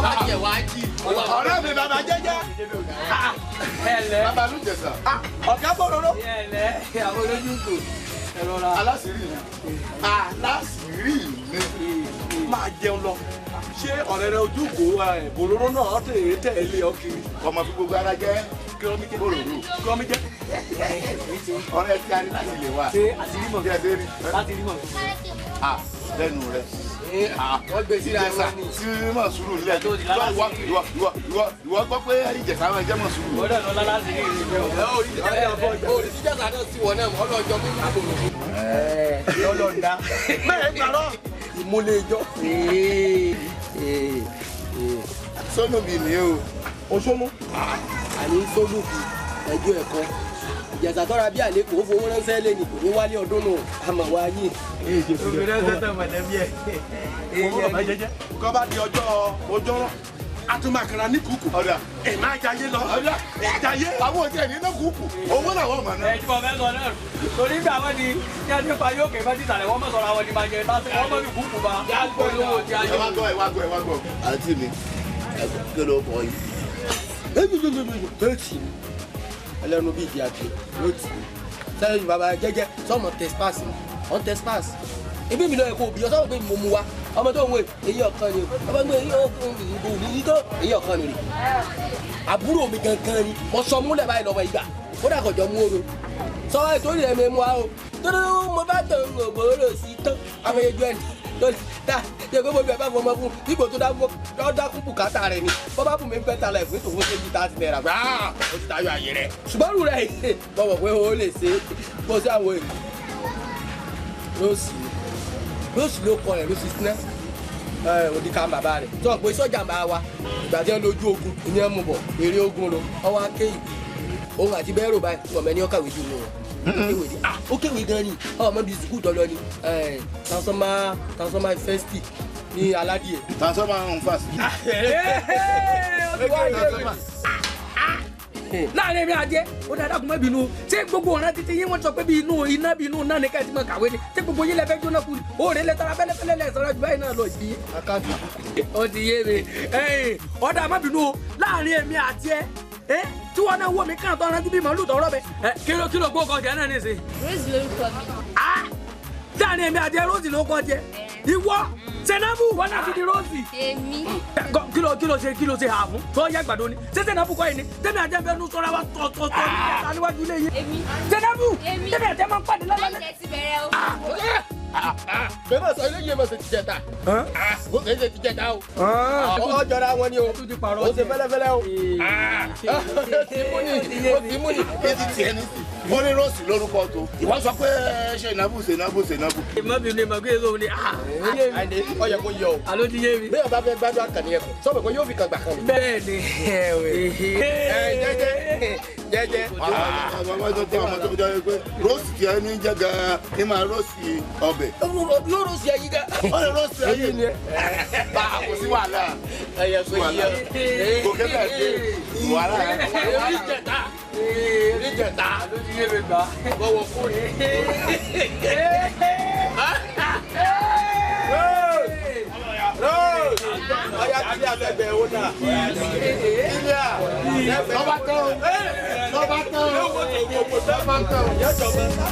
Bọ́lá tiẹ̀ wá jí. Ọ̀rẹ́ mi bàbá jẹ́jẹ́. Bàbá Lújẹ̀sà. Ọ̀gá bòròró. Àwọn olójú kò. Aláṣìírí mi. Aláṣìírí mi. Máa jẹun lọ. Ṣé ọ̀rẹ́ rẹ ojú kò bòròró náà tẹ̀lé ọ kiri? Ọmọ fi gbogbo ara jẹ́. Bòròró. Kí jẹ́. Ọ̀rẹ́ tí a ní láti lè wà. Ṣé àṣírí mọ̀? Kí ẹ dé rí. Láti rí mọ̀. Lẹ́nu rẹ̀. Wọ́n gbé síra wọn ni. Sí mọ̀ sùúrù nílẹ̀. Ìwọ gbọ́ pé Ìjẹ̀ṣà máa jẹ́ mọ̀ sùúrù. Wọ́n dẹ̀ lọ lálásì ní ìrìnlẹ̀ o. Olùsíjàsá náà sí wọn náà ọlọ́jọ́ mú àbòrò. Lọ́lọ́dá. Bẹ́ẹ̀ gbàrọ̀. Ìmúlẹ̀ ìjọ. Sónúbì ni o. Oṣomú. Àní sólùbì ẹjọ́ ẹ̀kọ́. Ìjẹ̀ṣà tọ́ra bí àlékò ó fowó ránṣẹ́ lé ní kò ní wálé ọdún nù àmọ̀ wá yìí. Obìnrin ẹsẹ̀ tẹ̀ mọ̀lẹ́bí ẹ̀. Owó bàbá jẹ́jẹ́. Kọ́ bá di ọjọ́ ojọ́rọ̀, a tún máa kara ní kùkù. Ọ̀dà. Ẹ máa jayé lọ. Ọ̀dà. Jayé. Àwọn òjì ẹ̀ nínú kùkù. Owó làwọn mọ̀ náà. Ẹ tí mo fẹ́ sọ náà. Torí ìgbà wọn ni ní ẹni pa yóò ké fẹ́ títàlẹ̀ wọ́n mọ̀ sọ̀rọ̀ àwọn ni máa jẹ tásí wọ́n mọ̀ fi kùkù bá. Ẹ wá gbọ́, ẹ wá gbọ́, ẹ wá gbọ́. Àǹtí mi, kí ló kọ yìí? Ẹlẹ́nu bíi ìdí àgbẹ̀ ló tì í. Sẹ́yìn bàbá jẹ́jẹ́ sọ́mọ tẹ́spàsì ọ̀n tẹ́spàsì. Ebi mi lọ ẹ̀kọ́ òbí ọ̀sán pé mo mu wa. Ọmọ tó ń wé eyín ọ̀kan ni o. Ọmọ tó ń wé eyín tó eyín ọ̀kan ni rè. Àbúrò mi gangan ni mo sọ múlẹ̀ báyìí lọ́wọ́ ìgbà. Kódà kò jọ mú oru. Sọ ètò ìrẹ̀ mi mu wa o. Tódó mo bá tàn ògbóró sí tán. Amẹ́yẹjú ẹ̀ ta ṣe pé mo bẹ̀ bá fọmọ fún ipò tó dákú bùkátà rẹ̀ ni bọ́ bá bù mí fẹ́ ta la ẹ̀fún ìtòfún ṣe ju 30 naira gbà á ó ti tayọ àyè rẹ̀ ṣùgbọ́n rú rẹ̀ mo mọ̀ pé o lè ṣe bó ṣe àwọn èèyàn lóòsì lóòsì ló kọ rẹ̀ lóòsì sinẹ́ òdìkà bàbá rẹ̀ sọ pé sọ́jà bá wa ìgbà tí wọ́n lójú ogun ìyẹn mú bọ̀ eré ogun lọ ọwọ́ akéyì òun àti bẹ́ẹ̀rù báyìí wọ́n mẹ́ni ọkàwé jù nù wọn. Ó kéwì gan ni ọmọ bíi sukuu tọ́lọ ni transformer festi ní aládìẹ. Transformer ń fà sí. Láàrin èmi àjẹ ó dáadáa kò má bínú ṣé gbogbo ọ̀ràn títí yín wọ́n sọ pé bí inú iná bí inú náà ní káyọ̀tì máa kàwé ni ṣé gbogbo yín lẹ fẹ́ jóná kú ni òòrè lẹ tara fẹ́lẹ́fẹ́lẹ́ lẹ sọ̀rọ̀ jù báyìí náà lọ yìí. Ó ti yé mi ọ̀dà má bínú o láàrin èmi àti ẹ tí wọn náà wọ mi kàn tó rántí bí màálù tọrọ bẹ. Kí ló gbó kọjá náà nísìnyí. Rose lórúkọ mi. Láàrin èmi àti Rose ló kọjẹ. Ìwọ Sẹ̀nàbù wọn náà fi di Rose. Èmi. Kí ló ṣe hà fún tó yẹ gbàdo ni ṣé Sẹ̀nàbù kọ́ yìí ni tẹ́mi àti ẹ̀fẹ́ nu sọ́ra wa tọ̀tọ̀tọ̀ ní ìjẹta níwájú ilé yìí. Èmi. Sẹ̀nàbù Èmi. tẹ́mi àti ẹ̀ máa ń pàdé lálẹ́. Láì ti bẹ̀rẹ̀ o. Bẹ́ẹ̀ bá sọ eléyìí mọ̀ sí ti jẹta. Kò kì í ṣe ti jẹta o. Ọ jọra wọn ni o. Ó ṣe fẹ́lẹ́fẹ́lẹ́ o. Ó ti mú ni. Kí ti tiẹ̀ ní sí? Mo ní Rose lórúkọ tó. Ìwọ sọ pé Ṣènàbù Ṣènàbù Ṣènàbù. Ìmọ̀ bí mi mọ̀ pé èso ni. Àìní ó yẹ kó yọ o. Àló ti yé mi. Bẹ́ẹ̀ bá fẹ́ gbádùn àkànní ẹ̀kọ́ sọ́mọ̀ pé yóò fi kan gbà kan. Bẹ́ẹ̀ ni. Jẹ́jẹ́ jẹ́jẹ́. Ọmọ tó tẹ ọmọ tó jẹ́ pé Rose tiẹ̀ ní jẹ́ gan-an ní máa Rose ọbẹ̀. Yóò Rose ẹyin gan. Ó lè Rose ẹyin. Bá a kò sí wàhálà. Ẹyẹ kò yẹ. Kò kébẹ̀ dé wàhálà. Oníjẹta. Oníjẹta. Àló ti yé mi gbà. Bọ̀wọ̀ kú ni. Ọya kílíà lẹ́gbẹ̀ẹ́ owó náà. Kílíà lọ́ba tán o. Lọ́ba tán o. Lọ́ba tán o. Yọ̀jọ̀ mọ́.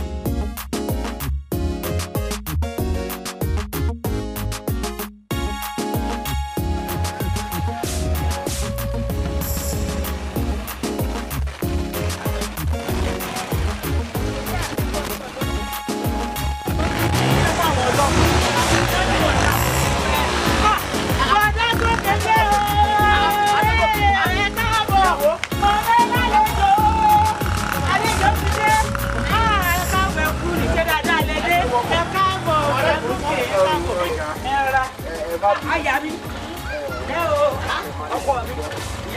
Aya mi, ẹ o, ọkọ mi,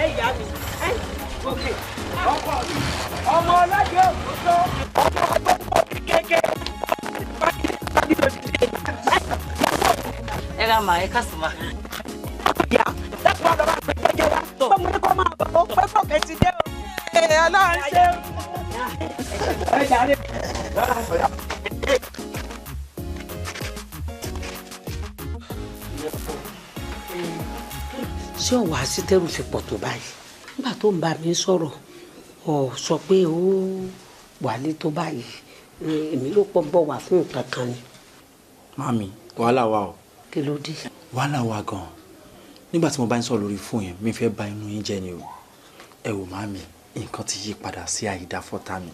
ẹ ìyá mi, ẹ gòkè, ọkọ mi, ọmọ ọlọ́jọ́ òkútó, ọmọ ọgbọ́n kékeré. Ẹ ra màá, ẹ ká sùn mà. Ìyá, dákun àlọ́ bá pè jẹ́jẹ́ wá. Bọ́mú ní kó máa bọ̀ ó pé gòkè ti dé o. Ọlọ́run ṣe o. Ẹ jàre. Ṣé ọ̀wá sítẹ́rù fi pọ̀ tó báyìí? Nígbà tó ń bá mi sọ̀rọ̀, ọ̀ sọ pé ó wà lé tó báyìí. Èmi ló pọ̀ bọ̀ wá fún nǹkan kan ni. Mami, wàhálà wà o. Kí ló dé? Wàhálà wà gan-an. Nígbà tí mo bá ń sọ̀rọ̀ lórí fóònù yẹn, mi fẹ́ bà inú yín jẹ́ ni o. Ẹ wò màmí, nǹkan ti yí padà sí àyídá fọ́tà mi.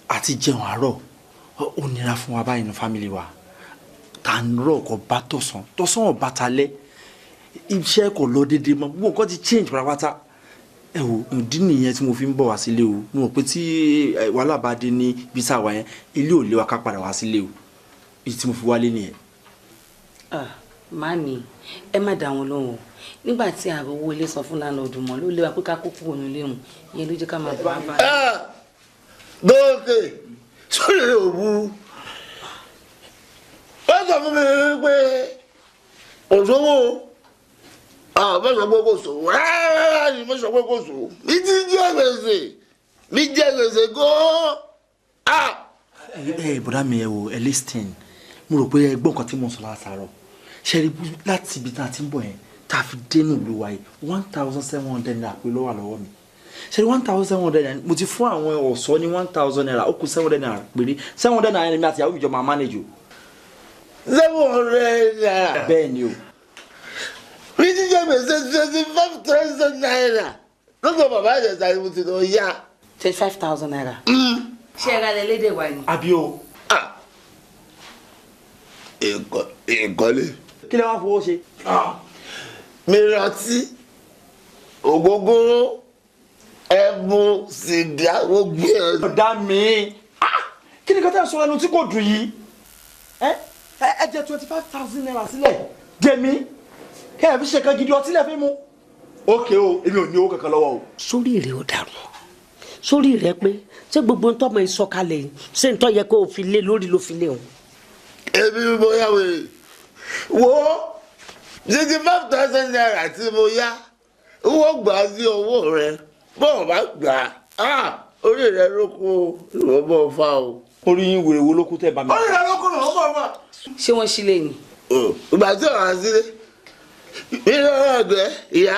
Àti jẹun àárọ̀, ó nira fún wa báyìí ní fámìlì wa. Tà ń rọ̀ kọ́ bá tọ̀sán, tọ̀sán ò bá talẹ́. Iṣẹ́ kò lọ déédéé mọ́, gbogbo nǹkan ti change pátápátá. Ẹ wò, ìdí nìyẹn tí mo fi ń bọ̀ wá sílé o. Mo rò pé tí wàhálà bá dé ní ibi tá a wà yẹn, ilé ò lé wa ká padà wá sílé o. Ìdí tí mo fi wálé nìyẹn. Màmí, ẹ má dá wọn lóhùn o. Nígbà tí àrò owó ilé sọ fún láńlọ́ọ̀dù mọ́ ló lé wa pé ká kó kúrò nílé òun, ìyẹn ló jẹ́ ká máa bọ̀ wá báyìí. Gòkè sórí rẹ̀ ò burú. Wọ́n sọ fún mi pé kò sówó o, mo sọ pé kò sówó rárá ni mo sọ pé kò sówó. Mi ti jẹ gbèsè, mi jẹ gbèsè gan-an. Ẹ bọ̀dá mi, ẹ wò, ẹ listen, mo rò pé ẹ gbọ́ nǹkan tí mo sọ látàárọ̀. Ṣe rí láti ibi tá a ti ń bọ̀ yẹn tá a fi dénú ìlú wa yìí, 1,700 naira pé ló wà lọ́wọ́ mi. Ṣe rí 1,700 naira, mo ti fún àwọn ọ̀ṣọ́ ní 1,000 naira, ó kù 700 naira péré. 700 naira ni mi àti ìyàwó mi jọ máa manage o. 700 naira. Bẹ́ẹ̀ ni o. Mi ti jẹ gbèsè 25,000 naira lọ́dọ̀ bàbá Ìjẹ̀ṣà ni mo ti lọ yá. 25,000 naira. Ṣé ẹ ra lẹ lédè wa ni? Àbí o. Ìkọ́lé. Kí lẹ wá fowó ṣe? Mi rántí ògógóró, ẹmu, sìgá, gbogbo ẹ. Ọ̀dà mi, kí ni kọ́tà sọ ẹnu tí kò dùn yìí? Ẹ jẹ 25,000 naira sílẹ̀ dèmí kẹ́ ẹ fi ṣe kan gidi ọtí lẹ̀ fi mu. Ókè o, èmi ò ní owó kankan lọ́wọ́ o. Sórí rẹ ò dàrú, sórí rẹ pé ṣé gbogbo ń tọ́mọ ìsọkalẹ̀ yìí ṣé ń tọ́ yẹ kó o fi lé lórí ló fi lé o. Èmi mo yá wèrè wo 25,000 naira tí mo yá, wọ́n gbà á sí owó rẹ, bọ́ọ̀ bá gbà á orí rẹ ló kó ìwọ bọ́ fa o. Orí yín wèrè wo ló kú tẹ́ bá mi. Orí rẹ ló kó ìwọ bọ́ fa. Ṣé wọ́n sílé ni? Ìgbà tí ọ̀rọ̀ sílé nínú ẹ̀rọ ẹ̀gbẹ́ ìyá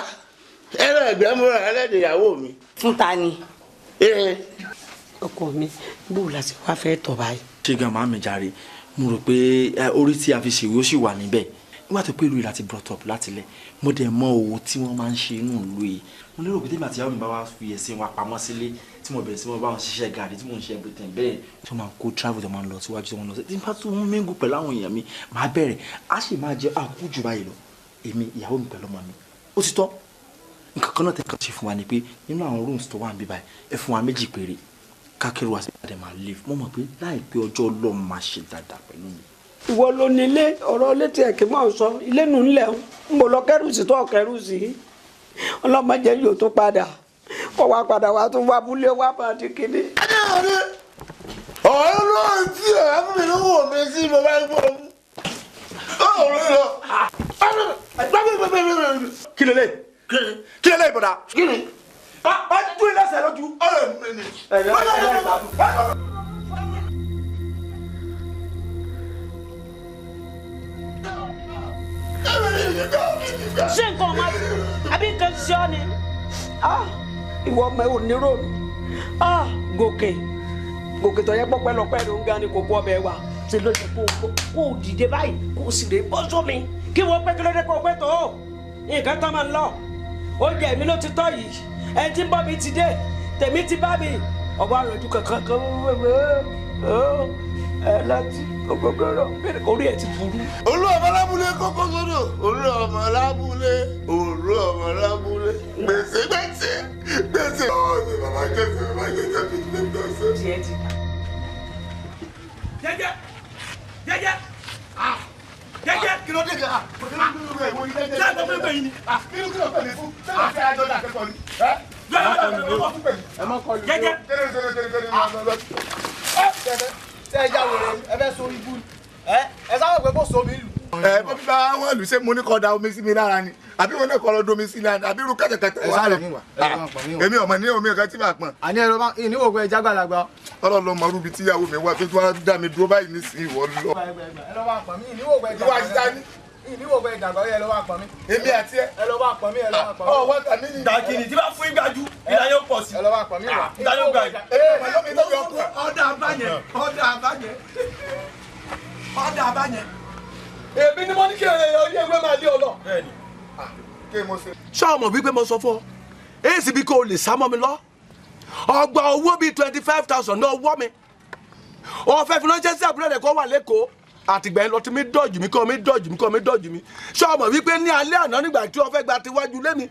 ẹ̀rọ ẹ̀gbẹ́ múra ẹlẹ́dẹ̀ ìyàwó mi. Fún ta ni? Ọkọ mi, bó o la ṣe wá fẹ́ tọ̀ báyìí. Ṣé gan màá mi jàre, mo rò pé orí tí a fi ṣèwé ó sì wà níbẹ̀. Nígbà tó pé ìlú yìí láti brought up láti lẹ̀, mo dẹ̀ mọ òwò tí wọ́n máa ń ṣe inú ìlú yìí. Mo lérò pé tèmi àti ìyàwó mi bá wá fi ẹ̀sìn wa pamọ́ sílé, tí mo bẹ̀rẹ̀ sí mo bá wọn ṣiṣẹ́ gàrí, tí mo ń ṣe everything bẹ́ẹ̀, tí wọ́n máa ń kó travel, tí wọ́n máa ń lọ síwájú, tí wọ́n ń lọ sí. Tí n bá tún mingle pẹ̀lú àwọn èèyàn mi, màá bẹ̀rẹ̀, á sì máa jẹ àkú jù báyìí lọ. Èmi, ìyàwó mi pẹ̀lú ọmọ mi. Ó ti tọ́. Nǹkan kan náà tẹ̀ kàn ṣe fún wa ni pé nínú àwọn rooms tó wà níbí báyìí, ẹ fún wa méjì péré. Kákẹ́rù wa sí ìpàdé máa live. Mo mọ̀ pé láìpẹ́ ọjọ́ Ọlọ́run máa ṣe dáadáa pẹ̀lú mi. Ìwọ ló ní ilé, ọ̀rọ̀ létí ẹ̀ kí n máa sọ ilé nù ńlẹ̀ ń bò lọ kẹ́rù sí tó kẹ́rù sí, ọlọ́mọdé yóò tún padà kọ́ wa padà wá tún wá búlé wá bá di kíní. Ọ̀rọ̀ ló ń tí ọ̀rọ̀ fún mi lówó mi sí mo bá gbọ́ ọ̀rọ̀ lọ. Kí lélẹ̀? Kí lélẹ̀ ìbọ̀dà? Kí ni? Bá dúró lẹ́sẹ̀ lójú. Ọ̀rọ̀ mi ni. Ṣé nǹkan ọmọ àbí nǹkan ṣe ọ́ ni? Ìwọ ọmọ ẹ ò ní ròmù. Gòkè gòkè tó yẹ pọ́pẹ́ lọ́pẹ́ ló ń ga ni kò kó ọbẹ̀ wa. Ṣe ló yẹ kó o dìde báyìí kó o sì rè bọ́ sómi kí wọ́n pẹ́ kí ló dé kó o pẹ́ tó nǹkan tán máa ń lọ. Oúnjẹ mi ló ti tọ́ yìí, ẹni tí ń bọ́ mi ti dé, tèmi ti bá mi. Ọba àròjù kankan kan ẹ láti ògógóró orí ẹ ti burú. Olú ọmọ lábúlé kókó sódò, olú ọmọ lábúlé, olú ọmọ lábúlé, gbèsè gbèsè gbèsè. Ọ̀ọ́ ni bàbá jẹ́sẹ̀ bàbá jẹ́sẹ̀ 15,000. Jẹ́jẹ́ jẹ́jẹ́ jẹ́jẹ́. Kí ló dé gan? Ṣé àgbẹ̀ fún mi ni? Kí ló kí ló pẹ̀lú fún? Ṣé àti àjọ náà kẹ́kọ̀ọ́ ni? Jẹ́jẹ́. Ṣé ẹ já wèrè ẹ fẹ́ sórí ibú ẹ ẹ sábà pé kò sómi lù. Ẹ bó bá wọn lù ṣé mo ní kọ́ da omi sí mi lára ni àbí wọn náà kọ́ lọ domi sí lára ni àbí irú kẹ́tẹ̀kẹ́tẹ̀ wà lọ. Èmi ọmọ ní omi kan tí màá pọn. Àní ẹ̀rọ bá ìníwò pé ẹja gbàlagbà. Ọlọ́run ló mọ irú ibi tíyàwó mi wá tó tún wá dá mi dúró báyìí nísìnyí ìwọ lọ. Ẹ lọ bá pọn mí ìníwò pé ẹja Ìwà àti tani Ìníwò fẹ́ dàgbà ẹ lọ wá pọn mi. Èmi àti ẹ. Ẹ lọ wá pọn mi ẹ lọ wá pọn mi. Ọ wá tàmí ni. Dàkìnì tí bá fún ìgbàjú ìlà yóò pọ̀ sí. Ẹ lọ wá pọn mi wá. Ìlà yóò gbà yìí. Ee màá mi tó yọ kú. Ọ̀dà àbáyẹn ọ̀dà àbáyẹn ọ̀dà àbáyẹn. Èmi ni mo ní kí orí ewé máa lé ọ lọ. Kí mo ṣe. Ṣé ọmọ wípé mo sọ fún ọ? Èsì bí kò lè sá mọ́ mi lọ. Ọgbà owó bíi 25,000 náà wọ́ mi. Ọ̀fẹ́ fi ránṣẹ́ sí àbúrò rẹ̀ kó wà lẹ́kọ̀ọ́. Àtìgbà yẹn lọ tí mi dọ̀jù mi kọ́ mi dọ̀jù mi kọ́ mi dọ̀jù mi. Ṣé ọmọ wípé ní alẹ́ àná nígbà tí ọ̀fẹ́ gba ti wájú lé mi?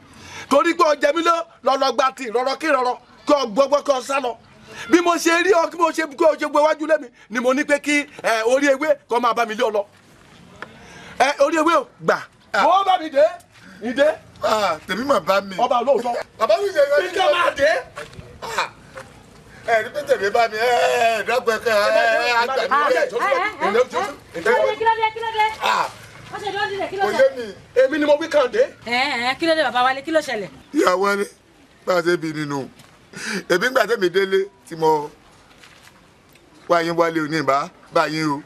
Torí pé ọjẹ́ mi lọ́lọ́ gba ti ìrọ̀rọ̀ kí ìrọ̀rọ̀ kí ọ gbọ́gbọ́ kí ọ sá lọ. Bí mo ṣe rí ọ kí mo ṣe kí o ṣe gbé wájú lé mi ni mo ní pé kí orí ewé kó máa bá mi lé ọ lọ. Orí ewé ò gbà. Mo bá mi dé ìdé. Tèmi mà bá mi. Ọba olóòótọ́. Bàbá mi ṣe ìrọ̀lẹ́. Bí kí ọ máa dé. Ẹ ní pété mi bá mi ẹ dọ́gba ẹ ẹ àgbà mi. Kí ló dé kí ló dé? Wọ́n ṣe dúró dílé kí ló Kò ṣẹlẹ̀? yé mi. Èmi ni mo wí kàn dé. Kí ló dé bàbá Wálé kí ló ṣẹlẹ̀? Ìyàwó ni bá a ṣe bí nínú. Èmi ń gbà tẹ́mi délé tí mo wá yín wálé òní ìbá bá yín o.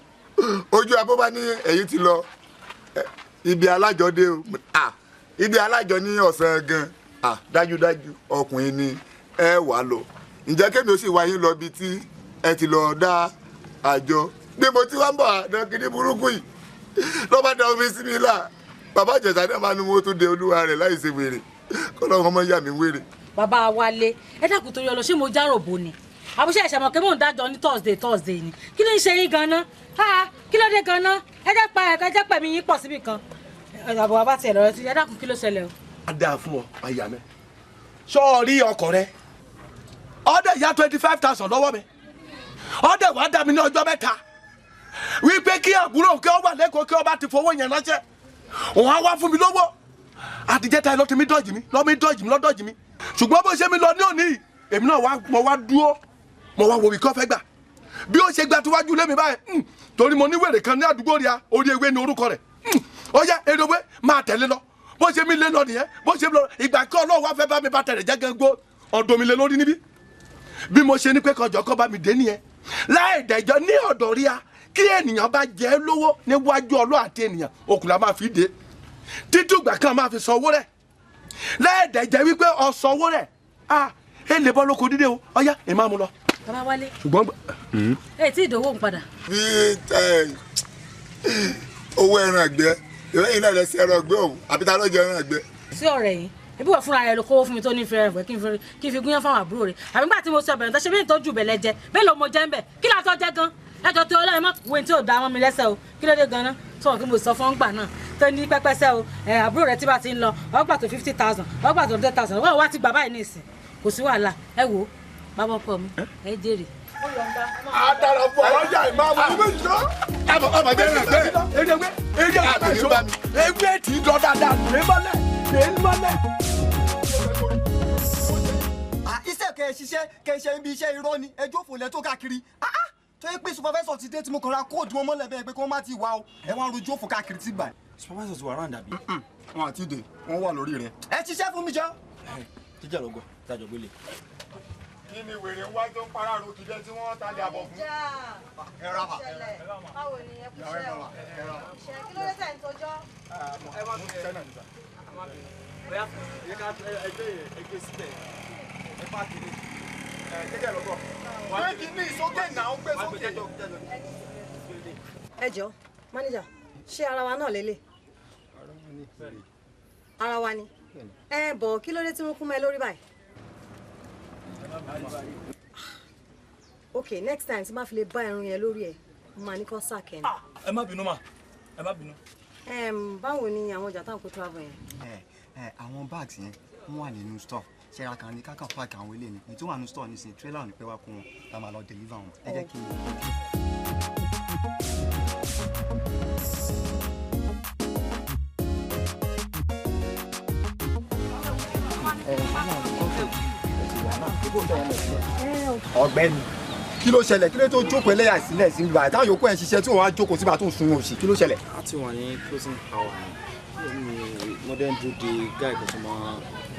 Ojú abọ́ bá ní ẹ̀yìn ti lọ ibi alájọ dé o. Ibi alájọ ní ọ̀sán gan. Dájúdájú ọkùnrin ni ẹ wà lọ. Ǹjẹ́ kémi ó sì wá yín lọ ibi tí ẹ ti lọ dá àjọ. Bí mo ti wá ń bọ̀ àdán kiri burúkú yìí ló bá da omi sí mi là. Bàbá Ìjẹ̀ṣà náà máa ní mo tún de olúwa rẹ̀ láì ṣe wèrè. Kọ́lọ́run ọmọ yà mí wèrè. Bàbá Wálé ẹ dákun torí ọlọ ṣé mo járò bò ni? Àbúṣe ìṣàmọ̀ pé mò ń dájọ́ ní Thursday ni. Kí ló ń ṣe yín gan-an? Kí ló dé gan-an? Ẹ jẹ́ pa ẹ̀ka ẹ jẹ́ pẹ̀mí yín pọ̀ síbì kan. Àbọ̀ bàbá tiẹ̀ lọ́rọ́ sí ẹ dákun kí ló ṣẹlẹ̀ o? A dáa fún ọ, àyà mi. Sọ́ọ̀rí ọkọ̀ rẹ. Ọdẹ ya 25,000 lọ́wọ́ mi. Ọdẹ wàá dá mi ní ọjọ́ mẹ́ta. Wípé kí àbúrò kí ọ wà lẹ́kọ̀ọ́ kí ọba ti fowó yẹn ránṣẹ́. Òun á wá fún mi lówó. Àtijẹ́ta ló ti mi dọ́jì mi, lọ́ mi dọ́jì mi, lọ́ dọ́jì mi. Ṣùgbọ́n bó ṣe mi lọ ní òní, èmi náà wá mo wá dúró, mo wá wo ìkọ́ fẹ́ gbà. Bí ó ṣe gba tiwájú lé mi báyìí, torí mo ní wèrè kan ní àdúgbò ríà, orí ewé ni orúkọ rẹ̀. Ó yá eré ewé máa tẹ̀lé lọ. Bó ṣe mi lé lọ nìyẹn, bó ṣe mi lọ, ìgbà kí Ọlọ́run wá fẹ́ bá mi bá tẹ̀lé jẹ́ gan gbó, ọ̀dọ̀ mi lé lórí níbí. Bí mo ṣe ní pé kọjọ kọ́ bá mi dé nìyẹn. Láì dẹ̀jọ́ ní ọ̀dọ̀ ríà, kí ènìyàn bá jẹ́ lówó níwájú Ọlọ́run àti ènìyàn, òkùnlá máa fi dé. Títí ìgbà kan máa fi san owó rẹ̀. Láì dẹ̀jẹ́ wípé ó san owó rẹ̀, ẹ lè bọ́ lóko dídé o, ọ̀yá ẹ máa mú lọ. Bàbá Wálé. Ṣùgbọ́n. Ẹ tí ìdòwò ń padà. Bí owó ẹran ẹgbẹ́, ìrẹ́yìn náà lẹ sí ẹran ẹgbẹ́ òun, àbí ta ló jẹ ẹran ẹgbẹ́? Sí ọ̀rẹ́ yìí, ebi wọ̀ fúnra rẹ̀ ló kówó fún mi tó ní ìfẹ́ rẹ̀ kí n fi gúnyán fáwọn àbúrò rẹ̀. Àbí nígbà tí mo sọ ọbẹ̀rẹ̀ tó ṣe bí ìtọ́jú ìbẹ̀lẹ̀ jẹ, bẹ́ẹ̀ ló mo jẹ́ ń bẹ̀, kí látọ́ jẹ́ gan? Ẹjọ́ tó Ọlọ́run má wo tí ò dá wọn mi lẹ́sẹ̀ o, kí ló dé gan-an? Sọ̀rọ̀ kí mo sọ fún ọgbà náà tó ní pẹ́pẹ́sẹ́ o, àbúrò rẹ̀ tí bá ti ń lọ, ọgbà tó 50,000, ọgbà tó 100,000, wọ́n wá ti gbà báyìí ní ìsìn, kò sí wàhálà, ẹ wò ó, bàbá ọkọ mi, ẹ jèrè. A dára fún ọ ọjà ìmáàmù ní méjì náà. Ọmọ jẹ́ ẹran ẹgbẹ́. Ewé ewé ewé tí dán dáadáa lè mọ́lẹ̀ lè mọ́lẹ̀. Iṣẹ́ kẹ́ ẹ ṣiṣẹ́ kẹ́ ẹ ṣe ibi iṣẹ́ irọ́ ni ẹjọ́ òfò lẹ́ tó káàkiri. Tó yẹ pé supervisor ti dé tí mo kàn ra kóòdù wọn mọ́lẹ̀ bẹ́ẹ̀ pé kí wọ́n má ti wá o. Ẹ wá ń rojú òfò káàkiri tí gbà. Supervisor ti wà round àbí? Wọn àti dè, wọ́n wà lórí rẹ̀. Ẹ ṣiṣẹ́ fún mi jọ. Jíjà lọ́gọ̀, tájọ gbélé. Kí ni wèrè ń wá tó ń para ro kìjẹ́ tí wọ́n talẹ̀ àbọ̀ fún? Ẹ ra mà. Báwo ni ẹ kú iṣẹ́ o? Ṣé kí ló dé tẹ̀ ń tojọ́? Ẹ má bínú. Bóyá ẹ ká ẹgbẹ́ yẹn ẹgbẹ́ síbẹ̀ ẹ bá kiri. Ẹ jẹ́jẹ́ lọ́gọ̀. Gbé kí ní ìsókè náà gbé sókè. Ẹ jọ, mánéjà, ṣé ara wa náà lélẹ̀? Ara wa ni. Ẹ bọ̀ kí ló dé tí wọ́n kún mọ́ ẹ lórí báyìí? Ok, next time tí bá fi lè bá irun yẹn lórí ẹ, mo máa ní kó sack ẹ ni. Ẹ má bínú mà, ẹ má bínú. Báwo ni àwọn ọjà táwọn kó travel yẹn? Ẹ àwọn bags yẹn wọ́n wà nínú store. Ṣẹ́ra kan ní kákan park àwọn ilé ni. Èyí tó wà nínú store nísìnyí, trailer ò ní pẹ́ wá kó wọn, la máa lọ deliver wọn. Ẹ jẹ́ kí n. Ọ̀gbẹ́ni, kí ló ṣẹlẹ̀? Kí ló tó jókòó ẹlẹ́yà sílẹ̀ sí ibà táwọn yòókù ẹ̀ ń ṣiṣẹ́ tí òun á jókòó síbà tó ń sun òṣì, kí ló ṣẹlẹ̀? A ti wà ní closing hour ni modern do the guy kan tó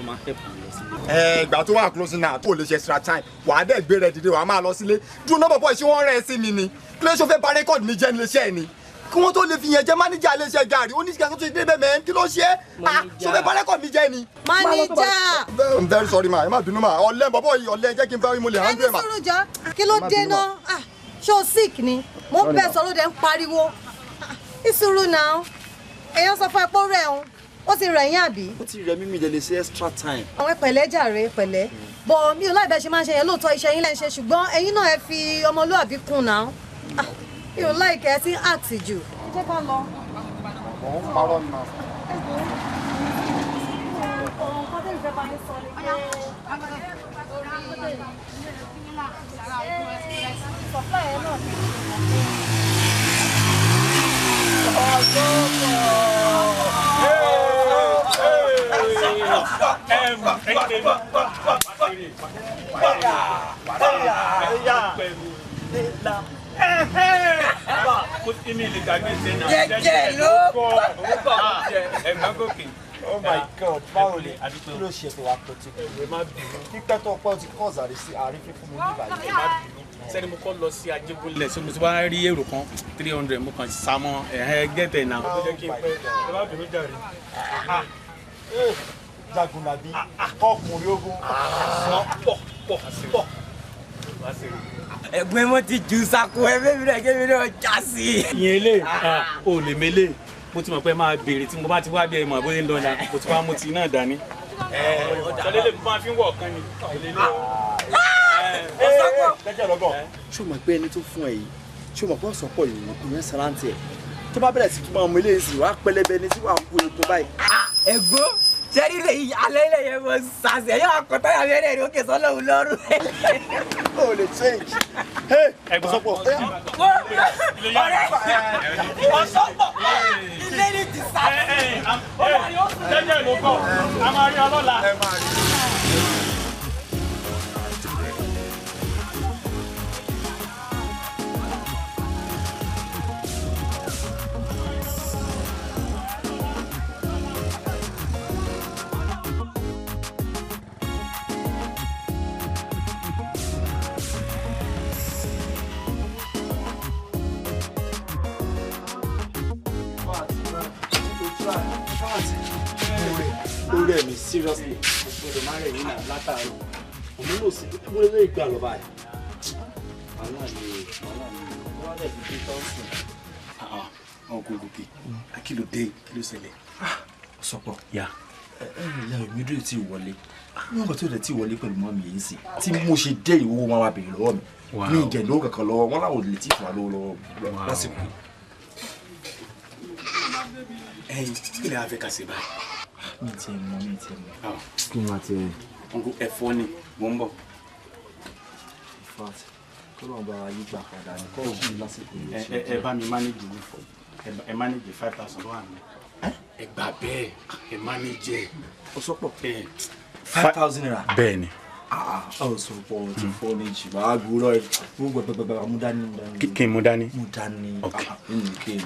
máa help mi lọ sílé. Ẹ ìgbà tó wà closing hour tó lè ṣe extra time, wà á dẹ̀ gbé rẹ̀ dìde, wà á máa lọ sílé. Dúró nọ́bọ̀ bọ́ ṣé wọ́n rẹ̀ sí mi ni? Kí ló ṣe fẹ́ bà rẹ́kọ̀dì mi jẹ́ níléeṣẹ́ ẹ̀ ni? Kí wọ́n tó lè fi yẹn jẹ́ mánéjà iléeṣẹ́ gàrí oníṣẹ́ tó ti dé bẹ́ẹ̀ mẹ́rin kí ló ṣe é? Ṣo fẹ́ bárẹ́kọ̀ mi jẹ́ ni. Mánéjà. I'm very sorry ma, ẹ má bínú ma, ọ̀lẹ́ bọ́bọ́ yìí ọ̀lẹ́ jẹ́ kí n bá mo lè handle ẹ̀ ma. Ẹni sùúrù jọ, kí ló dé náà? Ṣé o sick ni? Mo ń bẹ sọ̀rọ̀ dẹ̀ ń pariwo. Ìsùúrù náà, èèyàn sọ fún ẹ pé ó rẹ̀ òun, ó ti rẹ̀ yín àbí? Ó ti rẹ̀ mí, mi dẹ̀ lè ṣe extra time. Àwọn pẹ̀lẹ́ jàre pẹ̀lẹ́. Bọ̀ mi ò láì bẹ́ẹ̀ ṣe máa ń ṣe yẹn lóòótọ́ iṣẹ́ yín lẹ́ ń ṣe ṣùgbọ́n ẹ̀yin náà ẹ fi ọmọlúàbí kún náà. Mi ò láìkẹ́ ẹ ti ń act jù. Ẹ jẹ́ ká lọ. Mò ń parọ́ ni ma. Jẹ́jẹ́ ló pọ̀. Ẹ̀gbọ́n gòkè. Oh my God, báwo ni kí ló ṣe tó wá pọ̀ tí pípẹ́ tó pọ̀ ti kọ́ ọ̀zàrí sí àrífín fún mi ní ìbàdí. Sẹ́ni mo kọ́ lọ sí Ajégúnlẹ̀ ṣé mo ti wá rí èrò kan 300 mo kàn sá mọ́ ẹ̀hẹ́ gẹ́tẹ̀ náà. Ẹ má bínú jàre. Jagunlabi ọkùnrin ogun. Pọ̀ pọ̀ pọ̀. Ẹ̀gbọ́n mo ti jù sako ẹ bẹ́ẹ̀ mi náà kébì náà já sí i. Ìyẹn lè o lè mele mo ti mọ̀ pé máa béèrè tí mo bá ti wá bí ẹ mọ̀ bóyá ń lọ náà mo ti wá mo ti náà dání. Sọlẹ́ lè máa fi ń wọ̀ ọ̀kan ni. Ṣé o mọ̀ pé ẹni tó fún ẹ yìí ṣé o mọ̀ pé ọ̀sán pọ̀ yìí ìyẹn sàrántì ẹ̀ tó bá bẹ̀rẹ̀ sí tún máa mú ilé ìsìn wàá pẹlẹbẹ ní tí wàá kú egun báyìí. Ẹ̀gbọ́n sẹ́rí lè yí alẹ́ ilẹ̀ yẹn mo sàṣẹ yóò akọ̀tà yà mẹ́rẹ̀ ní òkè sọ́lọ́hún lọ́rùn. O lè change. Ọ̀sọ́pọ̀. Ọ̀rẹ́ ọ̀sọ́pọ̀ ilé ní ti sá. Jẹ́jẹ́ ló kọ̀, a máa rí ọlọ́la. Ó rẹ̀ mí seriously. Gbọ́dọ̀ má rẹ̀ yín náà látàárọ̀. Òun ló sì mo lè lè gbà lọ báyìí. Wàhálà ni wàhálà ni wọ́n lè fi dé tọ́sí. Ọkùnrin gòkè, kí ló dé? Kí ló ṣẹlẹ̀? Ọ̀sọ́pọ̀. Yà. Ìyá mi dúró tí wọlé. Níwọ̀n kan tí ó dẹ̀ tí wọlé pẹ̀lú mọ́ mi yìí sí. Tí mo ṣe dé ìwọ wọn wá béèrè lọ́wọ́ mi. Mi ì jẹ̀ lówó kankan lọ́wọ́, wọ́n láwọn ò lè tí fún wa lówó lọ́wọ́ lásìkò. Ẹyin, kí lè fẹ́ ká ṣe báyìí? Mi ti mọ̀, mi ti mọ̀. Kí ni wàá ti rẹ̀? Uncle ẹ̀fọ́ ni, mò ń bọ̀. In fact, kó lóun bá yí gbà padà ní kọ́ òkú lásìkò yìí. Ẹ bá mi manage ní fọ. Ẹ manage 5,000 lọ́wọ́ mi. Ẹ gbà bẹ́ẹ̀, ẹ manage ẹ̀. Ọ̀sọ́pọ̀. 5,000 naira. Bẹ́ẹ̀ ni. Ọ̀sọ̀pọ̀ ti fọ́ ní jù. Màá gbúrọ̀ ẹ̀ gbogbo mú dání. Kí n mú dání? Mú dání. Ok. Kí ni?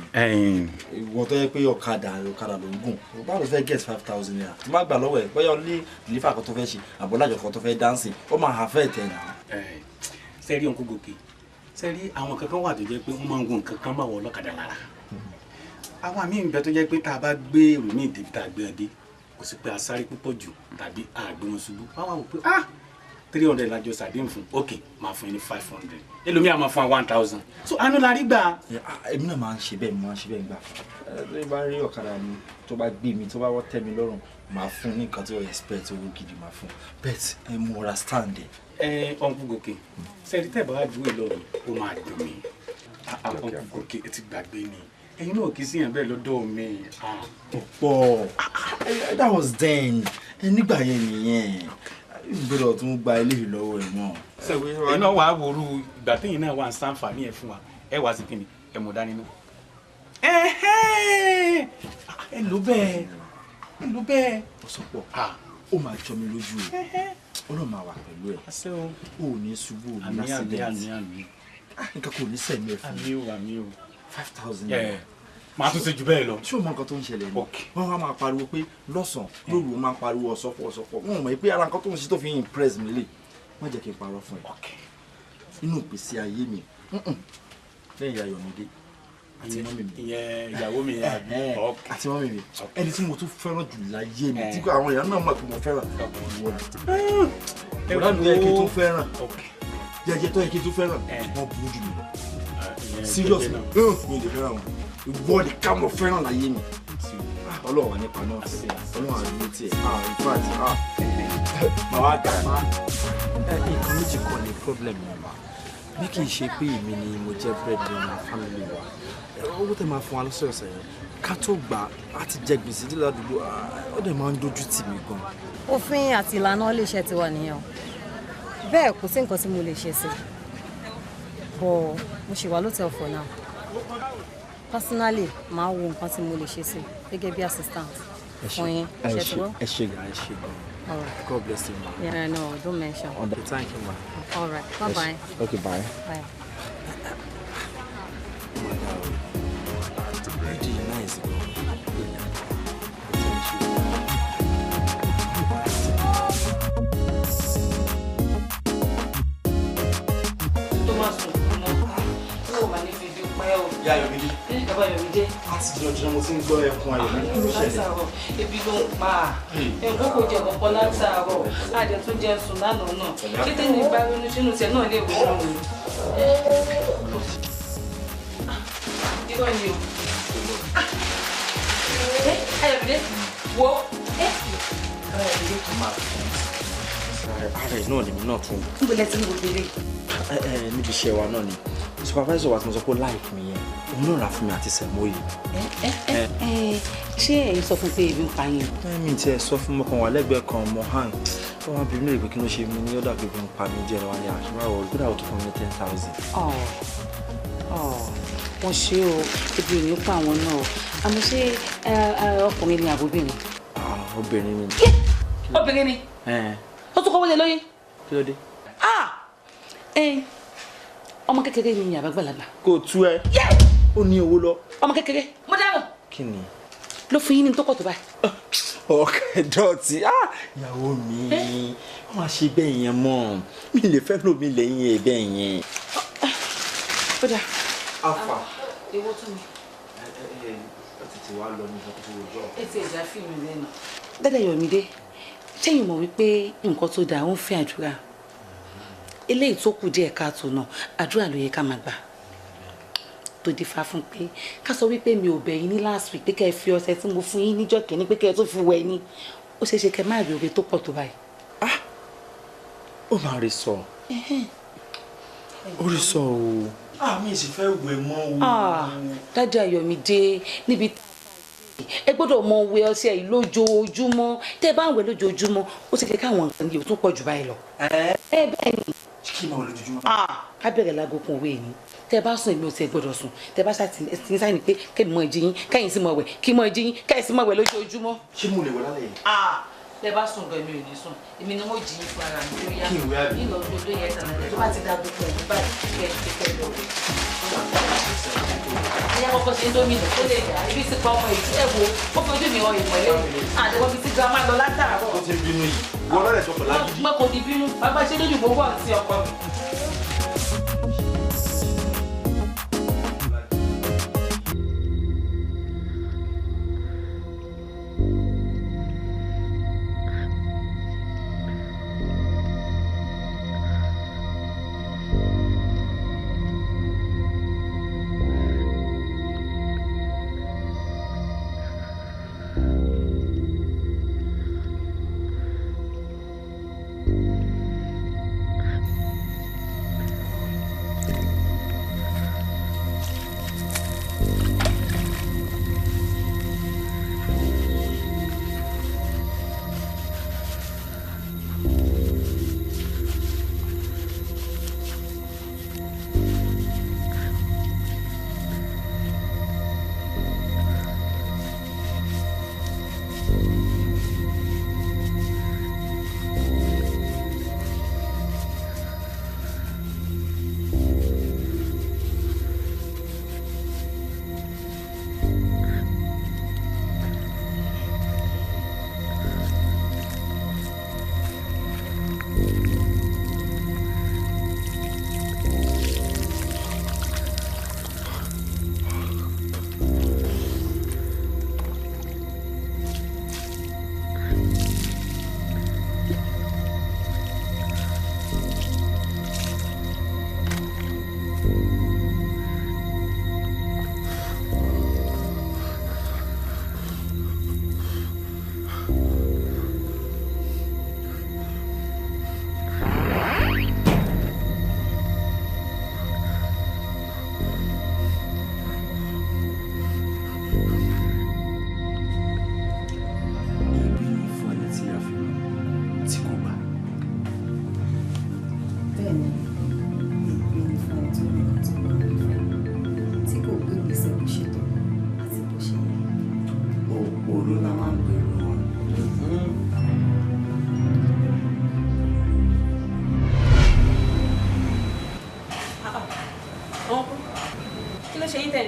Ìwọ tó yẹ pé ọ̀kadà ló ń gùn. Báwo ló fẹ́ get 5,000 naira? Tí má gbà lọ́wọ́ ẹ̀ bóyá o ní dìlífà kan tó fẹ́ ṣe àbọ̀lájọ kan tó fẹ́ dáǹsì, ó máa hà fẹ́ tẹ̀ náà. Sẹ́rí ọ̀nkú gòkè, sẹ́rí àwọn kankan wà tó jẹ́ pé wọ́n máa ń gun nǹkan kan máa wọ ọlọ́kadà lára. Àwọn àmì ìbẹ́ tó jẹ́ pé tá a bá gbé èrò míì débi tá a gbé ọ dé, kò sí pé a sáré púpọ̀ jù tàbí a gbé wọn ṣubú. Wọ́n wá wò pé ah 300 la jọ sàdéhùn fún, ok máa fún yín ní 500, ẹlòmíì á máa fún wa 1,000, so àánú la rí gbà. Èmi náà máa ń ṣe bẹ́ẹ̀, mo máa ń ṣe bẹ́ẹ̀ gbà. Tó bá rí ọ̀kadà mi tó bá gbé mi tó bá wọ́ tẹ́ mi lọ́rùn, máa fún ní nǹkan tí ó expect owó gidi máa fún, but ẹ mú ọ̀rá stand ẹ̀. Ẹ ọ̀nkú gòkè, sẹ́ẹ̀rí tẹ̀ bá wá dúró lọ́rùn ó máa dùn mí. Ọ̀nkú gòkè ẹ ti gbàgbé ni, ẹ̀yin náà kì í síyàn bẹ́ẹ̀ lọ́dọ̀ mi. Ọ̀pọ̀ that was then, nígbà yẹn nìyẹn. Gbọ́dọ̀ tún gba eléyìí lọ́wọ́ ẹ̀ mọ́. Ẹ̀yin náà wàá wòrú ìgbà téyìn náà wà ń sàǹfààní ẹ̀ fún wa, ẹ wá sí kíni ẹ mú dání náà. Ẹ ló bẹ́ẹ̀, ẹ ló bẹ́ẹ̀. Ọ̀sọ́pọ̀, ó máa jọ mi lójú o, Ọlọ́run máa wà pẹ̀lú ẹ̀, o ò ní ṣubú, o ní accident, nǹkan kò ní sẹ̀mí ẹ̀ fún mi. 5,000 naira. Màá tún ṣe jù bẹ́ẹ̀ lọ. Ṣé o mọ nǹkan tó ń ṣẹlẹ̀ ni? Wọ́n wá máa pariwo pé lọ́sàn-án lóru ó máa ń pariwo ọ̀sọ́pọ̀ ọ̀sọ́pọ̀. Wọ́n mọ̀ pé ara nǹkan tó ń ṣe tó fi impress mi lè. Má jẹ́ kí n parọ́ fún ẹ. Inú ìpèsè ayé mi, lẹ́yìn Ayọ̀mídé, Àti mọ́mì mi. Ìyẹn ìyàwó mi yẹn àbí? Àti mọ́mì mi. Ẹni tí mo tún fẹ́ràn jù láyé mi tí àwọn èèyàn náà mọ̀ pé mo fẹ́ràn ìwọ ni. Bọ̀dá mi tó yẹ kí n tún fẹ́ràn. Jẹ́jẹ́ tó yẹ kí n tún fẹ́ràn. Wọ́n burú jù mí lọ. Seriously, mi ò lè fẹ́ràn wọn. Ìwọ ni ká mo fẹ́ràn láyé mi. Ọlọ́run wà nípa náà. Ọlọ́run àdúró tiẹ̀. In fact, màá wá dà má. Nǹkan méjì kan ni problem mi ma. Bí kì í ṣe pé èmi ni mo jẹ́ breadwinner family wa. Owó tẹ máa fún wa lọ́sọ̀ọ̀sẹ̀ yẹn ká tó gbà á ti jẹ gbèsè dé ládùúgbò, ó dẹ̀ máa ń dojú tì mí gan. Òfin àti ìlànà iléeṣẹ́ ti wà nìyẹn o. Bẹ́ẹ̀ kò sí nǹkan tí mo lè ṣe sí i. But mo ṣì wà lótẹ́ẹ̀lì for now. Personally, màá wo nǹkan tí mo lè ṣe sí i gẹ́gẹ́ bí assistant fún yín. Ṣé ti gbọ́? Ẹ ṣé gan, ẹ ṣé gan. All right. God bless you, ma. Yeah, no, don't mention. Thank you, ma. All right. Bye-bye. Okay, bye. Bye. Really nice. Tó máa sùn mọ́, ó wà ní fídíò pẹ́ o. Ìyá Ayọ̀mídé. Bàbá Ayọ̀mídé. Láti jìnnà mo ti ń gbọ́ ẹkún Ayọ̀mídé. Kí ló ṣẹlẹ̀? Ebi ló ń pa á. Ẹ̀kọ́ kò jẹ kọ̀ọ̀kan látàárọ̀. Àjẹ tún jẹ sùn lánàá náà. Ṣé tẹ́lẹ̀ bá ronú sínú tiẹ̀ náà lè wọ́n o? Irọ́ ni o. Ayọ̀mídé, wo. Ayọ̀mídé. Ara ẹ̀ náà lèmi náà tún. Níbo lẹ ti ń gbogbo eré? Níbi iṣẹ́ wa náà ni. Supervisor wa tí mo sọ pé like mi yẹn, òun náà rà fún mi àti sẹ̀mó yìí. Ṣé ẹ̀yin sọ fún pé ebi ń pa yín? Mi ti ẹ̀ sọ fún mọ́kàn wà lẹ́gbẹ̀ẹ́ kan mọ́ hàn. Ó wá bí mi lè pé kí ló ṣe mí ní ọ̀dà pé ebi ń pa mí díẹ̀ lọ́wọ́ ní àṣìmáwọ̀ kódà ó tún fún mi ní 10,000. Wọ́n ṣe o, ebi ò ní pa àwọn náà. Àmọ́ ṣé ọkùnrin ni àbóbìnrin? Obìnrin ni. Obìnrin ni? Ó tún kọ́wọ́ lé lóyún. Kí ló dé? Ọmọ kékeré ni àbágbàlagbà. Kò tú ẹ. Ó ní owó lọ. Ọmọ kékeré. Mo dáhùn. Kí ni? Ló fún yín ní tó kọ̀ tó báyìí. Ọkẹ dọ̀tí, ìyàwó mi, wọ́n máa ṣe bẹ́ẹ̀ yẹn mọ́. Mi lè fẹ́ lómi lẹ́yìn ẹ̀ bẹ́ẹ̀ yẹn. Ó dà. Afa. Ewo tún mi. Ẹ tètè wá lọ ní ìfọkútù òjò. Ẹ ti ẹ̀já fíìmù lẹ́nu. Dádà Ayọ̀mídé, ṣẹ́yìn mọ̀ wípé nǹkan tó dáa ó ń fẹ́ àdúrà. Eléyìí tó kù díẹ̀ káàtó náà, àdúrà ló yẹ ká máa gbà. Tó dífá fún pé ká sọ wípé mi ò bẹ̀ yín ní last week pé kẹ́ ẹ fi ọṣẹ tí mo fún yín níjọ́ kìíní pé kẹ́ ẹ tó fi wẹ̀ ni. Ó ṣeé ṣe kẹ́ má rí oore tó pọ̀ tó báyìí. Ó máa rí sọ. Ó rí sọ o. Mi sì fẹ́ wẹ̀ mọ́ o. Dádì Ayọ̀mídé, níbi ẹ gbọ́dọ̀ mọ wẹ̀ ọṣẹ yìí lójoojúmọ́. Tẹ́ ẹ bá ń wẹ̀ lójoojúmọ́, ó ṣe ṣe káwọn nǹkan yìí ó tún pọ̀ jù báyìí lọ. Ẹ bẹ́ẹ̀ ni. Kí máa wẹ̀ lójoojúmọ́? Ká bẹ̀rẹ̀ láago kan òwe ni. Tẹ́ ẹ bá sùn èmi ò tiẹ̀ gbọ́dọ̀ sùn. Tẹ́ ẹ bá ṣàtìní sáyìn pé kẹ́mi mọ ìjì yín, kẹ́yìn sì mọ wẹ̀, kí mọ ìjì yín, kẹ́yìn sì mọ wẹ̀ lójoojúmọ́. Ṣé mo lè wẹ̀ lálẹ́ yìí? Tẹ́ ẹ bá sùn gan èmi ò ní sùn. Èmi ni mo jí yín fún ara mi tó yá. Kí ìwé àbí? Ìlọ gbogbo yẹn tàn án. Tó bá ti dáago kan òwe báyìí, kẹ́ ẹ ṣe kẹ́ lọ wẹ̀. Ẹyá kọ́kọ́ ṣe ń dómìnà tó lè dà. Ibi ti pa ọmọ yìí ẹ wo, ó fi ojú mi hàn ìmọ̀lẹ́. Àdéhùn bíi ti girama lọ látàárọ̀. Ó ti ń bínú yìí. Wọ́n lọ́rẹ̀ sọ pẹ̀lú agídí. Mo kò ní bínú. Bàbá ṣe lójú gbogbo àti ọkọ mi.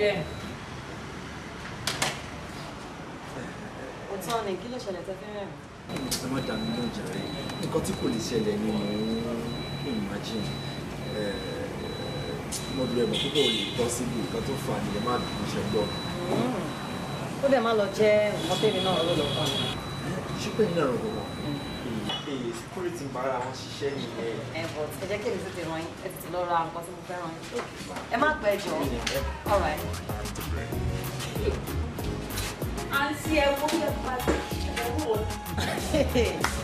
rẹ̀. Òótọ́ ni, kí ló ṣẹlẹ̀ tẹ́ fẹ́ rẹ̀? Ẹ má dà mí lóhùn jàre, nǹkan tí kò lè ṣẹlẹ̀ ni mò ń imagine. Mo dúró ẹ̀mọ́ púpọ̀ ò lè bọ́ síbi nǹkan tó fà á nìyẹn, má bínú, ṣe gbọ́. Ó dẹ̀ má lọ jẹ́ nǹkan tèmi náà rò lọ́kàn mi. Ṣé pé nínú ọ̀rọ̀ gbọ̀ngàn? Èyí security ń bára wọn ṣiṣẹ́ nìyẹn. Ẹ bọ̀ ẹ jẹ́ kí èmi tètè ràn yín, ẹ tètè lọ ra nǹkan tí mo fẹ́ ràn yín. Ẹ má pẹ́ jọ. All right. Àǹtí ẹ wo bí ẹ bá ẹ wò ó.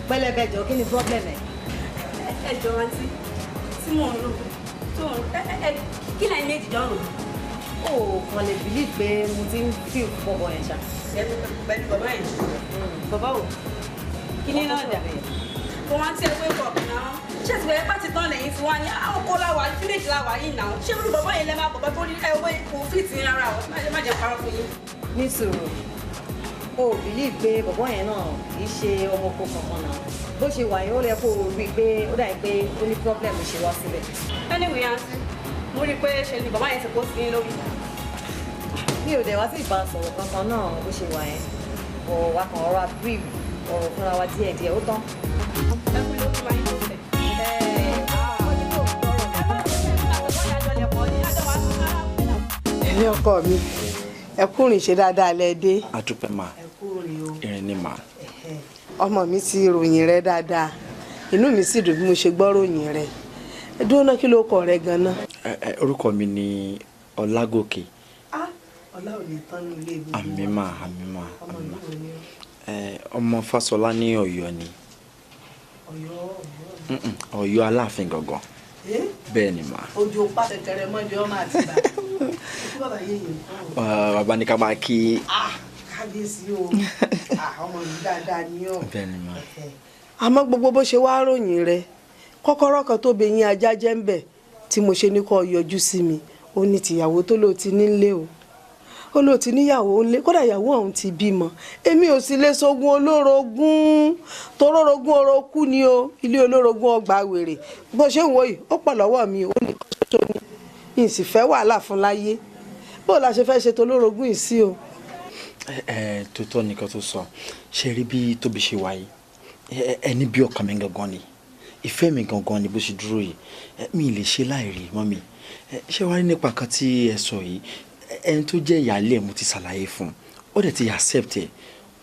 Pẹlẹbẹ jọ, kí ni problem ẹ? Ẹ jọ àǹtí, tí mò ń rò tó ń ẹ kí lẹ́yìn méjì jọ ń rò. O kàn lè believe pé mo ti ń feel bọ̀bọ̀ yẹn ṣá. Pẹ̀lú bàbá yẹn. Bàbá o. Kí ni náà dà? Kò wá tí ẹ pé kọ̀ náà. Ṣé ti bẹ̀rẹ̀ pàtì tán lẹ́yìn tí wá ní àwọn kó láwà fílẹ̀jì láwà yìí náà? Ṣé irú bàbá yẹn lẹ́ máa bàbá tó ní ẹ owó kò fìtì rárá o? Má jẹ́ parọ́ fún yín. Ní sùúrù, o ò believe pé bọ̀bọ̀ yẹn náà kì í ṣe ọmọ oko kankan náà. Bó ṣe wà yẹn, ó yẹ kó o rí i pé ó dàbí pé ó ní problem ṣe wá síbẹ̀. Anyway, àǹtí, mo rí i pé ṣe ni bàbá yẹn ti kó sí yín lórí. Mi ò dẹ̀ wá sí ìbá sọ̀rọ̀ kankan náà bó ṣe wà yẹn. Bọ̀ wá kàn ọ̀rọ̀ brief ọ̀rọ̀ fúnra wa díẹ̀díẹ̀ ó tán. Ẹ kú ló fún wa yín tó tẹ̀. Ẹ̀yin ọkọ mi, ẹ kú rìn ṣe dáadáa lẹ dé. A dúpẹ́ mà, ìrìn ni mà. Ọmọ mi ti ròyìn rẹ dáadáa, inú mi sì dùn bí mo ṣe gbọ́ ròyìn rẹ. Ẹ dúró náà, kí ló kọ rẹ ganan? Orúkọ mi ni Ọlágòkè. Ọlá ò ní tán ní ilé mi. Àmín mà, àmín mà, àmín mà. Ọmọ Fáṣọlá ní Ọ̀yọ́ ni. Ọ̀yọ́? Ọ̀yọ́ Aláàfin gangan. Bẹ́ẹ̀ ni mà. Ojú pa kẹkẹrẹ mọ́jọ́ ọmọ àti bàbá. Ikú bàbá yéye nǹkan. Bàbá ní ká máa kí. Kábíyèsí o, ọmọ mi dáadáa ni ọ. Bẹ́ẹ̀ ni mà. Àmọ́ gbogbo bó ṣe wá ròyìn rẹ, kọ́kọ́rọ́ kan tó bẹ yín ajá jẹ́ ń bẹ̀ tí mo ṣe ní kó yọjú sí mi, ó ní tìyàwó tó lò ti nílé o. Ó lò ti níyàwó ńlé, kódà ìyàwó ọ̀hún ti bímọ. Èmi ò sì lè sógun olórogún, torórogún orokú ni o, ilé olórogún ọgbà wèrè. Bó ṣe ń wò yìí, ó pọ̀ lọ́wọ́ mi, ó ní kó tó ní. N sì fẹ́ wàhálà fún láyé. Bó la ṣe fẹ́ ṣe tolórogún yìí sí o? Ẹ tó tọ́ nìkan tó sọ, ṣe rí bí Tóbi ṣe wà yìí, ẹni bí ọkàn mi gangan ni, ìfẹ́ mi gangan ni bó ṣe dúró yìí, mi lè ṣe láì rí mọ́mi. Ṣé wàá rí nípa kan tí ẹ sọ yìí, ẹni tó jẹ́ ìyáálé ẹ̀ mo ti ṣàlàyé fún un, ó dẹ̀ ti accept ẹ̀,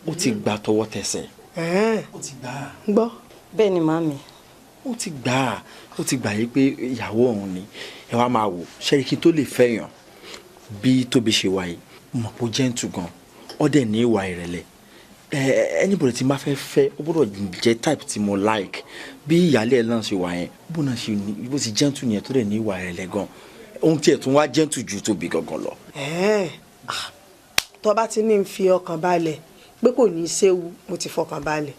ó ti gbà tọwọ́ tẹsẹ̀. Ó ti gbà á. Gbọ́. Bẹ́ẹ̀ ni màmí. Ó ti gbà á, ó ti gbà yí pé ìyàwó òun ni. Ẹ wá máa wò, ṣé kí n tó lè fẹ́yàn bí Tóbi ṣe wà yìí, mọ̀ pé ó gentle gan, ó dẹ̀ ní ìwà ìrẹ̀lẹ̀. Anybody tí n bá fẹ́ fẹ́, ó gbọ́dọ̀ jẹ́ type tí mo like. Bí ìyáálé ẹ̀ náà ṣe wà yẹn, bó náà ṣe ní, bó ti gentle yẹn tó dẹ̀ ní ìwà ìrẹ̀lẹ̀ gan, ohun tí ẹ̀ tún wá gentle ju Tóbi gangan lọ. Tó bá ti ní n fi ọkàn balẹ̀ pé kò ní í séwu, mo ti fọkàn balẹ̀.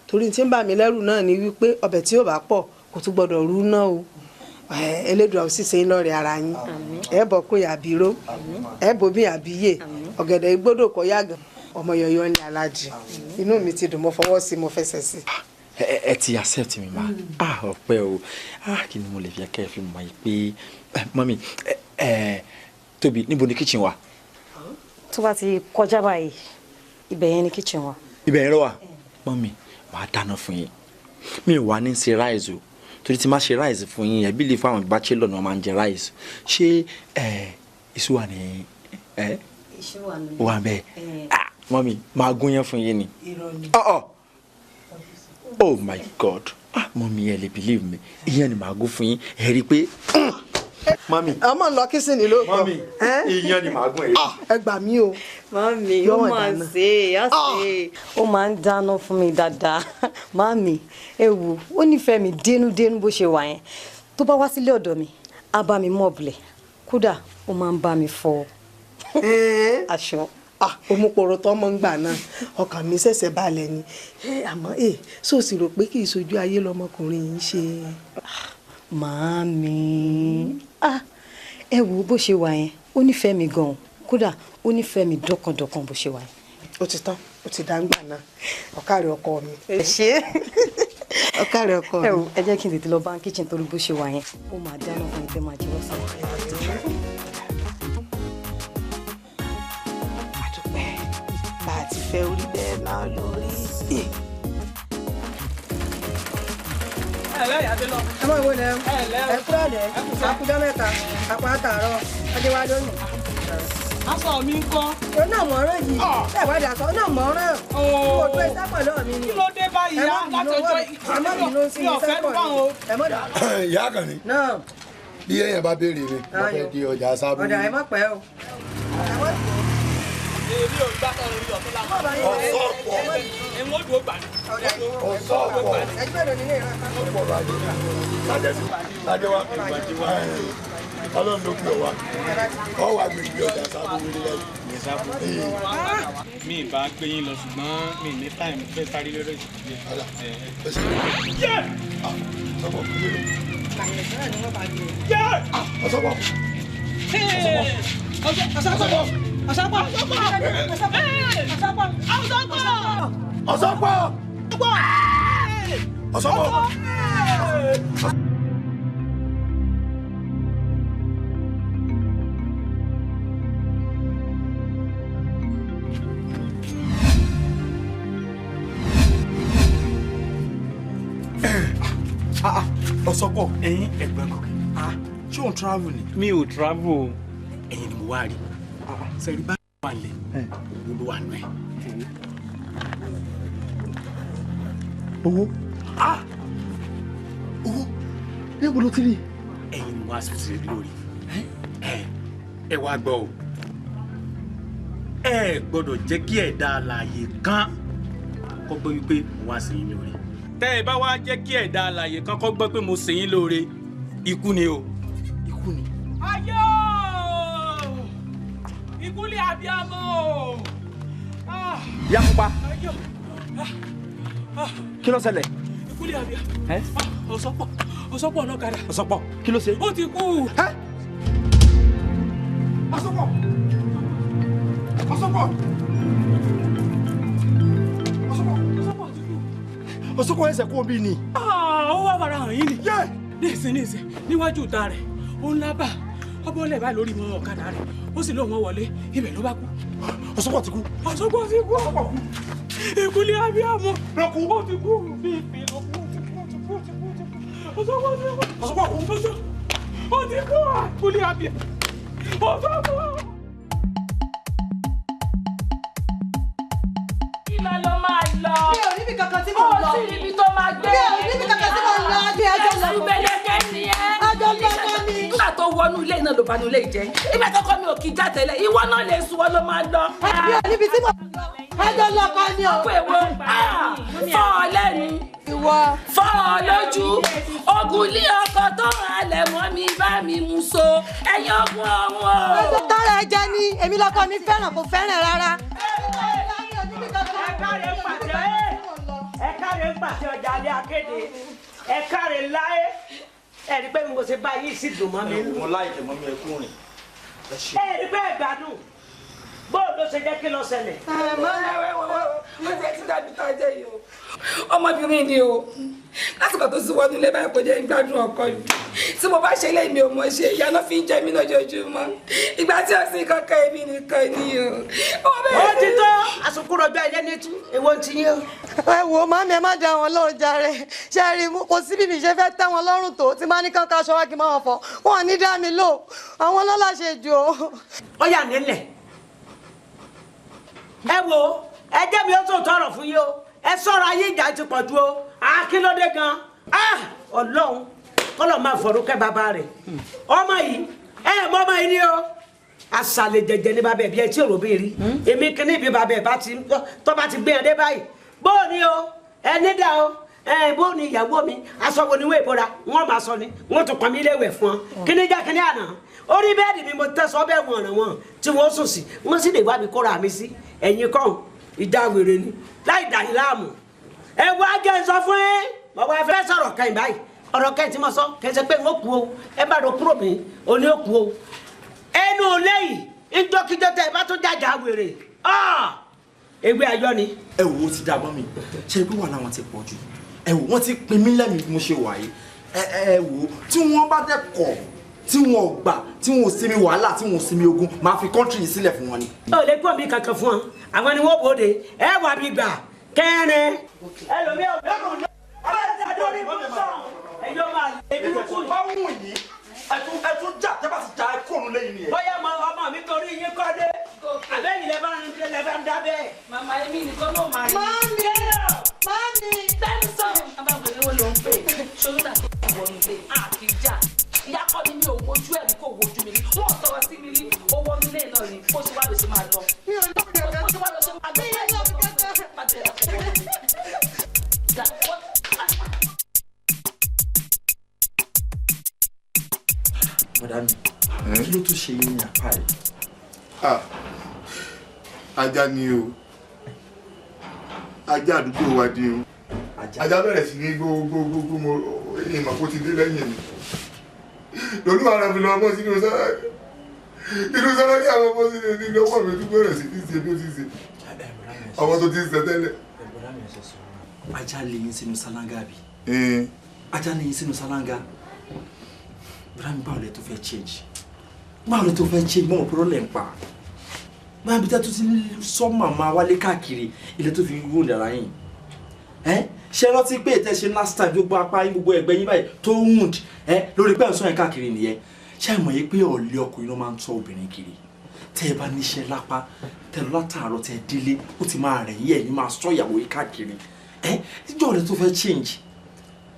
Torí tí ń bà mí lẹ́rù náà ni wípé ọbẹ̀ tí yóò bá pọ̀ kò tún gbọ́dọ̀ rú náà o. Elédùà ó sì ṣe ń lọ́rẹ̀ ara yín. Ẹ bọ̀ kó yàbíró, ẹ bòmí àbíyè, ọ̀gẹ̀dẹ̀ igbódò kọ́ yàgàn, ọmọ yọ̀yọ̀ ní alájì. Inú mi ti dùn, mo fọwọ́ sí, mo fẹsẹ̀ sí. Ẹ ti accept mi ma. Ọpẹ́ o. Kí ni mo lè fi kẹ́ ẹ fi mọ̀ yìí pé mọ́mí Tóbi, níbo ni kitchen wà? Tó bá ti kọjá báyìí, ibẹ̀ yẹn ni kitchen wà. Ibẹ̀ yẹn ló wà? Mọ́mí, màá dáná fún yín. Mi ò wá ní ṣe rice o, torí tí má ṣe rice fún yín, ẹbí lè fún àwọn bachelor ni wọ́n máa ń jẹ rice. Ṣé iṣu wà ní ẹ? Iṣu wà ní. Wà bẹ́ẹ̀. Mọ́mí, màá gún yẹn fún yín ni. Oh my God. Mọ́mí, ẹ lè believe me, ìyẹn ni màá gún fún yín, ẹ rí i pé. Mọ́mí. Ọmọ ń lọ kísìnì ló kọ. Mọ́mí, ìyẹn ni màá gún ẹ. Ẹ gbà mí o. Mọ́mí, ó máa ń ṣe é, á ṣe é. Ó máa ń dáná fún mi dáadáa. Mọ́mí, ẹ wò, ó nífẹ̀ẹ́ mi dénúdénú bó ṣe wà yẹn. Tó bá wá sílé ọ̀dọ̀ mi, á bá mi mọ̀bùlẹ̀. Kódà, ó máa ń bá mi fọ aṣọ. Òmùpòrò tó mọ̀ ń gbà náà, ọkàn mi ṣẹ̀ṣẹ̀ balẹ̀ ni. Àmọ́ ṣó sì rò pé kì í ṣojú ayé lọmọkùnrin yìí ń ṣe? Màámi, ẹ wo bó ṣe wà yẹn, ó nífẹ̀ẹ́ mi gan-an, kódà ó nífẹ̀ẹ́ mi dọ́kàndọ́kàn bó ṣe wà yẹn. Ó ti tán, ó ti dáńgbà náà, ọ̀kàrẹ̀ ọkọ mi. Ẹ ṣé, ọ̀kàrẹ̀ ọkọ mi. Ẹ wo, ẹ jẹ́ kí n tètè lọ bá kitchen torí bó ṣe wà yẹn, ó máa dáná fún mi tẹ́ máa jẹ lọ́sàn-án. náà lórí. Ẹ mọ̀ ìwé lẹ́wọ̀ ẹ kúrò lẹ́ àkújọ́ mẹ́ta àpò àtàrọ̀ ọjọ́ lónìí. Aṣọ mi ń kọ́. O náà mọ̀ ọ́rán yìí. Bẹ́ẹ̀ wá dà sọ, o náà mọ̀ ọ́rán. Kò tó iṣẹ́ pọ̀ lọ́wọ́ mi ni. Kí ló dé báyìí? Ẹ má bínú owó mi. Ẹ má bínú sí iṣẹ́ pọ̀ ni. Ẹ má dà. Ìyá kan ni. Náà. Bí èèyàn bá béèrè mi, mo fẹ́ di ọjà sábú. Ọ̀dà ẹ má pẹ́ o. Èmi ò gbá sọ̀rọ̀ orí ọ̀tún lápá. Ọ̀sọ́pọ̀. Ẹ̀wọ̀n ó dùn ó gbà ní. Ọ̀sọ́pọ̀. Ẹgbẹ́ ló nílé ìran kan. Ọ̀pọ̀ ajé. Sájẹ́ wa. Ọlọ́run ló pè wá. Ọ wà gbègbè ọjà sábú wílé lẹ́yìn. Mi ì bá gbé yín lọ ṣùgbọ́n mi ní táìmù fẹ́ sáré lórí ìṣẹ̀lẹ̀. Ọ̀sọ́pọ̀. Ọ̀sọ́pọ̀. Ọ̀sọ́pọ̀. Ọ̀sọ́pọ̀. Ọ̀sọ́pọ̀. Ọ̀sọ́pọ̀. Ẹ̀yin ẹ̀gbọ́n Gòkè. Ṣé òun travel ni? Mi ò travel o. Ẹ̀yin ni mo wá rí. Sẹ́rí bá wà lẹ̀, owó ló wà nù ẹ̀. Owó? Owó? Níbo ló ti rí? Ẹ̀yin ni mo wá sí lórí. Ẹ wá gbọ́ o. Ẹ gbọ́dọ̀ jẹ́ kí ẹ̀dá alààyè kan kó gbọ́ wípé mo wá sí yín lórí. Tẹ́ ẹ bá wá jẹ́ kí ẹ̀dá alààyè kan kó gbọ́ pé mo ṣe yín lóore, ikú ni o. Ikú ni. Ayé o! Ìkúlẹ̀ abiyamọ o! Ìyá Pupa. Kí ló ṣẹlẹ̀? Ìkúlẹ̀ abiyamọ. Ọ̀sọ́pọ̀ Ọ̀sọ́pọ̀ ọlọ́kadà. Ọ̀sọ́pọ̀ kí ló ṣe? Ó ti kú. Ọ̀sọ́pọ̀. Ọ̀sọ́pọ̀. Ọ̀sọ́pọ̀. Ọ̀sọ́pọ̀ ti kú. Ọ̀sọ́pọ̀ ẹsẹ̀ kú omi ni. Ó wá wàrà hàn yín ni. Nísìn nísìn níwájú ìta rẹ̀ ó ń lábà ọbọ̀lẹ̀ báyìí lórí mọ́ ọ̀kadà rẹ̀ ó sì lóun wọlé ibẹ̀ ló bá kú. Ọ̀sọ́pọ̀ ti kú. Ọ̀sọ́pọ̀ ti kú. Ìkúlẹ̀ abiyamọ. Ló kú. Ó ti kú bí ìpín ló kú ó ti kú ó ti kú ó ti kú ó ti kú. Ọ̀sọ́pọ̀ ti kú. Ọ̀sọ́pọ̀ kú. Ó ti kú ìkúlẹ̀ abiyamọ. Ọ̀sọ́pọ̀. Ìlọ ló máa lọ. Mi ò níbi kankan tí mò ń lọ. Ó sì níbi tó máa gbé. Mi ò níbi kankan tí mò ń lọ. Adé ẹjọ́ lọ. Ẹ̀sùn gbẹdẹkẹ ni ẹ́. Ẹjọ́ lọ kọ́ mi. Nígbà tó wọnú ilé náà ló banú ilé jẹ́. Ìgbà tó kọ́ mi ò kí já tẹ́lẹ̀. Ìwọ náà lè sùn wọ́n ló máa lọ. Mi ò níbi tí mò ń lọ. Ẹjọ́ lọ kọ́ mi o. Ọkọ èwo fọ́ ọ lẹ́nu. Ìwọ. Fọ́ ọ lójú. Ogun ilé ọkọ tó halẹ̀ mọ́ mi bá mi mú so. Ẹ̀yin ogun ọ̀run o. Ẹjọ́ tọrọ ẹ jẹ ni èmi lọkọ mi fẹ́ràn kò fẹ́ràn rárá. Ẹ káre ń pàṣẹ ọjà alẹ́ akéde ẹ káre láyé ẹ rí pé mo ṣe bá yìí sì dùn mọ́ mi. Mo láìpẹ́ mọ́ mi ẹ kú rìn. Ẹ rí pé ìgbádùn bóun ló ṣe jẹ́ kí ló ṣẹlẹ̀. Mo ti ti dàbí tá a jẹ́ yìí o. Ọmọbìnrin ni o lásìkò tó sì wọnú ilé báyìí kò jẹ́ ìgbádùn ọkọ mi tí mo bá ṣe ilé mi ò mọ̀ ṣe ìyá náà fi ń jẹ mí lójoojúmọ́ ìgbà tí ó sì kankan èmi nìkan ni o. Ó ti tó àsùnkúrọ̀jọ́ ẹ̀yẹ́ ní tú èwo ti yín o. Ẹ wo màmí ẹ má dá wọn lóhùn jàre ṣe rí kò sí bí mi ṣe fẹ́ tẹ́ wọn lọ́rùn tó tí máa ní kán káṣọ wá kí n máa wọn fọ wọn ní dá mi lò àwọn lọ́la ṣe jù o. Ó yà nílẹ̀ ẹ wo ẹ jẹ́ mi ó tó tọrọ fún yín o ẹ sọ̀rọ̀ ayé ìjà ti pọ̀ ju o akílódé gan Ọlọ́run kọ́lọ̀ máa fọ̀rọ̀ kẹ́ bàbá rẹ̀ ọmọ yìí ẹ mọ ọmọ yìí ni o àṣàlẹ̀ jẹjẹ ní bàbá ẹ̀ bí ẹ tí ò rò bí rí èmi kíní bí bàbá ẹ̀ bá ti tọ́ bá ti gbé ẹ dé báyìí bóò ni o ẹ nídà o ẹ bóò ni ìyàwó mi aṣọ wo ni wọ́n ìbora wọ́n máa sọ ni wọ́n tún pọn mi léwẹ̀ fún ọ kíní já kíní àná orí bẹ́ẹ̀dì mi mo tẹ̀sọ́ bẹ́ẹ̀ wọ̀n ràn wọ́n tí wọ́n sùn sí wọ́n sì lè wá mi kóra mi sí ẹ̀yìn kan ìjà wèrè ni láì dà yín láàmú ẹ wá jẹ́ n sọ fún ẹ mo wá fẹ́ sọ̀rọ̀ kẹ́yìn báyìí ọ̀rọ̀ kẹ́yìn tí mo sọ kẹ́yìn sọ pé n ó kú o ẹ bá ro kúrò mi ò ní ó kú o ẹnu lẹ́yìn ìjọkíjọ tẹ ẹ bá tún jàjà wèrè ewé ayọ̀ ni. Ẹ wo ti dá mọ́ mi ṣe bí wàhálà wọn ti pọ̀ jù ẹ wò wọ́n ti pin mí lẹ́mìí bí mo ṣe wà yìí ẹ wò tí wọ́n bá dẹ̀ kọ̀ Tí wọn ò gbà, tí wọn ò sinmi wàhálà, tí wọn ò sinmi ogun, máa fi country yìí sílẹ̀ fún wọn ni. Ó lè gbọ́n mi kankan fún wọn, àwọn ni wọ́n bòde, ẹ wà mí gbà kẹrin. Ẹlòmíì ò bẹ́ẹ̀ ẹtún jà tẹ́ bá ti jà ẹ kóònù lẹ́yìn nìyẹn. Bóyá ọmọ mi torí yín kọ́ dé, àbẹ́yìn lẹ́ bá ń dá bẹ́ẹ̀. Màmá èmi nìkan ló máa rí. Mami! Mami! Tẹ́lifíṣàn! Abáwọlé wo ló ń pè? Ṣolúdà tó ń wọnú ilé, a kì í jà. Ìyá kọ́ mi mi ò wojú ẹ̀mí kò wojú mi rí. Wọ́n sọ̀rọ̀ sí mi rí, ó wọnú ilé náà ni. Bó ṣe wá ló ṣe máa lọ. Mi ò lọ kẹ̀kẹ́. Bó ṣe wá ló ṣe máa lọ. Mi ò lọ kẹ̀kẹ́. Madam, kí ló tún ṣe yín ní apá yìí? Ajá ni o, ajá àdúgbò wa ni o. Ajá bẹ̀rẹ̀ sí ní gbogbogbò, mo ìmọ̀ kó ti dé lẹ́yìn mi. Lolúwa rẹ̀ fi lọ bọ́ sínú sára, inú sára ní àwọn ọmọ sínú ní ọwọ́ mi tún bẹ̀rẹ̀ sí ní ṣe bí ó ti ṣe. Ọmọ tó ti ń ṣe tẹ́lẹ̀. Ajá lè yín sínú sálángà bí? Ajá lè yín sínú sálángà. Bùrá mi, báwo lẹ tó fẹ́ change? Báwo lẹ tó fẹ́ change? Mọ̀ pé rọ́lẹ̀ ń pa. Báwo bí tẹ́ tó ti sọ màmá wálé káàkiri ilé tó fi wó dára yín? Ẹ́ ṣe rántí pé ìtẹ́ ṣe last time gbogbo apá yín gbogbo ẹ̀gbẹ́ yín báyìí tó wound ẹ́ lórí pẹ́ ọ̀sán yẹn káàkiri nìyẹn. Ṣé àìmọ̀ yìí pé ọ̀lẹ ọkùnrin ló máa ń tọ́ obìnrin kiri? Tẹ́ ẹ bá níṣẹ́ lápá, tẹ́ lọ látàárọ̀ tẹ́ délé, ó ti máa rẹ̀ yín ẹ̀yin máa sọ ìyàwó yín káàkiri. Ẹ́ níjọ́ ọ̀rẹ́ tó fẹ́ change?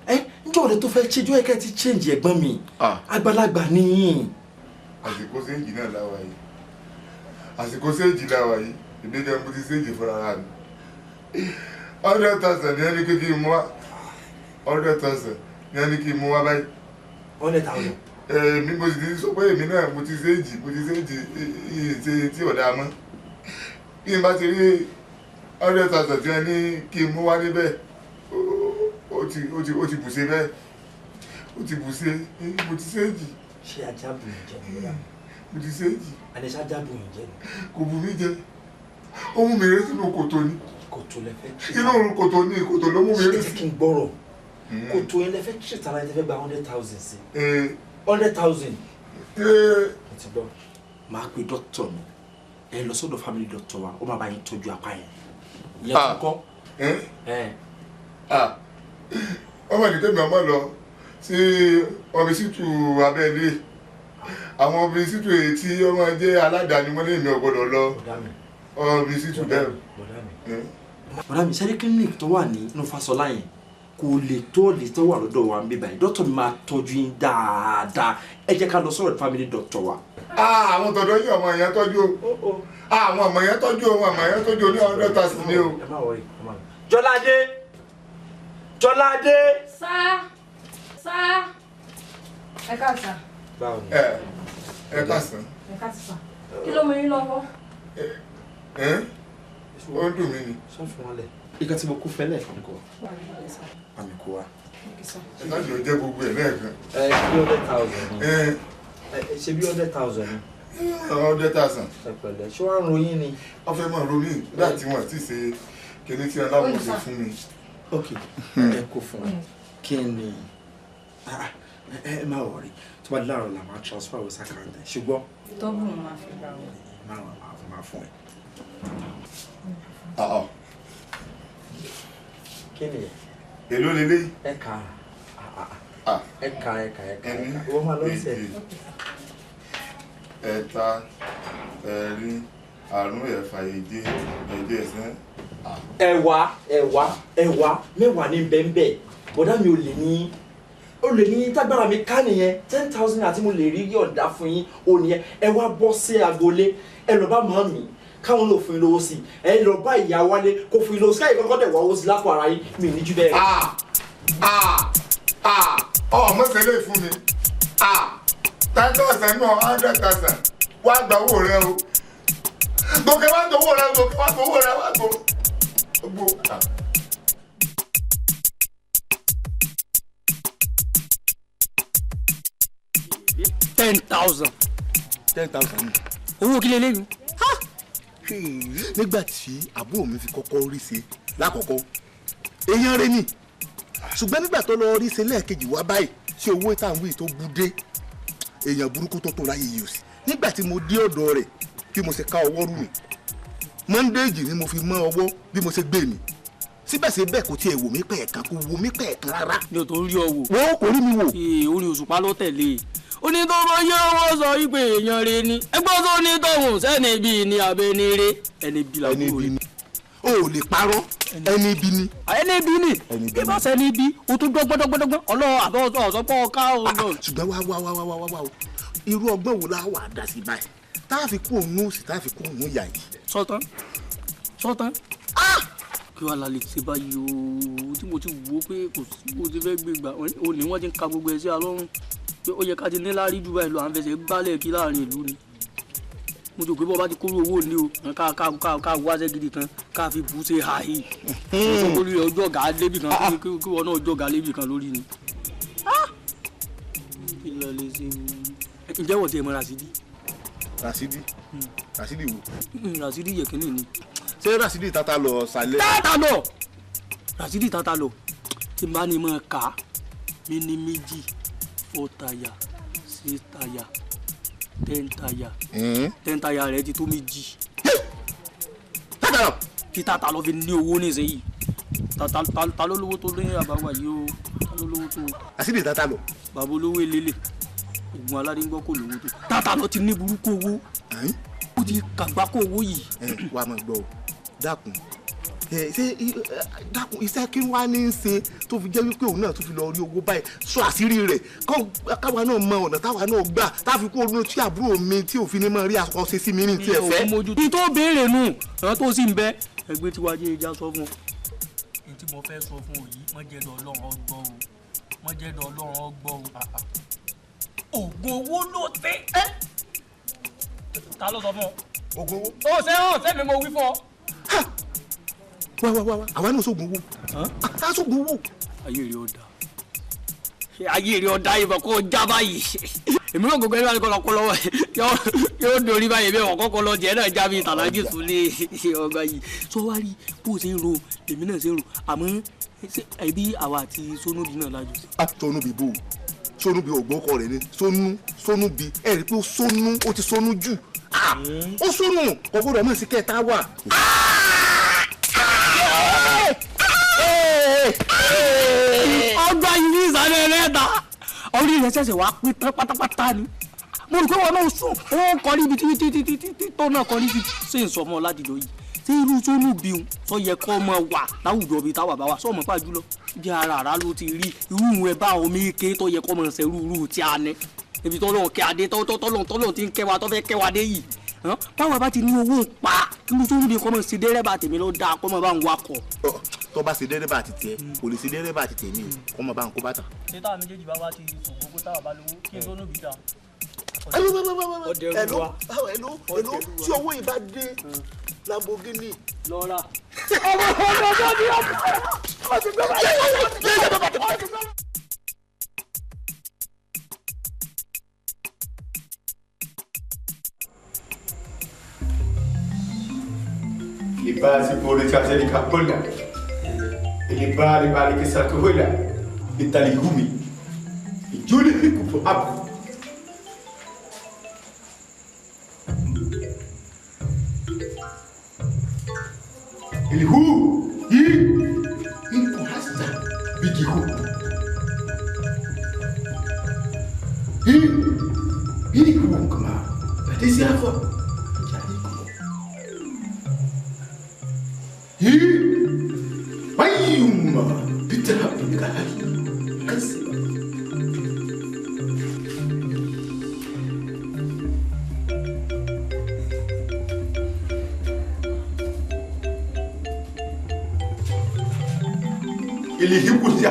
Ẹ njọ́ ọ̀rẹ́ tó fẹ́ change, ó yẹ ká ẹ ti change ẹ̀gbọ́n mi. Àgbàlagbà nìyí. Àsìkò séèjì náà láwa yìí, àsìkò séèjì láwa yìí, èmi gan mo ti séèjì fúnra ra mi. 100,000 ní ẹni kí n mú wá, 100,000 ní ẹni kí n mú wá báyìí. 100,000. Èmi mo sì ti sọ pé èmi náà mo ti séèjì, mo ti séèjì iye tí ọ̀dà mọ́. Bí n bá ti rí 100,000 tí ẹni kí n mú wá níbẹ̀, ó ti bùṣe bẹ́ẹ̀, ó ti bùṣe, mo ti séèjì. Ṣé ajá bù yín jẹ ni? Mo ti séèjì. Àní ṣé ajá bù yín jẹ ni? Kò bù mí jẹ, ó mú mi ré sínú kòtò ni. Kòtò lẹ fẹ́ tì. Inú kòtò ni, kòtò ló mú mi ré sí. Ṣé kí n gbọ́rọ̀? Kòtò yẹn lẹ fẹ́ tì tara yẹn tẹ fẹ́ gba 100,000 sí. 100,000. Mo ti gbọ́. Màá pe dókítà mi, ẹ lọ sọ́dọ̀ family doctor wa, ó máa bá yín tọ́jú apá yẹn. Ìyẹn tún kọ́. Ọmọ ní tẹ́mi ọmọ lọ sí ọbísítù abẹ́lé, àwọn ọbísítù èyí tí ọmọ jẹ́ aládàáni wọ́n lé mi ò gbọ́dọ̀ lọ ọbísítù bẹ́ẹ̀. Bọ̀dá mi, sẹ́rí clinic tó wà ní inú Fáṣọlá yẹn kò lè tó lè tó wà lọ́dọ̀ wa ń bí báyìí. Dókítà mi máa tọ́jú yín dáadáa, ẹ jẹ́ ká lọ sọ̀rọ̀ family doctor wa. Àwọn tọ̀dọ̀ yín ọmọ yẹn tọ́jú o, àwọn ọmọ yẹn tọ́jú o, ọmọ yẹn tọ́jú o ní 100,000 ni o. Jọládé! Jọládé! Sá! Sá! Ẹ káàsán. Báwo ni? Ẹ káàsán. Ẹ káàsán. Kí ló mú yín lọ́wọ́? Ẹ ó ń dùn mí ni. Sọ fún wọn lẹ. Ìkan tí mo kú fẹ́lẹ̀ kan kọ. Àmì kó wa. Ẹ láti lọ jẹ́ gbogbo ẹ̀ lẹ́ẹ̀kan. Ẹ bí 100,000 ni. Ẹ ṣe bí 100,000 ni. 100,000. Ẹ pẹ̀lẹ́, ṣé wàá ń ròyìn ni? Wọ́n fẹ́ máa ronú nígbà tí wọ́n ti ṣe kíní tí aláwọ̀ ṣe fún mi. Ok, ẹ kó fún ẹ. Kí ni ẹ má wọrí tó bá láàárọ̀ là máa transfer owó sàkáǹtì ẹ ṣùgbọ́n. Tọ́bù mo máa fi gbà wọ́n. Máa fún ẹ. Kí ni ẹ? Èló leléyìí? Ẹ kà á. Ẹ kà ẹ kà ẹ kà ẹ kà. Wọ́n máa lọ sí ẹ. Ẹ̀ta, ẹ̀rin, àrún, ẹ̀fà, èje, ẹ̀jọ, ẹ̀sán. Ẹ̀wá ẹ̀wá ẹ̀wá mẹ́wàá ní bẹ́ńbẹ́. Bọ̀dá mi ò lè ní ó lè ní tágbára mi ká nìyẹn 10,000 àti mo lè rí yọ̀ǹda fún yín ó nìyẹn. Ẹ wá bọ́ sí agboolé, ẹ lọ bá màmá mi káwọn lò fún yín lówó sí i, ẹ lọ bá ìyá wálé kó fún yín lówó sí káyọ̀ kọ́kọ́ dẹ̀ wá owó sí lápò ara yín, mi ní jù bẹ́ẹ̀. Ọmọ sẹlẹ̀ fún mi 10,000 náà 100,000 wá gba owó rẹ o, gòkè wá gbowó rẹ, gòkè wá gbowó rẹ, wá gbowó. $10,000. 10,000. Owó kí leléyìí. Nígbà tí àbúrò mi fi kọ́kọ́ rí ṣe lákọ̀ọ́kọ́, èèyàn rẹ ni, ṣùgbọ́n nígbà tó lọ rí ṣe lẹ́ẹ̀kejì wá báyìí tí owó táwọn wí tó bú dé, Èèyàn burúkú tó tó láyé yìí o sí. Nígbà tí mo dé ọ̀dọ̀ rẹ̀ bí mo ṣe ká ọwọ́ rú mi, mọ́ndéèjì ni mo fi mọ́ ọwọ́ bí mo ṣe gbé mi. Síbẹ̀síbẹ̀ kò tiẹ̀ wò mí pẹ̀ẹ̀kan, kò wò mí pẹ̀ẹ̀kan rárá. Mi ò tó rí ọ wò. Wọ́n kò rí mi wò. Orin Òṣùpá ló tẹ̀lé. Ó ní tó bá yẹ owó sọ wípé èèyàn rẹ ni. Ẹgbọ́n tó ní tọ̀hún sẹ́ni bíi ni àbẹ ni rẹ. Ẹni bí làbúrò rẹ. O ò lè parọ́, ẹni bí ni. Ẹni bí ni. Bí bá sẹ́ni bí, o tún dọ́gbọ́dọ́gbọ́dọ́gbọ́n. Ọlọ́run àbọ̀ ọ̀sọ́pọ̀ ká o lọ. Ṣùgbọ́n wá wá wá wá wá wá o, irú ọgbọ́n wo la wà dá sí báyìí? Tá a fi kú òun òsì, tá a fi kú òun ìyà yìí. Sọ́tán, sọ́tán. Kí wàá la lè ṣe báyìí o, tí mo ti wò ó pé kò sí bó ti fẹ́ gbé gbà, o ní wọ́n ti ń ka gbogbo ẹ̀ sí alọ́run pé ó yẹ ká ti ní láárí jù báyìí lọ, à ń fẹsẹ̀ gbálẹ̀ kí láàrin ìlú ni. Mo jò pé bọ́ bá ti kóró owó ní o, ká ká ká ká wáṣẹ́ gidi kan, ká fi bù ṣe hàhì. Mo sọ pé ọjọ́ ọ̀gá débì kan, kí wọn náà ọjọ́ ọ̀gá débì kan lórí ni. Kí ló lè ṣe o? Ǹjẹ́ wọ́n ti ẹ̀ mọ Rasidi? Rasidi? Rasidi wo? Rasidi yẹ̀kínní ni. Ṣé Rasidi tata lọ sálẹ̀? Tata lọ! Rasidi tata lọ. Tí n bá ní mọ̀ ká, mi ní méjì, 4 tire, 6 tire, 10 tire. 10 tire rẹ̀ ti tó méjì. Tata lọ! Kí tata lọ fi ní owó nísìnyí. Ta ló lówó tó ní àbáwá yìí o? Ta ló lówó tó? Rasidi tata lọ. Bàbá olówó elélè. Ògùn aládé ń gbọ́ kò lówó tó. Tata lọ ti ní burúkú owó. Ó ti kàgbákò owó yìí. Wà á máa gbọ́ o, dákun. Ṣé dákun iṣẹ́ kí wọ́n á ní í ṣe tó fi jẹ́ wípé òun náà tó fi lọ rí owó báyìí, sọ àṣírí rẹ̀ káwa náà mọ ọ̀nà táwa náà gbà tá a fi kó ọdún tí àbúrò mi tí òfin ní máa rí aṣọ ṣe sí mi ní ti ẹ̀fẹ́. Ní tó béèrè nù, àwọn tó sì ń bẹ ẹgbẹ́ tí wàá jẹ́ ìjà sọ fún ọ. Ní tí mo fẹ́ sọ fún ọ yìí, wọ́n jẹ́ dọ̀ Ọlọ́run ọgbọ́ o, wọ́n jẹ́ dọ̀ Ọlọ́run ọgbọ́ o. Ògùn owó ló tẹ́ ẹ́. Ta ló sọ fún ọ? Ògùn owó. Ó ṣe hàn sẹ́mi mo wí fún ọ. Wá wá wá wá, àwa náà sógun owó. A sógun owó. Ayé rẹ̀ ọ̀dà. Ayé rẹ̀ ọ̀dà ìbọn kó já báyìí. Èmi náà gbogbo ẹni wá ní kọ́ lọ́wọ́ yóò dorí báyìí bí ọ̀kọ́ kọ́ lọ jẹ́ náà já bí tàlájì sùn lé ọgbà yìí. Sọ wá rí bó ṣe ń ro èmi náà ṣe ń ro àmọ́ ẹbí àwa àti Sónúbí náà lájọ sí. Sónúbí bò ó, Sónúbí ògbón kọ rẹ ni Sónú Sónúbí ẹ rí i pé ó sónú, ó ti sónú jù, ó sónú kò gbọ́dọ̀ mọ̀ sí kẹta wà. Ọgbà yìí ní ìsàlẹ̀ ẹlẹ́ta orí rẹ̀ ṣẹ̀ṣẹ̀ wá pín tán pátápátá ni. Mo rò pé wọn náà sùn ó ń kọrí ibi tí tó náà kọrí ibi ṣé ń sọ fún ọ láti lọ yìí. Ṣé irú Sónúbí ń sọ yẹ kọ́ ọmọ wà láwùjọ bíi táwa bá wà sọ ọmọ pàjù lọ bí ara àrá ló ti rí irú ìwọ̀n ẹ bá omi ike tó yẹ kọ́ ọmọ ṣe rúurú tí a ní ibi tọ́lọ́run kẹ́ adé tọ́lọ́run ti ń kẹ́ wa tó fẹ́ kẹ́ wa dé yìí. Báwa bá ti ní owó ń pa irú Sónúbí kọ́ ọmọ ṣe dẹ́rẹ́bà tèmi ló dáa kọ́ ọmọ bá ń wakọ̀. Tó bá ṣe dẹ́rẹ́bà àti tiẹ̀ kò lè ṣe dẹ́rẹ́bà àti tèmi o, kọ́ ọmọ bá ń kó bàtà. Ṣé táwa méjèèjì bá wá ti sògbógbó táwa bá lówó kí n Sónúbí dáa? Hello, hello, hello, tí owó yìí bá dé Lamborghini. Lọ́ra. Ọmọ ọmọ ọmọ mi ọmọ ọmọ ti gbọ́ báyìí. Libasi pole chaseli kapola. Libali bali kisatuhula. Italihumi. Ijuli hikupo hapo. Ilihu i ikuhasa bigihu. I iku kama. Batisi hapo.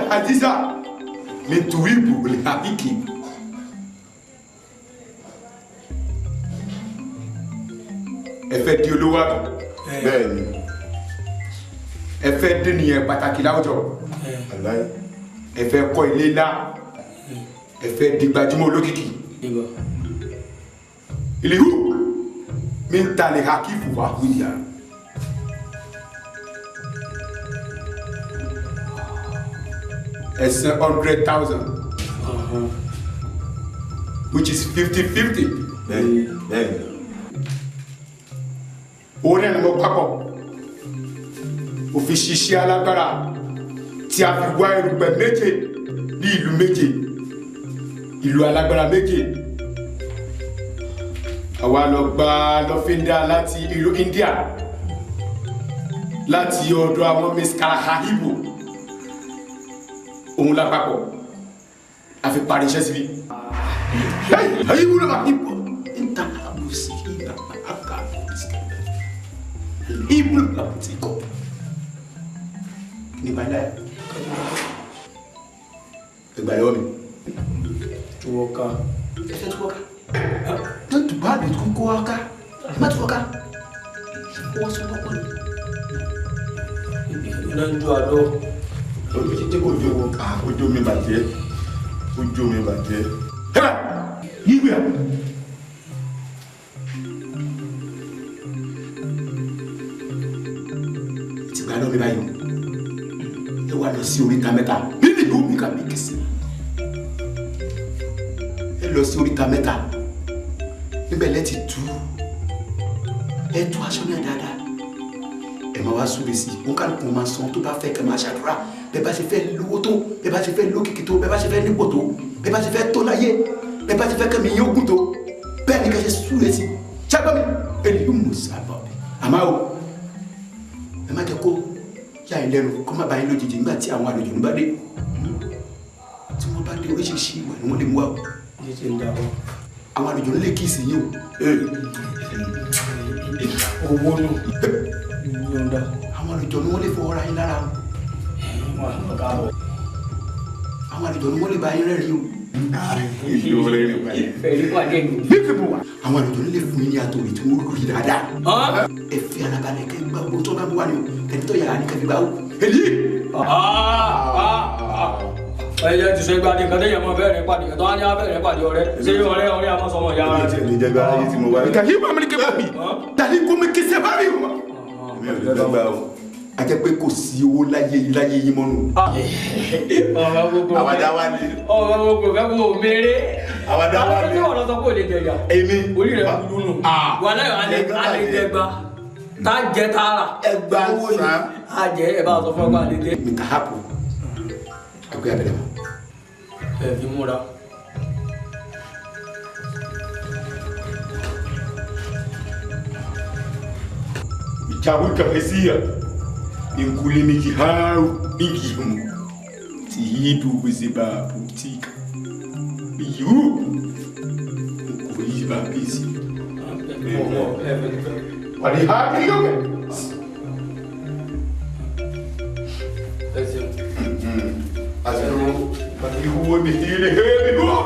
Hadiza mituibu lihakiki. Ẹ fẹ́ di olówó àbí? Bẹ́ẹ̀ni. Ẹ fẹ́ dènìyàn pàtàkì láwùjọ. Ẹ fẹ́ kọ́ ilé ńlá. Ẹ fẹ́ di gbajúmọ̀ olókìkí. Ìlíhù mi ń ta lè hakifu wà wíyà. Ẹ̀sán 100,000. which is 50-50. Bẹ́ẹ̀ni. Owó náà ni mo papọ̀ mo fi ṣiṣẹ́ alágbára tí a fi wá erùpẹ̀ méje ní ìlú méje, ìlú alágbára méje. Àwa lọ gba lọ́fíńdà láti ìlú India, láti ọ̀dọ̀ àwọn Miss Kalahahibo. Òun lápapọ̀ a fi parí iṣẹ́ síbi. Ayé wúlò máa ń bọ̀ níta àbòsí ìgbà àkà àbòsí ìwúlò àbòsí kọ̀ nípa ilé ẹgbàá lọ́wọ́ mi. Tuwoka. Ẹ fẹ́ tuwoka. Tó bá lè tún kó wa ká má tuwoka. Wọ́n sọ wọ́pọ̀ ni. Iná ń jó àlọ́. Ojú mi bàjẹ́, ojú mi bàjẹ́. Yíwé à. Ti gba lọ́mi báyìí o. Ẹ wá lọ sí oríta mẹ́ta. Nínú ìlú mi kà mí kìsì. Ẹ lọ sí oríta mẹ́ta. Níbẹ̀ lẹ́ ti tú. Ẹ tú aṣọ náà dáadáa. Ẹ máa wá súre sí i. Òun kálukú máa san tó bá fẹ́ kẹ́ máa ṣàdúrà. Bẹ́ẹ̀ bá ṣe fẹ́ lówó tó, bẹ́ẹ̀ bá ṣe fẹ́ lókìkí tó, bẹ́ẹ̀ bá ṣe fẹ́ nípò tó, bẹ́ẹ̀ bá ṣe fẹ́ tó láyé, bẹ́ẹ̀ bá ṣe fẹ́ kẹ́mi yín ogun tó, bẹ́ẹ̀ ni kẹ́ ṣe súre sí i. Ṣàgbọ́n mi, èyí mú sábà mi. Àmọ́ o, ẹ má jẹ́ kó yà yín lẹ́nu kó má bá yín lójijì nígbà tí àwọn àlejò bá dé. Tí wọ́n bá dé oríṣiríṣi ìwà ni wọ́n lè mú wa o. Àwọn àlejò lè kí ìsìn yín o. Owó nù. Àwọn àlejò ni wọ́n lè fọwọ́ ra yín lára o. Àwọn àlejò ni wọ́n lè bá yín rẹ́rìn o. Àwọn àlejò ni lè fún yín ní àtòrí tí wọ́n lù yín dáadáa. Ẹ fi ara balẹ̀ kẹ́ gbá owó tó bá mú wá ní o. Tẹ̀lé tó yàrá ní kẹ́ fi gbá o. Èyí. Ẹ jẹ́ ti sọ ìgbà nìkan téèyàn máa bẹ̀rẹ̀ pàdé tó á ní abẹ́rẹ́ pàdé ọ̀rẹ́ ṣé ọ̀rẹ́ ọ̀rẹ́ àmọ́ sọmọ ìyá rẹ̀. Èmi ò lè jẹ́ gba ayé tí mo wá. Dàhí màmí ni kébà mi. Dàhí gómi kẹsẹ̀ bá mi wà. Èmi ò lè jẹ́ gba o. A jẹ́ pé kò sí owó láyé láyé yín mọ́nu. Ọ̀rọ̀ gbogbo àwàdà wa ni. Ọ̀rọ̀ gbogbo fẹ́ kó o mèrè. Àwàdà wa ni. Àwọn ọ̀rọ̀ sọ pé o lè jẹ̀yà. Èmi. Orí rẹ̀ burú nù. Wàhálà yóò alẹ́ jẹ gba. Tá jẹ tààrà. Ẹgbà sàn. A jẹ ẹ bá sọ fún ọgbà alẹ́ jẹ. Mr. Hapu, ẹgbẹ́ abẹ́rẹ́ mọ́. Ẹ fi múra. Ìjáwé kàfẹ́síyà. Nkule mikiharu mikihumu tihidu kuziba butika yu nkuliba bizi wali haki yoke azero balihuwe mihile hemi ho.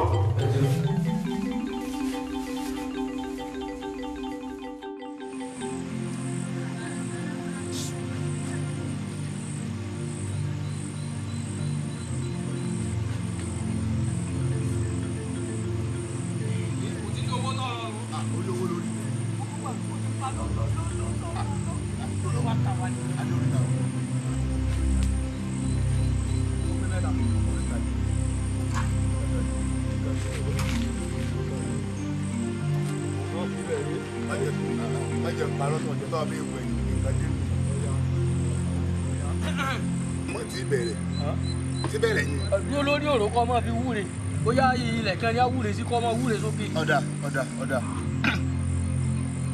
Dúró lórí òrò kọ́ máa fi wúre bóyá ilẹ̀ kan ní á wúre sí kọ́ máa wúre sókè. Ọ̀dà ọ̀dà ọ̀dà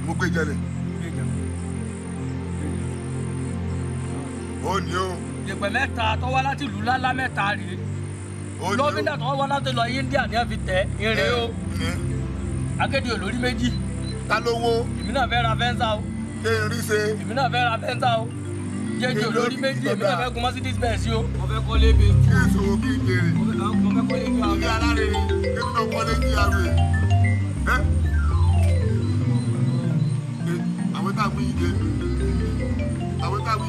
mo gbé jẹlẹ̀. Ó ní o. Ìpè mẹ́ta tó wá láti ìlú ńláńlá mẹ́ta rèé. Lọ́fíńdà tó wá láti lọ India ní ẹ fi tẹ̀ eré o. Akéde olórí méjì. Ta ló wo? Èmi náà fẹ́ ra fẹ́ńsà o. Ṣé n rí ṣe? Èmi náà fẹ́ ra fẹ́ńsà o. Jẹ́jẹ́ olórí méjì èmi náà fẹ́ gun Mercedes Benz o. Mo fẹ́ kọ́lé mi. Kí èso kí n jèrè. Mo fẹ́ kọ́lé mi. Ilé alárèrè kí n náà kọ́lé GRA. Àwọn tá a wí dé. Àwọn tá a wí.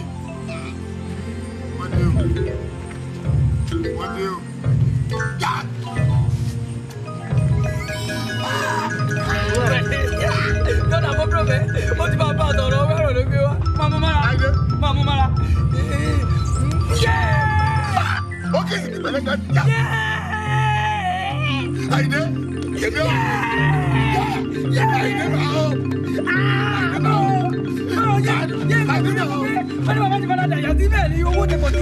Wọ́n dé o. Wọ́n dé o. Yọ̀dà mo dúró fẹ́, ó ti máa bá a sọ̀rọ̀ ọwọ́ ẹ̀rọ ló gbé wá. Máa mú mára. Máa mú mára. Ó kì í sì ní pẹ̀lẹ́ kan. Àyìndé. Èmi ò. Wọ́n ní bàbá ti fara dàyà sí bẹ́ẹ̀ ni owó ti pọ̀ sí.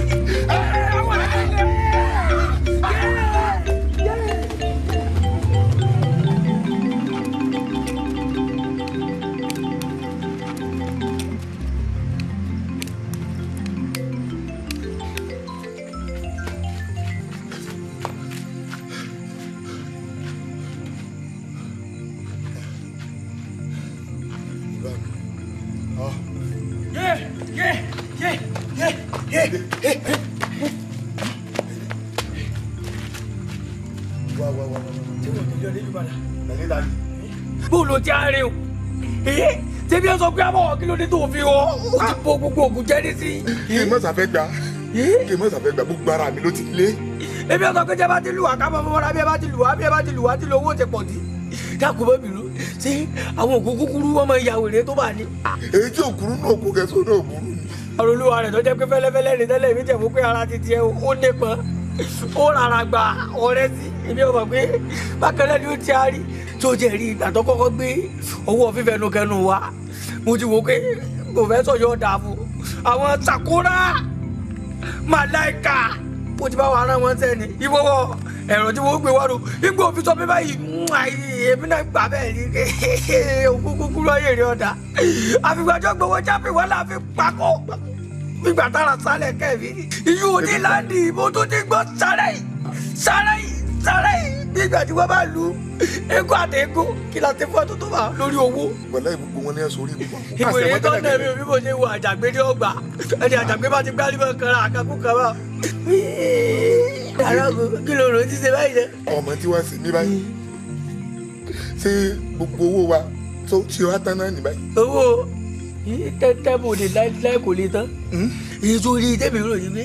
Bóòlù ti àárẹ̀ o tẹbi ẹ sọ pé àbọ̀ kí ló dé tó fi ọ ó ti bo gbogbo ògùn jẹ́ ní sí. Kí n mọ̀ sàfẹ́ gbà kí n mọ̀ sàfẹ́ gbà gbogbo ara mi ló ti lé. Ebi ẹ sọ pé jẹ́ bá ti lù wá ká mọ̀ fọwọ́ra bí ẹ bá ti lù wá bí ẹ bá ti lù wá tí lówó ti pọ̀ sí. Dákun bọ́ bìlú ṣé àwọn ògùn kúkúrú wọn máa ya wèrè tó bá ní. Èyí tí òkúrú náà kó kẹsàn-án náà òkúrú ni. Ọ̀rọ̀ olúwa rẹ̀ tó jẹ́ pé fẹ́lẹ́fẹ́lẹ́ ní tẹ́lẹ̀ mi tẹ̀ fún pé ara ti tiẹ̀ ó nípọn ó rárá gba ọ̀rẹ́ sí èmi ò mọ̀ pé bákan náà ni ó ti á rí tó jẹ́ rí ìgbà tó kọ́kọ́ gbé owó fífẹnukẹnu wa mo ti wò pé kò fẹ́ sọ̀yọ́ ọ̀dà fún àwọn sakura màláìka mo ti bá wa rán wọn sẹ́ni ìwọ́wọ́ ẹ̀rọ tí wọ́n gbé wá lò igbó òfin sọ pé báyìí èmi náà gbà bẹ́ẹ̀ ni òkú kúkúrú ayé rẹ̀ ọ̀dà àfìgbàjọ́ gbowó jáfì wọn là fi pakọ́ gbígbà tára sálẹ̀ kẹ́mi iyú ní láǹdì mo tún ti gbọ́ sáré sáré sáré nígbà tí wọ́n bá lu eégún àti eégún kí la ti fún ẹ tó tó bá lórí owó. Wàláhì gbogbo wọn ní ẹ sórí gbogbo. Ìwé tó nà mí bí mo ṣe wo àjàgbé ní ọgbà ẹni àjàgbé bá ti gbá níbẹ̀ kan àkàkù kan bá. Kí ló rò ó ti ṣe báyìí dẹ. Ọmọ tí wàá sì ní báyìí ṣé gbogbo owó wa tó ti wá tán náà ní báyìí. Owó tẹ́tẹ́ bò ní láíláí kò lè tán. Èso orí tèmi rò yìí pé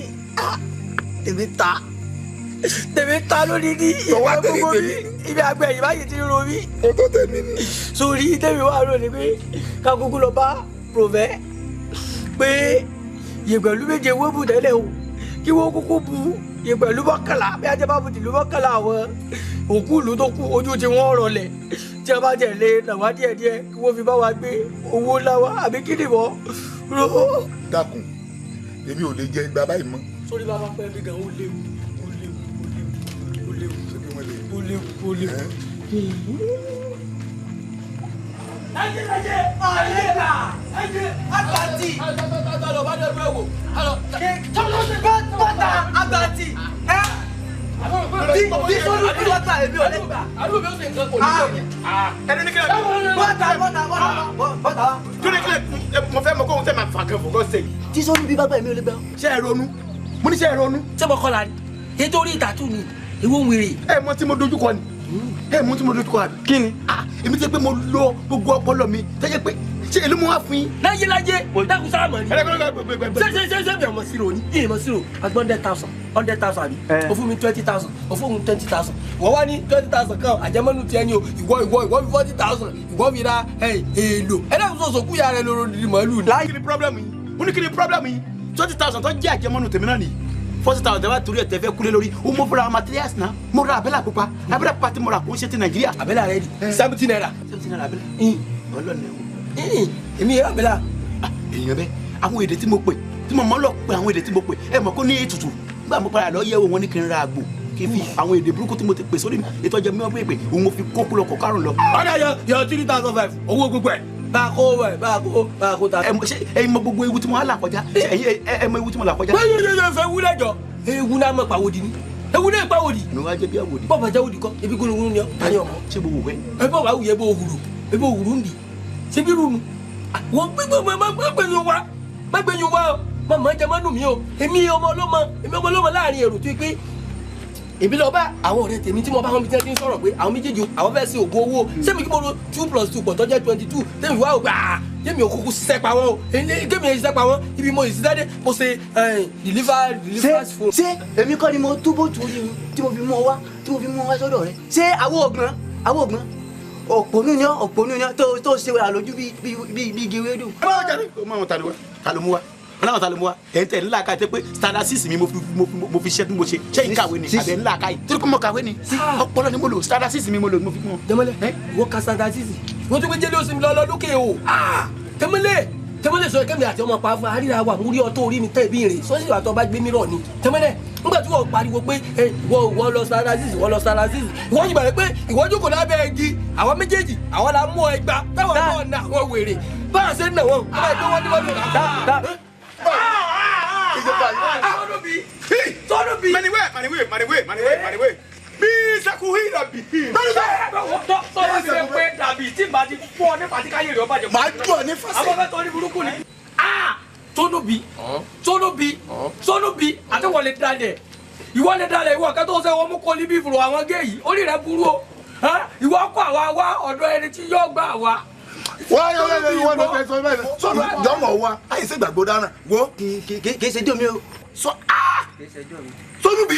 tèmi ta tèmi ta lórí ní ìwà gbogbo mi ibi àgbẹ̀ yìí báyìí ti ń ro mí. O tó tèmi ni. Sórí tèmi wà rò ní pé kakúkú lọ bá pòfẹ́ pé yèpẹ̀lú méje wọ́n bù tẹ́lẹ̀ o kí wọ́n kúkú bu yèpẹ̀lú mọ́kànlá bí ajẹ́ bá bu tìlú mọ́kànlá àwọn òkú ìlú tó kú ojú tí wọ́n rọlẹ̀ tí a bá jẹ̀ lé nàwa díẹ̀díẹ̀ kí wọ́n fi bá wa gbé owó ńlá wa àbí kí ni wọ́n rò. Dákun èmi ò lè jẹ igba báyìí mọ́. Sórí bàbá pẹ́ mi gan ó léwu ó léwu ó léwu ó léwu ó léwu ó léwu. Ẹjẹ ọ̀lẹ́gà ẹjẹ àgbàtì. Bọ́tà àgbàtì ẹ́ bí sọ́dún bí wọ́n ta èmi ò lè gbà. Àdúgbò mi ó sì nǹkan kò ní lè. Ẹni ní kílẹ̀. Bọ́tà bọ́tà bọ́tà bọ́tà. Tó ní kílẹ̀ mo fẹ́ mọ kóhun tẹ́ máa fà gan for God's sake. Tí sọ́dún bí bá gbà èmi ò lè gbà. Ṣé ẹ ronú? Mo ní ṣé ẹ ronú. Ṣé mo kọ́ la ni? Nítorí ìtàtù ni ìwọ ń wèrè. Ẹ mọ tí mo dojú kọ ni. Ẹ mọ tí mo dojú kọ àbí. Kí ni? Èmi ti pé mo lo gbogbo ọpọlọ mi tẹ́jẹ́ pé ṣé èlú mo wá fún yín. Láyé láyé dákun sáà mọ̀ ni. Ṣé ṣé mi ọmọ sírò ni? Yìí mọ̀ sírò àgbọn 100,000 100,000 àbí? O fún mi 20,000 o fún mi 20,000. Wọ́n wá ní 20,000 kan àjẹmọ́nú tiẹ̀ ni o ìwọ ìwọ ìwọ fi 40,000 ìwọ fi ra èlò. Ẹ dákun sọ̀sọ̀ kúyà rẹ lóró di màálù ni. Láyé kí ni problem yìí? Mo ní kí ni problem yìí? 20,000 tó jẹ́ àjẹmọ́nú tèmi náà nìyí. 40,000 tẹ́ bá torí ẹ̀ tẹ́ fẹ́ kúlé lórí o mo fura materials náà mo ra abẹ́là pupa abẹ́là pupa tí mo ra kò ń ṣe ti Nàìjíríà. Abẹ́là rẹ di 70 naira. 70 naira abẹ́là. Ọlọ́ọ̀ni ẹ̀ èmi yẹ abẹ́là. Èèyàn bẹ́ẹ̀ àwọn èdè tí mo pè tí mo mọ̀ lọ pé àwọn èdè tí mo pè ẹ mọ̀ kó ní ètùtù nígbà mo padà lọ yẹ̀ wò wọ́n ní kí n ra àgbò kí n fi àwọn èdè burúkú tí mo ti pè sórí mi ètò ọjọ́ mímọ́ pé òun mo fi kó kúlọ̀ kó kárùn lọ. Ọ̀dà yọ yọ 3,500 owó gbogbo ẹ̀ bá a kó ẹ̀ bá a kó bá a kó ta. Ẹ ẹ mọ gbogbo ewu tí mo là kọjá ẹ mọ ewu tí mo là kọjá. Bẹ́ẹ̀ fẹ́ wúlẹ̀ jọ ewu náà mọ̀ pàwọ́dì ni ewu náà pàwọ́dì. Mi wá jẹ́ bí àwòdì. Bọ́ọ̀bà jẹ́ òdì kọ́ ebi gúnugúnu ni ọ́ tani ọmọ. Ṣé mo wò wẹ́? Ẹ bọ́ọ̀ bá wù yẹ bó òwúrò ebi òwúrò ń dì ṣé bí rúnu. Wọ́n gbégbé má gbẹ̀yìn wa má gbẹ̀yìn wa o má má jẹ má nù mí o èmi ọmọ ọlọ́mọ èmi ọmọ ọlọ́mọ láàrin èrò tó yẹ pé èmi lọ bá àwọn ọ̀rẹ́ tèmi tí mo bá wọn bí tí wọ́n ti ń sọ̀rọ̀ pé àwọn méjèèjì àwọn fẹ́ẹ́ ṣe ògùn owó sẹ́mi kí mo ro 2 + 2 pọ̀ tó jẹ́ 22 tẹ́mi wá ògbà tẹ́mi ò kúkú ṣiṣẹ́ pa wọ́n o tẹ́mi ṣiṣẹ́ pa wọ́n ibi mo ṣiṣẹ́ dé mo ṣe deliver phone. Ṣé èmi kọ́ ni mo túbọ̀ tù ú tí mo fi mú ọ wá tí mo fi mú ọ wá sọ́dọ̀ rẹ? Ṣé àwọn ògbọ́n àwọn ògbọ́n òpònú ni ọ́ òpònú ni ọ́ tó ṣe wà lójú bí igi ewédú. Ẹ máa jáde kó máa ta ló wá ta ló mú wa Ọlọ́run ta ló mú wa ẹ̀ ń tẹ̀ ńlá ká tẹ́ pé standard 6 mi mo fi ṣẹ́ bí mo ṣe ṣé ìkàwé ni àbẹ̀ ńlá ká yìí torí pé mo kàwé ni ọpọlọ ni mo lò standard 6 mi mo lò mo fi kún un. Jẹ́mọ́lẹ̀ ìwọ ka standard 6 wọ́n tún gbé jẹ́lé oṣù mi lọ lókè o. Tẹ́mọ́lẹ̀ Tẹ́mọ́lẹ̀ sọ kẹ́mi àti ọmọ pa fún àríra wa mo rí ọtọ́ orí mi tẹ́ ìbí rè sọ́sì àtọ́ bá gbé mírọ̀ ni. Tẹ́mọ́lẹ̀ nígbà tí wọ́n pariwo pé ìwọ lọ standard 6 ìwọ lọ standard 6 ìwọ yìí bàrẹ̀ pé ìwọ jókòó lábẹ́ igi àwọn méjèèjì àwọn la mú ẹgbà táwọn náà na àwọn wèrè báyà ṣe ń nà wọ́n báyà tó wọ́n ní wọ́n lò. Tọ́lùbí. Maniwe maniwe maniwe maniwe maniwe. Bí sakuhi dàbí. Tọ́lá ṣe pé dàbí tí màá ti fún ọ ní pàtíkáyé rẹ̀ ọba jẹ. Màá jù ọ ní fásitì. Àwọn fẹ́ tọ́ ní burúkú ni. Tọ́lùbí Tọ́lùbí Tọ́lùbí àti wọlé dalẹ̀ ìwọlé dalẹ̀ ìwọ kẹ́tọ́ ṣe wọ́n mú kọ́lí bí ìfòrò àwọn gé yìí orí rẹ̀ burú o. Ìwọ kọ́ àwa wá ọ̀dọ̀ ẹni tí yóò gbà wá. Wọ́n yọ lẹ́nu ìwọ ló fẹ́ sọ bẹ́ẹ̀ sọ́nù jọmọ̀ wa àyè ṣe gbàgbọ́ dáná wo. Kì í ṣe jọ́ mi o. Sọ Tọ́lùbí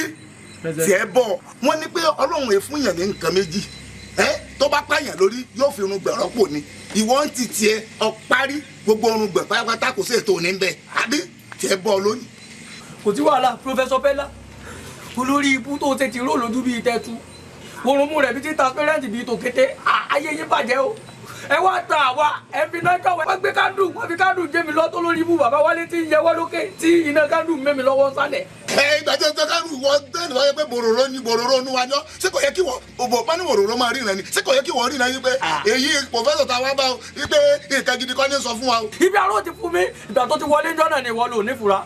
tiẹ̀ bọ̀ wọ́n ní pé Ọlọ́run èfún yàn ní nǹkan méjì tó bá pààyàn lórí yóò fi irun gbẹ̀ rọ́pò ni ìwọ ń ti tiẹ̀ ọ̀parí gbogbo irun gbẹ̀ pátápátá kò sí ètò òní bẹ́ẹ̀ àbí tiẹ̀ bọ̀ lónìí. Kò sí wàhálà Professor Bella olórí ibú tó ṣe ti ró lójú bíi tẹ́tù orunmú rẹ̀ bíi ti transparent bíi tòkété ayé yín bàjẹ́ o ẹ wá ta àwa ẹ fi iná káwé wọ́n gbé kándù wọ́n fi kándù jẹ́ mi lọ́tọ́ lórí ibú bàbá wálé tí ń yẹwọ́ lókè tí iná kándù mẹ́mi lọ́wọ́ sálẹ̀. Ẹ ìgbà tí ọjọ́ kándù wọ́n tẹ́lẹ̀ wáyé pé bòròró ni bòròró nu wa jọ ṣé kò yẹ kí wọ́n òbò pánú bòròró máa ríran ni ṣé kò yẹ kí wọ́n ríran yí pé èyí pòfẹ́sọ̀ tá a wá bá o yí pé nǹkan gidi kọ́ ní sọ fún wa o. Ibi àrò ti fún mi ìgbà tó ti wọlé jọ́nà ni ìwọ lò nífura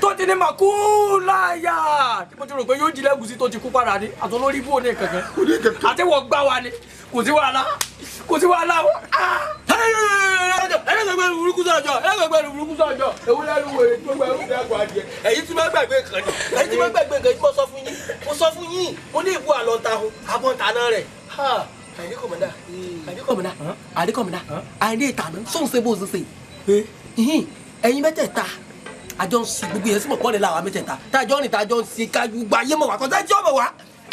tó ti ní màkú láyà tí mo ti rò pé yóò jí lẹ́gùsí tó ti kú padà ní àtolórí ibú òní kankan àti wọ́n gbá wa ni kò sí wàhálà kò sí wàhálà o. Ẹlẹ́gbẹ̀gbẹ̀ burúkú sọ̀jọ̀ ẹlẹ́gbẹ̀gbẹ̀ burúkú sọ̀jọ̀ ewu lẹ́nu wèrè tí gbogbo ẹrú ìdàgbọ̀ adìẹ ẹ̀yin tí máa gbàgbé kan ni ẹ̀yin tí máa gbàgbé kan ni mo sọ fún yín mo sọ fún yín mo ní ìbú àlọ́ta hun abọ́ta náà rẹ̀ àdékọ̀mọ́dá àdékọ̀mọ́dá àdékọ̀mọ́dá àìní ìtàná sóun ṣe bó ṣe ṣe ẹ̀yin mẹ́tẹ̀ẹ̀ta àjọ ń ṣe gbogbo yẹn sí mọ̀kọ́ rẹ̀ la àwa mẹ́tẹ̀ẹ̀ta tájọ́ rìn tájọ́ ń ṣe kájú gba ayé mọ̀ wá kọ́sẹ́ tí ó mọ̀ wá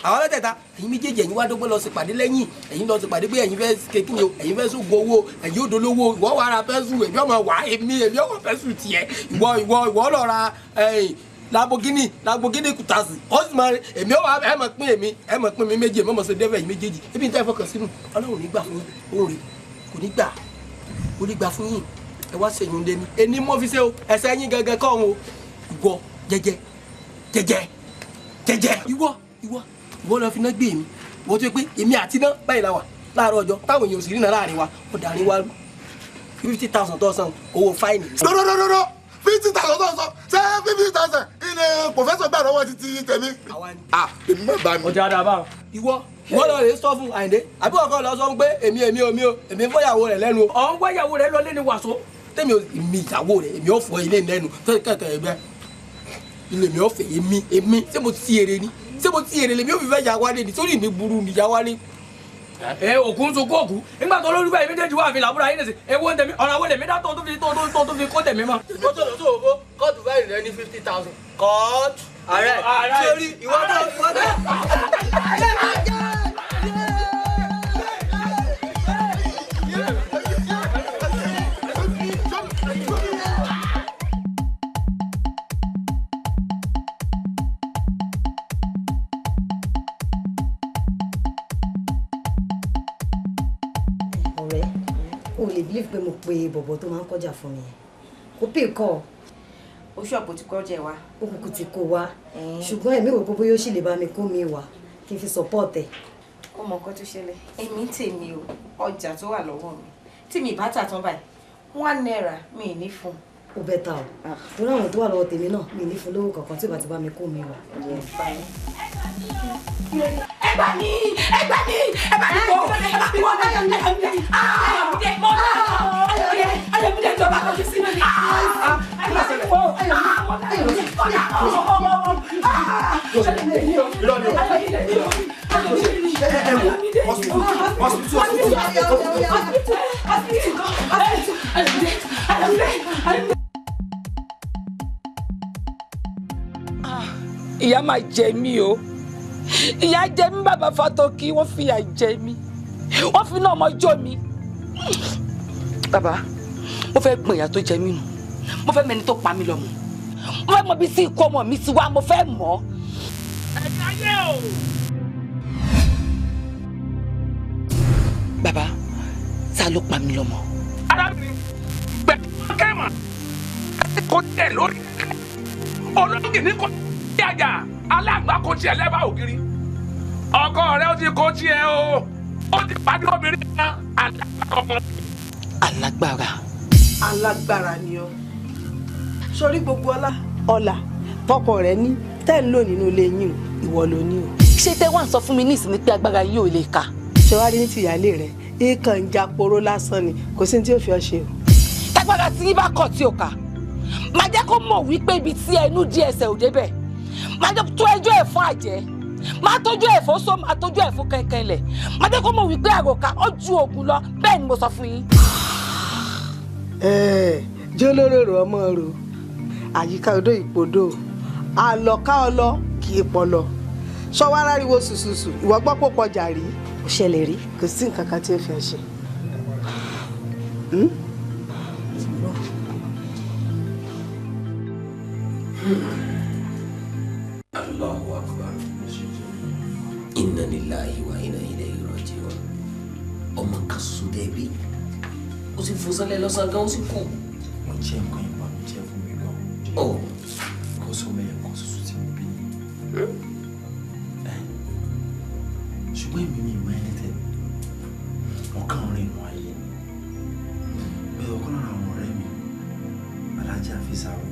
àwa mẹ́tẹ̀ẹ̀ta ẹ̀yin méjèèjì ẹ̀yin wá dọ́gbọ́n lọ sí pàdé lẹ́yìn ẹ̀yin lọ sí pàdé pé ẹ̀yin fẹ́ kékeré o ẹ̀yin fẹ́ sógun owó ẹ̀yin ò dolówó ìwọ wà ra pẹ́sù èmi ọmọ wà èmi èmi ọmọ pẹ́sù tiẹ̀ ìwọ ìwọ ìwọ lọ ra Lamborghini Lamborghini kùtàsì ó sì máa èmi ọwọ́ ẹ máa pín èmi ẹ máa pín mi méjì èmi ọmọ ṣe dẹ́fẹ̀ ẹ̀yin méjèèjì ebi níta ìfọkàn sínú Ọlọ́run ní gbà fún yín òun rè kò ní gbà kò ní gbà fún yín ẹ wá ṣèyún lé ní ẹni mọ́ fi ṣe o ẹsẹ̀ yín gangan kọ́ ọ̀hún o ìwọ jẹ́jẹ́ jẹ́jẹ́ jẹ́jẹ́ ìwọ ìwọ ìwọ lọ fi iná gbé mi ìwọ tó yẹ pé èmi àti iná báyìí la wà láàárọ̀ ọjọ́ táwọn èèyàn ò sì rí iná láàrin wa ó dàrin wa 50,000 tó san owó fáìnì. Rọ́rọ́rọ́rọ́ 50,000 tó san ṣé 50,000 ilé pòfẹ́sọ̀ gbà lọ́wọ́ títí tèmi. Èmi má bá mi. Ọjà àdàbà. Ìwọ ìwọ lọ rè sọ fún Àyìndé àbí ọkọ lọ sọ fún pé èmi èmi omi o èmi fọyàwó rẹ lẹ́nu o. Ọ̀ ń wáyàwó rẹ lọ lé ní wàsó. Tẹ́mi èmi ìyàwó rẹ̀ èmi ò fọ ilé lẹ́nu kẹ̀kẹ́ ẹgbẹ́ ilé mi ò fẹ́ èmi èmi ṣé mo ti èrè ni ṣé mo ti èrè lèmi ò fi fẹ́ yà wálé ni sórí mi burú ni yà wálé. Ẹ òkú ń sunkún òkú nígbà tó lórí báyìí méjèèjì wà fi làbúrò ayé nìsín ewu ń tẹ̀mí ọ̀nà àwọn lèmi dá tó fi tó fi kó tẹ̀mí mọ́. Ìwọ́n tó lọ sí òwò kóòtù báyìí rẹ ní 50,000 kóòtù. Ààrẹ sórí ìwọ́n tó ìwọ́n tó. O lè believe pé mo pe bọ̀bọ̀ tó máa ń kọjá fún mi yẹn kò pè kọ́. Oṣù ọ̀pọ̀ ti kọjá wa. Ó kúkú ti kó wa ṣùgbọ́n èmi wò pé bóyá ó sì lè bá mi kó mi wá kí n fi support ẹ̀. Ó mọ nǹkan tó ṣẹlẹ̀ èmi ń tèmi o ọjà tó wà lọ́wọ́ mi tí mi bá tà tán báyìí 1 naira mi ì ní fún. Ó bẹ́ ta o torí àwọn tó wà lọ́wọ́ tèmi náà mi ì ní fún lówó kankan tí ò bá ti bá mi kó mi wá. Ẹ gbà mí ẹ gbà mí ẹ bá mi kó ẹ bá mi wọ́n ẹ bá mi Ayọ̀mídé mọ́ Ayọ̀mídé Ayọ̀mídé ìjọba kọjú sí mi ẹ bá mi kó Ìyá máa jẹ mí o ìyà jẹ mí bàbá Fatoki wọ́n fìyà jẹ mí wọ́n fi náà ọmọ jọ mi. Bàbá mo fẹ́ gbọ̀n ìyà tó jẹ mí nù Mo fẹ́ mẹni tó pa mí lọ́mọ. Mo fẹ́ mọ bí sí ikú ọmọ mi ti wá, mo fẹ́ mọ̀. Ẹ̀yin ayé o. Bàbá, ta ló pa mí lọ́mọ? Arábìnrin gbẹ̀dẹ̀ kẹ́mà kò tẹ̀ lórí olóńgì ní kò tí àjà alágbá kò tiẹ̀ lẹ́bàá ògiri. Ọkọ rẹ ó ti kó tiẹ̀ o, ó ti pàdé obìnrin kan alágbára ọmọ. Alágbára. Alágbára ni ọ. Sórí gbogbo ọlá ọlà tọkọ rẹ ní tẹ́ ń lò nínú ilé yín o, ìwọ ló ní o. Ṣé tẹ́ wá ń sọ fún mi ní ìsinmi pé agbára yín ò lè kà? Ṣé wàá rí ní tìyálé rẹ? Ìkàn ń jàporó lásán ni, kò sí ní tí ó fi ọ ṣe o. Tágbára tí yín bá kọ̀ tí ò kà, máa jẹ́ kó mọ̀ wípé ibi tí ẹnu dí ẹsẹ̀ ò débẹ̀. Máa jẹ́ tó ẹjọ́ ẹ̀ fún àjẹ́, máa tójú ẹ̀ fún só, máa tójú ẹ̀ fún kẹ̀kẹ́ lẹ̀. Máa jẹ́ kó mọ̀ wípé àròkà ó ju òògùn lọ, bẹ́ẹ̀ ni mo sọ fún yín. Ẹ̀ẹ́ jólóró ọmọ rò, àyíká odò ìpodò, àlọ́ká ọlọ kì í pọlọ. Ṣọwọ́ aráriwo ṣùṣùṣù, ìwọ gbọ́ pò pọjà rí. Kò ṣẹlẹ̀ rí, kò sí nǹkan kan tí ó fi ọ ṣe. Allahu akbar. Inna lillahi wa inna ilayhi raji'un. Ọmọ kan ṣoṣo dẹ́bi, ó sì fò sálẹ̀ lọ́sàn-án gan, ó sì kú. Mo jẹ́ nǹkan ìbànújẹ́ fún mi gan. Kò sọ mẹ́yẹ̀ kan ṣoṣo tí mo bí ni. Ṣùgbọ́n èmi mi mọ anything. Ọ̀kan rìn nù ayé ni. Bẹ́ẹ̀ ọ̀kan lára àwọn ọ̀rẹ́ mi, Alájà Físàrò,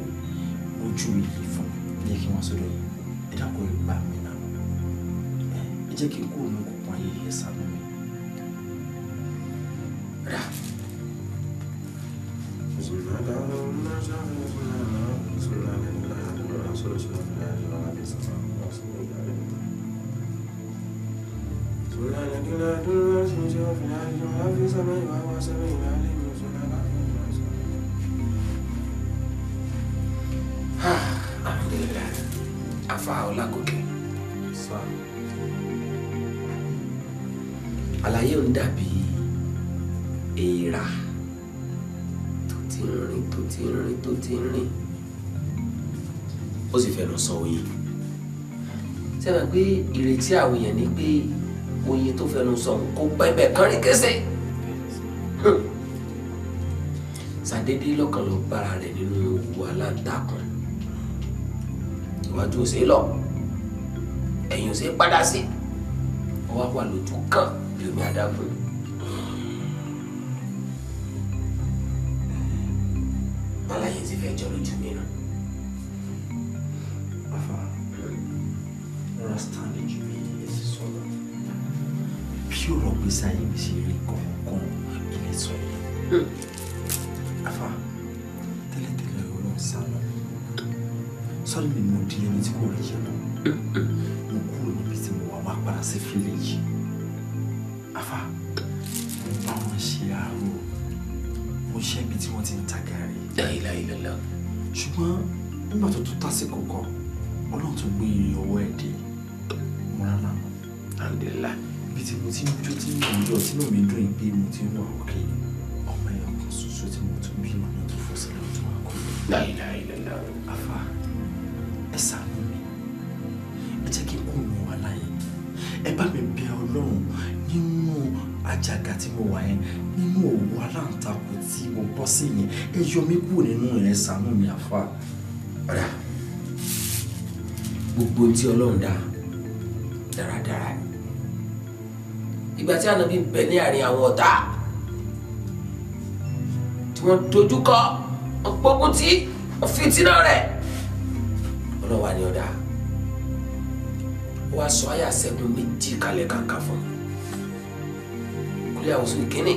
ojú ilé fún mi ní kí wọ́n sọ́dọ̀ yìí. Ẹ dákun, ẹ gbà mí náà. Ẹ jẹ́ kí n kúrò ní òkùnkùn ayé yìí, ẹ ṣàánú mi. Alhamdulillah. Afa Ọlágòkè. Àlàyé ò ń dàbí èèrà tó ti ń rìn tó ti ń rìn tó ti ń rìn, ó sì fẹnu sọ oyin. Sẹ́wọ̀n pé ìrètí àwọn èèyàn ni pé oyin tó fẹnu sọ kó pẹ́ bẹ́ẹ̀ kán rí kẹsẹ̀. Ṣàdédé lọ́kàn ló bára rẹ̀ nínú òwú aláǹtakùn. Iwájú ò ṣe é lọ, ẹ̀yìn ò ṣe é padà sí, ó wá wà lójú kan bí omi adágún. Báláyé ti fẹ́ jọ lójú mi nù. Afa, understand ju bí ẹ ṣe sọ̀rọ̀. Bí ọ̀rọ̀ gbèsè ayé mi ṣe rí gangan ilé sọ yìí. Afa, tẹ́lẹ̀tẹ́lẹ̀ Ọlọ́run ṣàánú mi. Sọ́dọ̀ mi mo di ẹni tí kò rí jẹ mọ́. Mo kúrò níbi tí mo wà wá padà sí fíléjì. Afa, mo bá wọn ṣe àárò. Mo ṣe ibi tí wọ́n ti ń ta gàrí. La ilaha illallah. Ṣùgbọ́n nígbà tó tó tásìkò kan, Ọlọ́run tún gbé ọwọ́ ẹ̀ dé. Mo rán lànà. Alhamdulillah. Ibi tí mo ti ń jó tí mo ń yọ̀ tínú mi dùn pé mo ti ń wà òkè. Ọmọ ẹ̀yọ̀ kan ṣoṣo tí mo tún bí ọ̀nà tó fọ́ sílẹ̀ tó wà kú. La ilaha illallah. Afa, ẹ ṣàánú mi. Ẹ jẹ́ kí n kú mi wà láyé. Ẹ bá mi bẹ̀ Ọlọ́run nínú àjàgà tí mo wà yẹn, nínú òwú aláǹtakùn tí mo bọ́ sí yẹn. Ẹ yọ mí kúrò nínú ẹ̀, ṣàánú mi àfa. Ọ̀dà, gbogbo tí Ọlọ́run dá dáradára ni. Ìgbà tí Ànábì ń bẹ ní àárín àwọn ọ̀tá tí wọ́n dojú kọ, wọ́n gbógun tí wọ́n fìtínà rẹ̀, Ọlọ́run wà ní ọ̀dà. Ó wá sọ àyà ṣẹ́gun méjì kalẹ̀ kàkà fún un. Kúlẹ̀ àwòsù ìkíní,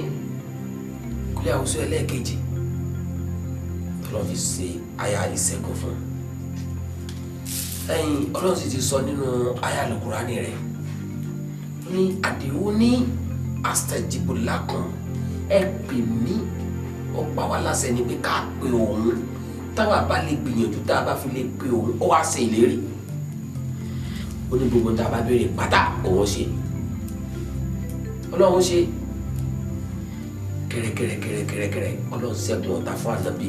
kúlẹ̀ àwòsù ẹlẹ́ẹ̀kejì, Ọlọ́run fi ṣe àyà ìṣẹ́gun fún un. Ẹ̀yin Ọlọ́run sì ti sọ nínú àyà Al-Kùránì rẹ̀ ní àdéhùn ní astajibu lakum, ẹ pè mí, ó pa wá láṣẹ ni pé ká pe òun. Táwa bá lè gbìyànjú, tá a bá fi lè pe òun, ó wá ṣe ìlérí. Ó ní gbogbo tá a bá béèrè pátá òun ṣe. Ọlọ́run ṣe kẹrẹkẹrẹkẹrẹkẹrẹ, Ọlọ́run ṣẹ́gun ọ̀tá fún Ànábì.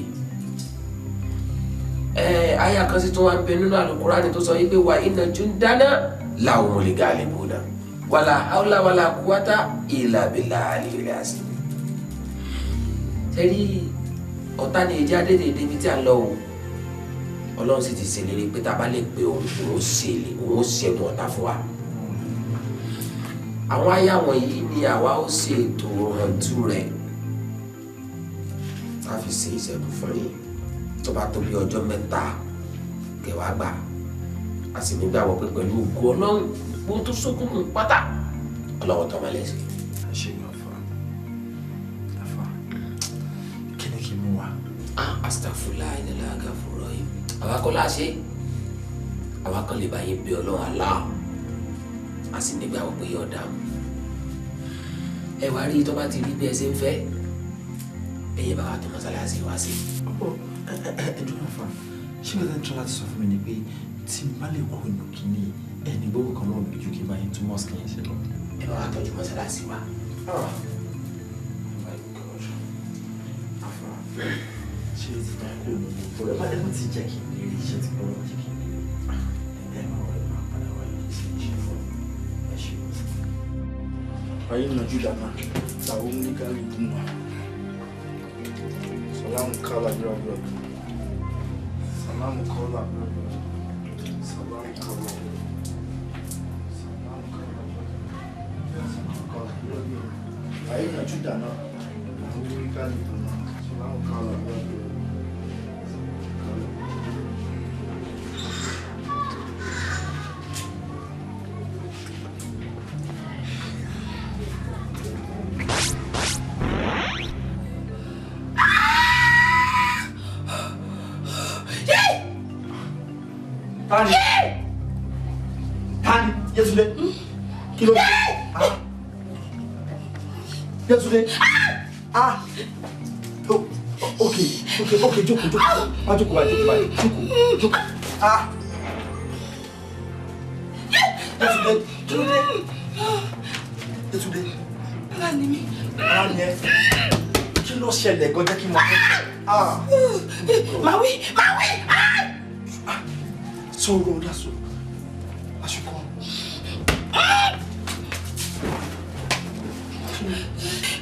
Àyà kan sì tún wà ń bẹ nínú Àlùkùránì tó sọ yìí pé wa inna jundana lahumul ghalibuna wàlà hawla wàlà quwwata illa billahi aliyil azim. Sẹ́rí ọ̀tá ni ìjà dédé débi tí a lọ o. Ọlọ́run sì ti ṣèlérí pé tá a bá lè pe òun òun ó ṣẹ́gun ọ̀tá fún wa. Àwọn àyà wọ̀nyí ni àwa ó ṣe ètò ọ̀hún rẹ̀ tá a fi ṣe ìṣẹ́gun fún yín. Tó bá tó bí ọjọ́ mẹ́ta kẹwàá gbà, a sì nígbàgbọ́ pé pẹ̀lú ògo Ọlọ́run gbogbo tó sókún mú pátá Ọlọ́run tó máa lẹ́sìn. Ṣé yóò fa afa kí ni kí n mú wa. Astagfirullah ilẹ̀ agafurọ̀ yìí àwa kọ́ la ṣe, àwa kan lè bá yín bí Ọlọ́run àlá, a sì nígbàgbọ́ pé yóò dáhùn. Ẹ wá rí tó bá ti rí bí ẹ ṣe ń fẹ́, ẹ̀yin bá wa tó mọ́sálásí wá sí. Ẹ dúró fà, ṣé bẹ́ẹ̀ tẹ́ ń tọ́ láti sọ fún mi ni pé tí n bá lè kó inú kínní ẹni gbogbo kan lọ́wọ́ mi ju kí n bá yín tún mọ́sìkì yẹn ṣe lọ. Ẹ bá wa tọ́jú mọ́sálásí wa. Oh my God. Afa, ṣé o ti tán kó o mọ̀ bọ́? Ẹ má ti jẹ́ kí n lè rí iṣẹ́ tí mo jẹ́ kí n lè rí. Ẹ má wọlé máa padà wáyé sí iṣẹ́ fún mi. Ẹ ṣe o. Ayé nàjú dáná, làwọn oníkàlù dùn wá. Salamu kala bra. Salamu kala bra. Salamu kala. Salamu kala. Salamu kala. Ayé nàjú dáná, làwọn oníkàlù dùn wá. Salamu kala bra. Tani. Tani, Yétúndé. Kí ló dé? Yétúndé. Ah. Okay, okay, okay, jókòó, jókòó. Wá jókòó báyìí, jókòó báyìí. Jókòó, jókòó. Ah. Yétúndé, kí ló dé? Yétúndé. Ara ni mí. Ara ni ẹ. Kí ló ṣẹlẹ̀ gan jẹ́ kí n mọ̀? Ah. Màá wí, màá wí. Ah. Sọ̀rọ̀ lásán aṣùkọ́.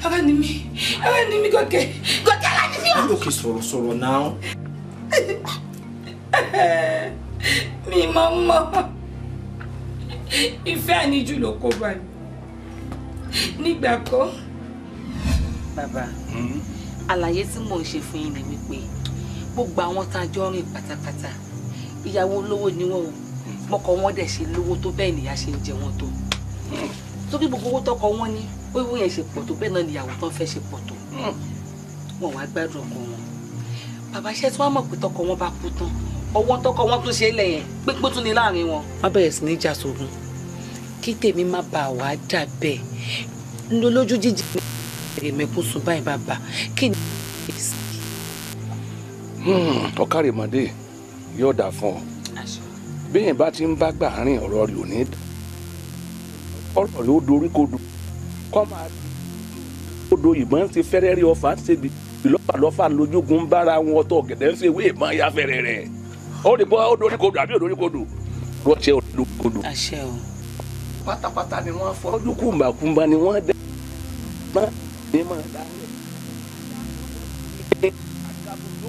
Ara ni mí, ara ni mí Gòkè, Gòkè ara ni mí o. Gòkè sọ̀rọ̀ sọ̀rọ̀ náà. Mi máa ń mọ̀, ìfẹ́ àníjù ló kó bá mi nígbà kan. Bàbá, àlàyé tí mò ń ṣe fún yín ni wípé gbogbo àwọn tá a jọ rìn pátápátá ìyàwó olówó ni wọn o, mọkọ wọn dẹ̀ ṣe lówó tó bẹ́ẹ̀ nìyá ṣe ń jẹ wọn tó, torí gbogbo owó tọkọ wọn ní owó yẹn ṣe pọ̀ tó bẹ́ẹ̀ náà níyàwó tán fẹ́ ṣe pọ̀ tó, wọn wàá gbádùn ọkọ wọn. Bàbá, iṣẹ́ tí wọ́n mọ̀ pé tọkọ wọn bá kú tán, ọwọ́ tọkọ wọn tún ṣe é lẹ̀ yẹn pípín tún ní láàrin wọn. Wọ́n bẹ̀rẹ̀ sí ní jà sógun kí tèmi má bàa wàá dà bẹ́ẹ̀ lójú jíjì ní ẹ̀rẹ̀mẹ̀kún sùn báyìí. Bàbá, kí ni. Ọ̀kàrèmọdé yóò dà fún ọ. Bẹ́ẹ̀ bá ti ń bá gbà rìn ọ̀rọ̀ rẹ̀ ò ní ọ̀rọ̀ rẹ̀ ó dorí kodò kọ́ máa odò ìbọn ti fẹ́rẹ́ rí ọfà ṣe bí ìlọ́fà lójúgun ń bára wọn ọ̀tọ̀ ọ̀gẹ̀dẹ̀ ń ṣe ìwé ìbọn ya fẹ́rẹ́ rẹ̀ ó rí bọ́ ó dorí kodò àbí ó dorí kodò rọ́ọ̀ṣẹ́ ó dorí kodò. Àṣẹ o. Pátápátá ni wọ́n fọ́ ojú kùmbàkùmbà ni wọ́n dẹ́ máa ní máa dá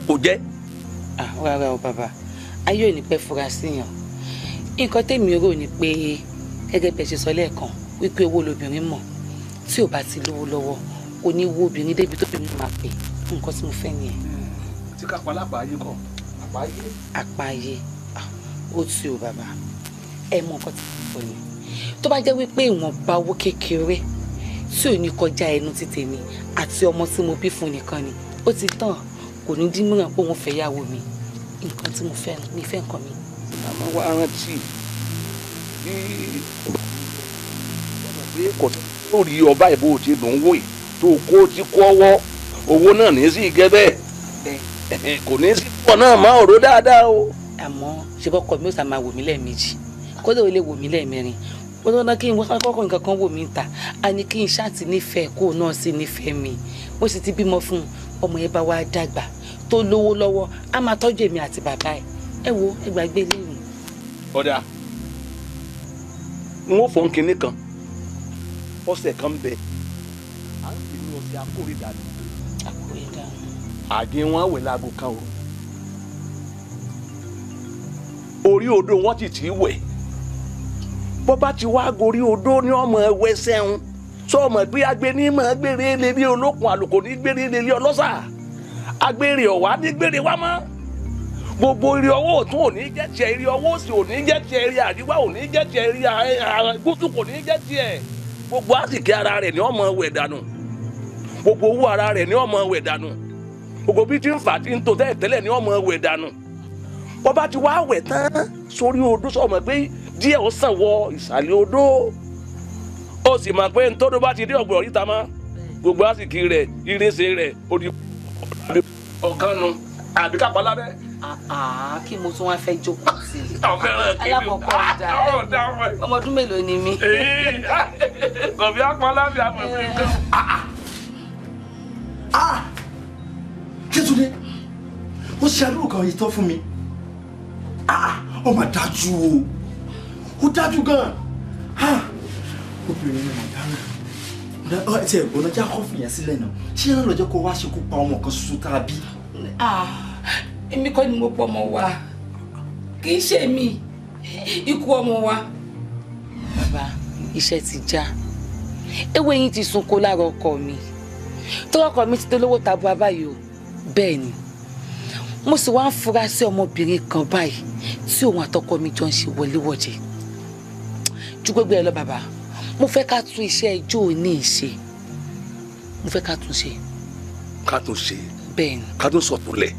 kò jẹ́. Rárá o bàbá, ayé ò ní pẹ́ fura síyàn. Nǹkan tèmi rò ni pé gẹ́gẹ́ bí ẹ ṣe sọ lẹ́ẹ̀kan wípé owó lobìnrin mọ̀, tí ò bá ti lówó lọ́wọ́ kò ní wo obìnrin débi tó bìnrin máa pè. Nǹkan tí mo fẹ́ nìyẹn. Tí ká palápàá ayé kọ àpá ayé. Àpá ayé ó ti o bàbá, ẹ mọ nǹkan tí mo sọ ni. Tó bá jẹ́ wípé ìwọ̀nba owó kékeré tí ò ní kọjá ẹnu ti tèmi àti ọmọ tí mo bí fún nìkan ni ó ti tàn, kò ní dín mìíràn pé òun fẹ́ yàwó mi. Nǹkan tí mo fẹ́ mi fẹ́ nǹkan mi. Àmọ́ wá rántí bí pé kò tó rí ọba ìbò tí dùn wò yìí tó kó tí kó ọwọ́ owó náà ní sí gẹ́ bẹ́ẹ̀ kò ní sí pọ̀ náà má ọ̀rọ̀ dáadáa o. Àmọ́ ṣe bọ́kọ mi ó sà máa wò mí lẹ́ẹ̀mejì, kódà ó lè wò mí lẹ́ẹ̀mẹrin, ó lọ́nà kí n kọ́kọ́ nǹkan kan wò mí ta, a ní kí n ṣáàtì nífẹ̀ẹ́ kó náà sì nífẹ̀ẹ́ mi. Mo sì ti bímọ fún un, ọmọ yẹn bá wá dàgbà tó lówó lọ́wọ́ á máa tọ́jú èmi àti bàbá ẹ̀. Ẹ wo, ẹ gbàgbé léwu. Ọ̀dà n ó fọ́n kinní kan, ọ̀sẹ̀ kan ń bẹ, à ń pè ní ọ̀sẹ̀ akórèdànù. Akórèdànù. Àdín wọn wẹ̀ láago kan òru. Orí odò wọn ti tì í wẹ̀. Bọ́ bá ti wá gorí odó ní ọmọ ẹwẹ́ sẹ́hun. Sọ ọmọ pé agbe ní mọ̀ gbére lé bí olókun, àlùkò ní gbére lé ọlọ́sà. Agbére ọ̀wá ní gbére wá mọ́. Gbogbo ire ọwọ́ ọ̀tún ò ní jẹ́ tiẹ̀, ire ọwọ́ òsì ò ní jẹ́ tiẹ̀, ire àríwá ò ní jẹ́ tiẹ̀, ire gúúsù kò ní jẹ́ tiẹ̀. Gbogbo àsìkí ara rẹ̀ ní ọmọ wẹ̀ dànù. Gbogbo owó ara rẹ̀ ní ọmọ wẹ̀ dànù. Gbogbo bí tí ń fà tí ń tò tẹ́lẹ̀ tẹ́lẹ̀ ní ọmọ wẹ̀ dànù. Bọ́ bá ti wá wẹ̀ tán sórí odó, sọmọ pé díẹ̀ ó sàn wọ ìsàlẹ̀ odó. Ó sì mọ̀ pé ntọ́dọ̀ bá ti dé ọ̀gbọ̀n oríta mọ́. Gbogbo àsìkí rẹ̀, ìrẹsẹ̀ rẹ̀, ó di ọ̀kan nu àbí kápá lábẹ́. Kí mo tún wá fẹ́ jókòó sí i. Alákọ̀ọ́kọ́ ọ̀dà ọmọ ọdún mélòó ni mí. Kọ̀bí apá lábẹ́ àmọ̀ sí nǹkan. Yétúndé, ó ṣe àdúrà kan yìí tán fún mi. Ó mà dájú o, ó dájú gan-an. Obìnrin ni mà dáná. Ẹ ti ẹ̀gbọ́n náà já kọ́fì yẹn sílẹ̀ náà. Ṣé yẹn lọ́jọ́ kó wá ṣekú pa ọmọ kan ṣoṣo tá a bí? Èmi kọ́ ni mo pọ̀ ọmọ wa, kì í ṣe mi, ikú ọmọ wa. Bàbá, iṣẹ́ ti já, ewé yín ti sunko lára ọkọ mi, tọrọkọ mi ti dolówó tabua báyìí o. Bẹ́ẹ̀ ni, mo sì wá ń fura sí ọmọbìnrin kan báyìí tí òun àtọkọ mi jọ ń ṣe wọléwọ̀de. Ju gbogbo ẹ lọ bàbá, mo fẹ́ ká tún iṣẹ́ ijó òní ìṣe, mo fẹ́ ká tún ṣe. Ká tún ṣe. Bẹ́ẹ̀ ni. Ká tún sọ̀tún lẹ̀.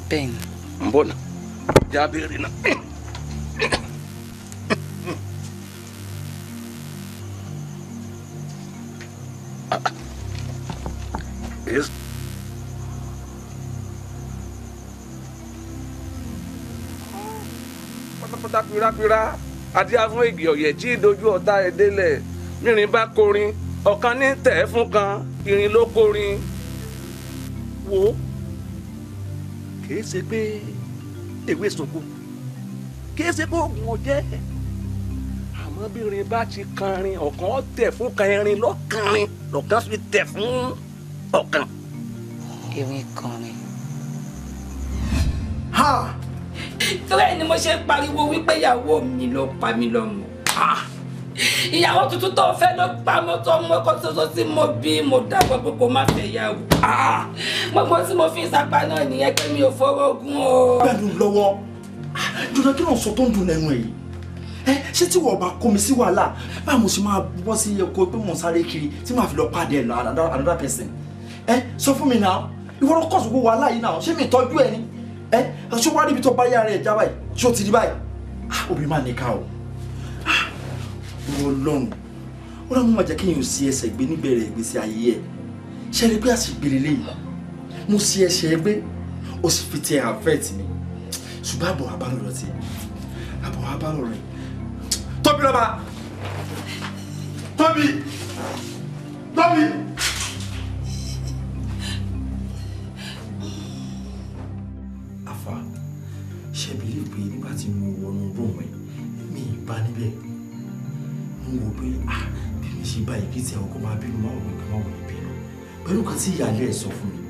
Bẹ́ẹ̀ ni. Ń bọ̀ náà, já béèrè náà. Yes. Pátápátá pírápírá àti afún igi ọ̀yẹ̀ tí dojú ọ̀tá ẹ̀ délẹ̀. Mírin bá korin, ọ̀kan ní tẹ̀ fún kan, irin ló korin. Wo, kìí ṣe pé ewé sunkún, kìí ṣe pé oògùn ọjẹ́. Àmọ́ bí irin bá ti kanrin, ọ̀kan tẹ̀ fún kan, irin lọ́kànrin, lọ́kàn fi tẹ̀ fún ọ̀kan. Irin kanrin. Torí ẹ ni mo ṣe ń pariwo wípé ìyàwó mi ló pa mí lọ́mọ. Ìyàwó tuntun tó fẹ́ ló pa mọ́tò ọmọ kan ṣoṣo tí mo bí, mo dàgbọ́ pé kó má fẹ́ yàwó. Gbogbo tí mo fi sapá náà nìyẹn pé mi ò fọwọ́ gún o. Gbẹ́dùn lọ́wọ́, jọ̀dọ̀ kí ló ń sọ tó ń dùn lẹ́nu ẹ̀ yìí? Ṣé tí wọ́n bá kó mi sí wàhálà, báwo mo ṣe máa bọ́ sí oko pé mò ń sáré kiri tí màá fi lọ pàdé ẹ̀ lọ another person? Sọ fún mi náà, ìwọ ló kọ̀ sóko wàhálà yìí náà, ṣé mi tọ́jú ẹ ni? Ṣé wàá ríbi tó bá yára ẹ̀ já báyìí? Ṣé o ti rí báyìí? Obìnrin máa níka o. Ọlọ́run, ó lọ́mú máa jẹ́ kéèyàn sí ẹsẹ̀ gbé níbẹ̀rẹ̀ ìgbésí ayé ẹ̀. Ṣé rí pé àṣìgbèrè léyìí? Mo sí ẹsẹ̀ gbé, ó sì fi tiẹ̀ àfẹ́ẹ̀tì mi. Ṣùgbọ́n àbọ̀ àbálọ̀rọ̀ ti, àbọ̀ àbálọ̀rọ̀ rẹ̀. Tóbi lọ́ba! Tóbi! Tóbi! Àfà, ṣe bìlí pé nígbà tí mo wọnú rúùmù ẹ̀, mi ì bá níbẹ̀. Mo wò pé bí mi ṣe báyìí kí tí àwọn kò máa bínú máa wò pé máa wò ní bínú. Pẹ̀lú kan tí ìyáálé ẹ̀ sọ fún mi,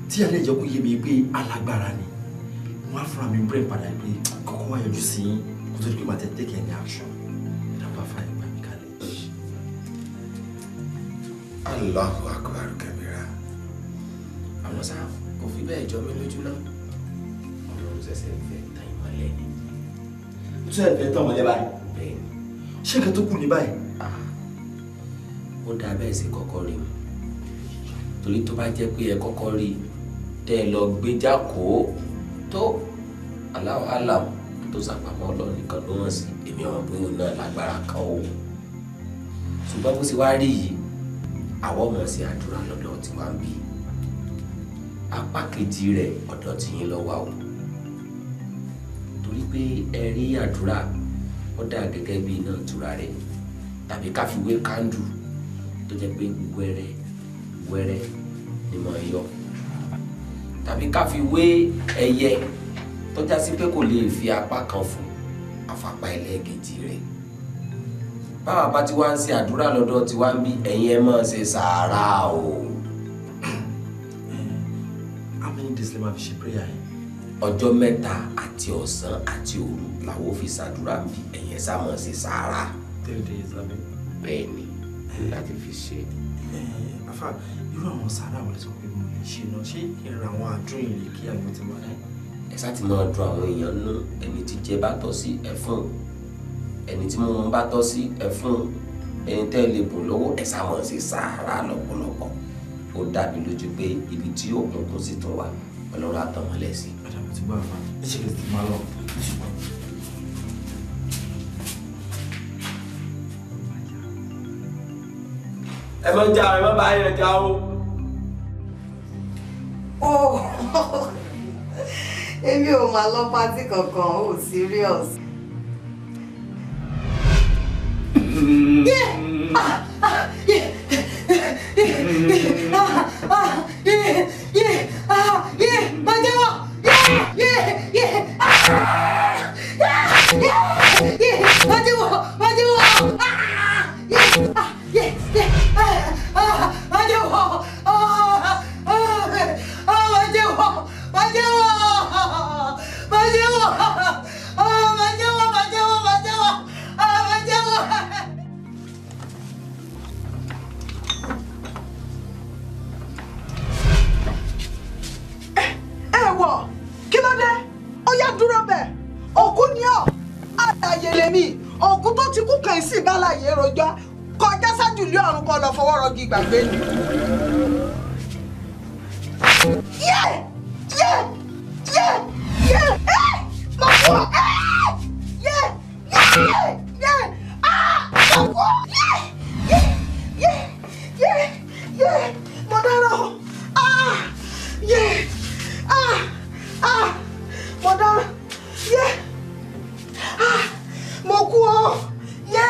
tí ìyáálé ẹ̀ jẹ́ kó yé mi pé alágbára ni, mo á fúnra mi brain padà pé kọ́kọ́ wá yọjú sí yín kó tó di pé màá tẹ̀ take any action. Ìdàpọ̀ afá ẹ̀ gbà mí kalẹ̀. Allahu akbar kabira. Àmọ́ ṣá, kò fi bẹ́ẹ̀ jọ mí lójú náà. Ọlọ́run ṣẹ̀ṣẹ̀ fẹ́ tan ìmọ́lẹ̀ ni. Ó tún ẹ̀ fẹ́ tàn mọ́lẹ̀ báyìí. Bẹ́ẹ̀ ni. Ṣé nǹkan tó kù ní báyìí? Ó dáa bẹ́ẹ̀ sì kọ́kọ́ rí mi. Torí tó bá jẹ́ pé ẹ kọ́kọ́ rí tẹ́ ẹ lọ gbé jákòó tó Allahu alam tó sàpamọ́ Ọlọ́run nìkan ló hàn sí. Èmi ọ̀rọ̀ pé òun náà lágbára kan o. Ṣùgbọ́n bó ṣe wá rí yìí, àwọn ọmọ sí àdúrà lọ́dọ̀ tí wàá ń bí. Apá kejì rẹ̀ ọ̀dọ̀ tìyín ló wà o. Torí pé ẹ rí àdúrà, ó dà gẹ́gẹ́ bí iná ìtura rẹ̀ tàbí ká fi wé kándù tó jẹ́ pé wẹ́rẹ́ wẹ́rẹ́ ni mo yọ, tàbí ká fi wé ẹyẹ Tọ́já sí pé kò lè fi apá kan fún àfapá ẹlẹ́ẹ̀kejì rẹ̀. Báwa bá ti wá ń ṣe àdúrà lọ́dọ̀ tí wá ń bí, ẹ̀yin ẹ máa ṣe sàárà o. How many days lè máa fi ṣe prayer yẹn? Ọjọ́ 3 àti ọ̀sán àti òru làwọn ò fi ṣàdúrà ń bí, ẹ̀yin ẹ sá máa ṣe sàárà. 3 days àbí? Bẹ́ẹ̀ ni, láti fi ṣe. Àfà, irú àwọn sàárà wo lè sọ pé mo lè ṣe náà? Ṣé kí n ra àwọn àdúrà yìí kí àwọn ti máa ẹ? Ẹ sá ti máa dùn àwọn èèyàn nú, ẹni tí jẹ bá tọ́ sí ẹ fún, ẹni tí mímu bá tọ́ sí ẹ fún, ẹni tẹ́ lè bùn lọ́wọ́ ẹ sá máa ṣe sàárà lọ́pọ̀lọpọ̀. Ó dàbí lójú pé ibi tí òkùnkùn sì tún wà, Ọlọ́run á tàn mọ́lẹ̀ sí. Àdàmú ti gbọ́ àfà, ẹ ṣe kìí ti máa lọ. Ẹ má jà, ẹ má bá yẹn jà o. Oh, èmi ò máa lọ pátí kankan, oh serious. Yeah! Ah! Ah! Yeah! Ah! Ah! Yeah! Yeah! Ah! Yeah! Má jẹ́wọ́! Yeah! Yeah! Yeah! Ah! Yeah! Yeah! Má jẹ́wọ́! Má jẹ́wọ́! Ah! Yeah! Ah! Yeah! Yeah! Ah! Ah! Má jẹ́wọ́! Ah! Ah! Ah! Má jẹ́wọ́! Má jẹ́wọ́! Má jẹ́wọ́! Ah! Má jẹ́wọ́! Má jẹ́wọ́! Má jẹ́wọ́! Ah! Má jẹ́wọ́! Ẹ wọ̀, kí ló dé? Ó yá dúró bẹ́ẹ̀, òkú ni ọ́, àlàyé lèmi, òkú tó ti kú kàn sí ìbálàyé rojọ́, kọjá sájú ilé ọ̀run kó lọ fọwọ́ rọgí ìgbàgbé ni. Yé! Yé! Yé! Yé! Ẹ́! Mo kú! Ẹ́! Yé! Yé! Yé! Ah! Mo kú! Yé! Yé! Yé! Yé! Yé! Mo dára o! Ah! Yé! Ah! Ah! Mo dára! Yé! Ah! Mo kú o! Yé!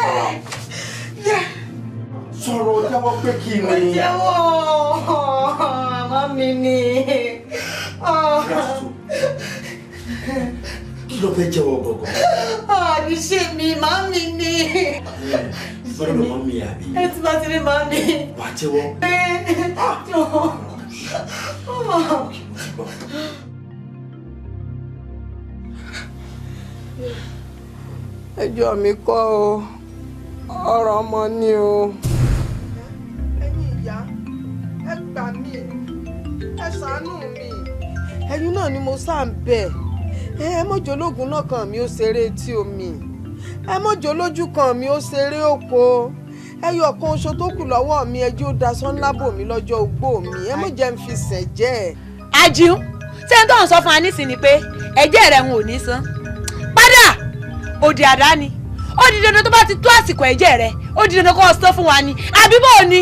Yé! Sọ̀rọ̀ jẹ́wọ́ pé kí ni? Jẹ́wọ́ màmá mi ni. Kí ló fẹ́ jẹ́wọ́ gbọ̀ngàn? Àníṣe mi, màmí ni. Sọ̀rọ̀ ló mọ́ mi àbí? Ẹ ti bá ti rí màmí. Wà á jẹ́wọ́. Ẹjọ́ mi kọ́ o, ọ̀rọ̀ ọmọ ni o. Ẹ̀yin ìyá, ẹ gbà mí, ẹ ṣàánú mi. Ẹ̀yin náà ni mo sá ń bẹ̀. Ẹ mọ̀jọ́ ológun náà kan mi ó ṣeré etí omi. Ẹ mọ̀jọ́ olójú kan mi ó ṣeré oko. Ẹyọ kan oṣù tó kù lọ́wọ́ mi, ẹjọ́ ó daṣọ ńlá bò mí lọ́jọ́ ogbó mi. Ẹ mọ̀ jẹ́ ń fi sẹ̀ jẹ́ ẹ̀. Ajíun, ṣé n tó ń sọ fún wa nísìnyí pé ẹ̀jẹ̀ rẹ̀ ń ò ní san? Padà, òdì àdá ni. Ó di dandan tó bá ti tó àsìkò ẹ̀jẹ̀ rẹ̀, ó di dandan kó o sọ fún wa ni. Àbí bò ni?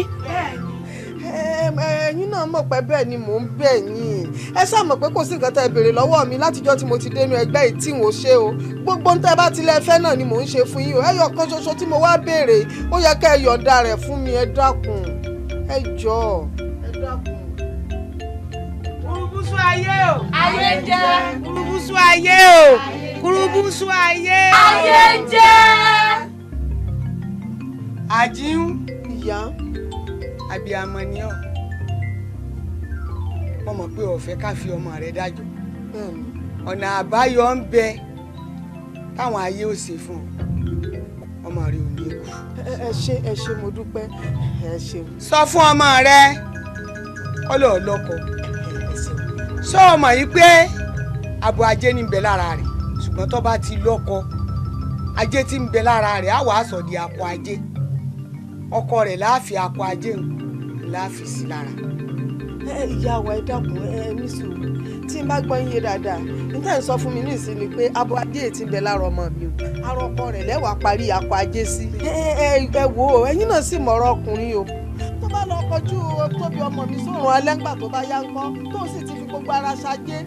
Ẹ̀yin náà mọ̀ pé bẹ́ẹ̀ ni mò ń bẹ̀ yín. Ẹ ṣáà mọ̀ pé kò sí nǹkan tẹ́ ẹ béèrè lọ́wọ́ mi látijọ́ tí mo ti dénú ẹgbẹ́ yìí tí n ò ṣe o. Gbogbo tẹ́ ẹ bá ti lẹ fẹ́ náà ni mò ń ṣe fún yín o. Ẹyọ kan ṣoṣo tí mo wá béèrè, ó yẹ kẹ́ ẹ yọ̀ǹda rẹ̀ fún mi, ẹ dákun. Ẹ jọ̀ọ́, ẹ dákun. Kúrúbùsù ayé o. Ayé jẹ́. Kúrúbùsù ayé o. Kúrúbùsù ayé. Ayé jẹ́. Àjíhùn. Ìyá. Àbíamọ ni ọ́. Mo mọ̀ pé o fẹ́ ká fi ọmọ rẹ dájọ́. Ọ̀nà àbáyọ ń bẹ táwọn ayé ò ṣe fún ọ. Ọmọ rẹ ò ní kú. Ẹ ṣé, ẹ ṣé, mo dúpẹ́. Ẹ ṣé. Sọ fún ọmọ rẹ ọlọ́ọ̀lọ́kọ. Sọ ọmọ yìí pé abo ajé ní ń bẹ lára rẹ̀, ṣùgbọ́n tó bá ti lọ́kọ, ajé tí ń bẹ lára rẹ̀ á wàá sọ di akọ ajé. Ọkọ rẹ̀ láàfin akọ ajé ń láàfin sí lára. Ìyá wa, ẹ dákun, ẹ ní sùúrù. Tí n bá gbọ́ yín yé dáadáa, n tẹ́ ń sọ fún mi ní ìsinmi pé abo ajé ti ń bẹ lára ọmọ mi o, ara ọkọ rẹ̀ lẹ́wàá parí akọ ajé sí. Ẹ wò ó, ẹ̀yin náà sì mọ̀rọ̀ ọkùnrin o. Tó bá lọ kọjú tóbi ọmọ mi sórun alẹ́ ńgbà tó bá yá ńkọ́, tó sì ti fi gbogbo ara ṣajé.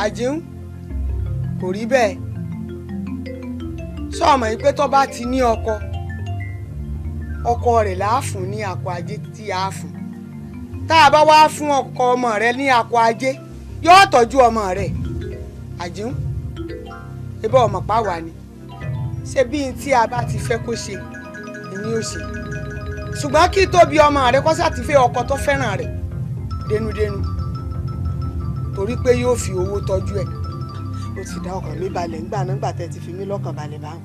Àjíhùn, kò rí bẹ́ẹ̀. Sọ ọmọ yìí pé tó bá ti ní ọkọ, ọkọ rẹ̀ làá fún ní akọ ajé tí a fún. Tá a bá wá fún ọkọ ọmọ rẹ ní akọ ajé, yóò tọ́jú ọmọ rẹ. Àjíhùn ebí ọmọ pa wà ni ṣé bí n tí a bá ti fẹ́ kó ṣe ni ó ṣe, ṣùgbọ́n kí Tóbi ọmọ rẹ kó sá ti fẹ́ ọkọ tó fẹ́ràn rẹ̀ dénúdénú, torí pé yóò fi owó tọ́jú ẹ̀. Ó ti dá ọkàn mi balẹ̀ ńgbà náà, ńgbà tẹ́ ti fi mí lọ́kàn balẹ̀ báwọn,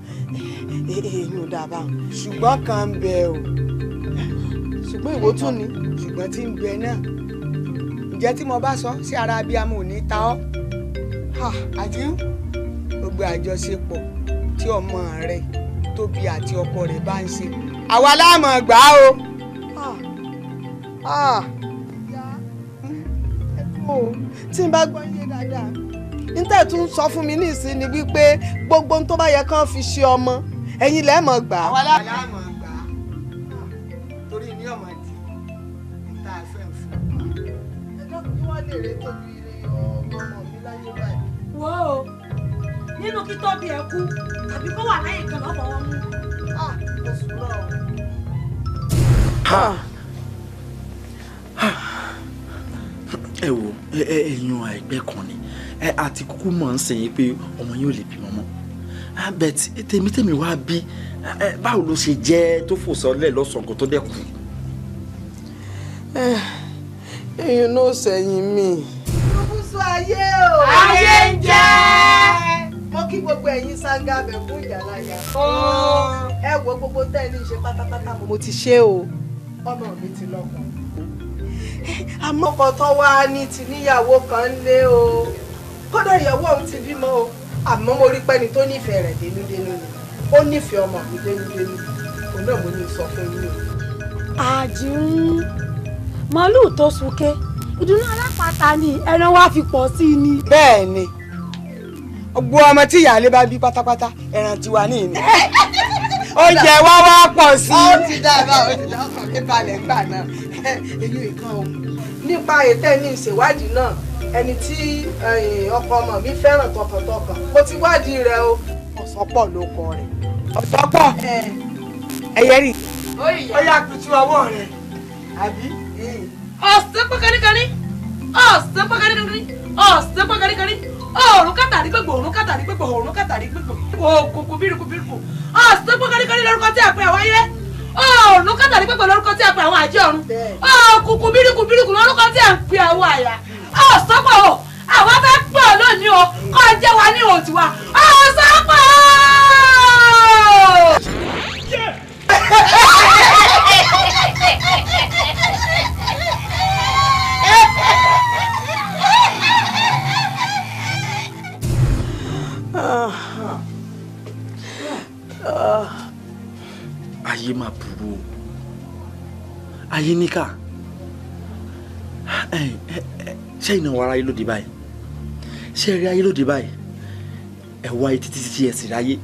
èyí ò dáa báwọn. Ṣùgbọ́n kan ń bẹ o. Ṣùgbọ́n ìwọ tún ni. Ṣùgbọ́n tí ń bẹ náà, ǹjẹ́ tí mo bá sọ sí ara abiyamọ ò ní ta ọ́? Àti gbogbo àjọṣepọ̀ tí ọmọ rẹ Tóbi àti ọkọ rẹ bá ń ṣe, àwa la máa gbà á o. Tí n bá gbọ́ yé dáadáa, níta tún sọ fún mi ní ìsín ni wípé gbogbo ohun tó bá yẹ kán fi ṣe ọmọ ẹ̀yin lẹ máa gbà á. Àwa la máa gbà á torí ní ọmọ tí níta fẹ́ fún. Ẹ dákun, kí wọ́n lè rè Tóbi ọmọ mi láyé báyìí. Wo o, nínú kí Tóbi ẹ kú tàbí kó wà láyé kan lọ́fọ̀ọ́ mú. Oṣù náà. Ẹ wo, ẹ̀yin àìpẹ́ kan ni ẹ àti kúkú mọ̀ ń sìn yín pé ọmọ yín ò lè bímọ mọ́, but tèmi wá bí báwo ló ṣe jẹ́ tó fò sọ́lẹ̀ lọ́sàn-án kan tó dẹ̀ kú. Ẹ̀yin náà sẹ́yìn mi. Rúbùsù ayé o. Ayé ń jẹ́. Mo kí gbogbo ẹ̀yin sáńgá bẹ̀ fún ìyàláyà. Ẹ wo gbogbo tẹ́ ẹ ní ṣe pátápátá mo ti ṣe o. Ọmọ mi ti lọ́kọ. Àmọ́ ọkọ tó wá ní ti níyàwó kan lé o. Kódà ìyàwó òun ti bímọ o. Àmọ́ mo rí pẹ́ni tó nífẹ̀ẹ́ rẹ̀ dénúdénú ni. Ó nífẹ̀ẹ́ ọmọ mi dénúdénú. Òun náà mo ní sọ fún yín o. Àjíhùn, màálùú tó sunké ìdùnnú alápàtà ni ẹran wa fi pọ̀ sí i ni. Bẹ́ẹ̀ ni, gbogbo ọmọ tí ìyáálé bá bí pátápátá ẹran tiwa ní ìní. Oúnjẹ wa wá pọ̀ sí i. Ó ti dá bá, ó ti dá, ọkàn mi balẹ̀ ńgbà náà. Èyí ìkan o. Nípa ètò ẹni ìṣèwádìí náà, ẹni tí ọkọ ọmọ mi fẹ́ràn tọkàntọkàn, mo ti wádìí rẹ̀ o. Ọ̀sọ́pọ̀ ló kọ rẹ̀. Ọ̀sọ́pọ̀ ẹ̀yẹ rì. Ó yà kutu ọwọ́ rẹ̀ àbí. Ọ̀sán pọ̀ káríkárí, ọ̀sán pọ̀ káríkárí, ọ̀sán pọ̀ káríkárí, òòrùn kàtàrí gbogbo, òòrùn kàtàrí gbogbo, òòrùn kàtàrí gbogbo, òkùnkùn bírùkù bírùkù. Ọ̀sán pọ̀ káríkárí lórúkọ tí a pè àwọn ayé, òòrùn kàtàrí gbogbo lórúkọ tí a pè àwọn àjẹ́ ọ̀run, òkùnkùn bírùkù bírùkù lórúkọ tí a pè àwọn àyà. Ọ̀sán pọ̀ o, àwọn fẹ́ pè ọ́ lónìí o, kọ́ jẹ́ wa ní òtù wa. Ọ̀sán pọ̀ o. Ayé máa burú o, ayé níkà. Ṣé iná wa aráyé lóde báyìí? Ṣé ẹ rí ayé lóde báyìí? Ẹ wá ayé títí títí ẹ sì ráyé,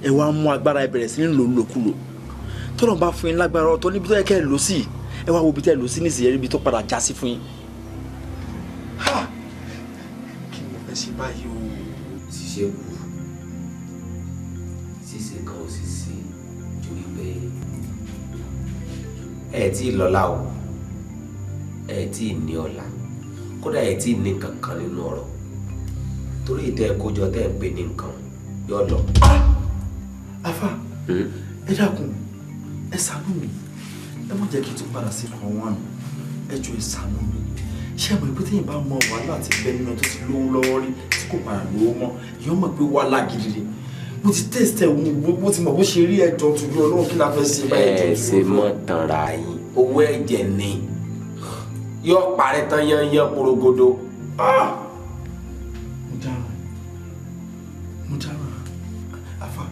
ẹ wá mú agbára ẹ bẹ̀rẹ̀ sí ní lò lòkulò. Tọ́lọ̀ bá fún yín lágbára ọ̀tọ̀ níbi tó yẹ kẹ́ ẹ lò sí, ẹ wá wo ibi tẹ́ ẹ lò sí nísìnyí, ibi tó padà já sí fún yín. Kí ni mo fẹ́ ṣe báyìí o? Ṣíṣe kù, ṣíṣe kan ò sì sí ju wípé ẹ tí ì lọ́lá o, ẹ tí ì ní ọlá, kódà ẹ tí ì ní kankan nínú ọ̀rọ̀, torí ìtẹ́ kójọ tẹ́ ẹ ń pè ní nǹkan yọ lọ. Afa, ẹ dákun, ẹ ṣàánú mi, ẹ má jẹ́ kí n tún padà sí kan wọn, ẹ jọ̀ọ́ ẹ ṣàánú mi. Ṣé àmọ́ ìpè téèyàn bá mọ wàhálà àti bẹ nínú tó ti lówó lọ́wọ́ rí tí kò padà lówó mọ́, èèyàn mọ̀ pé wàhálà gidi ni. Mo ti test ẹ̀, mo ti mọ̀ bó ṣe rí. Ẹjọ́ tuntun Ọlọ́run kí la fẹ́ ṣe báyìí? Ẹ ṣe mọ́ tanra yín, owó ẹ̀jẹ̀ ni yóò parẹ́ tán yányán porogodo. Mo dáràn, mo dáràn. Afa,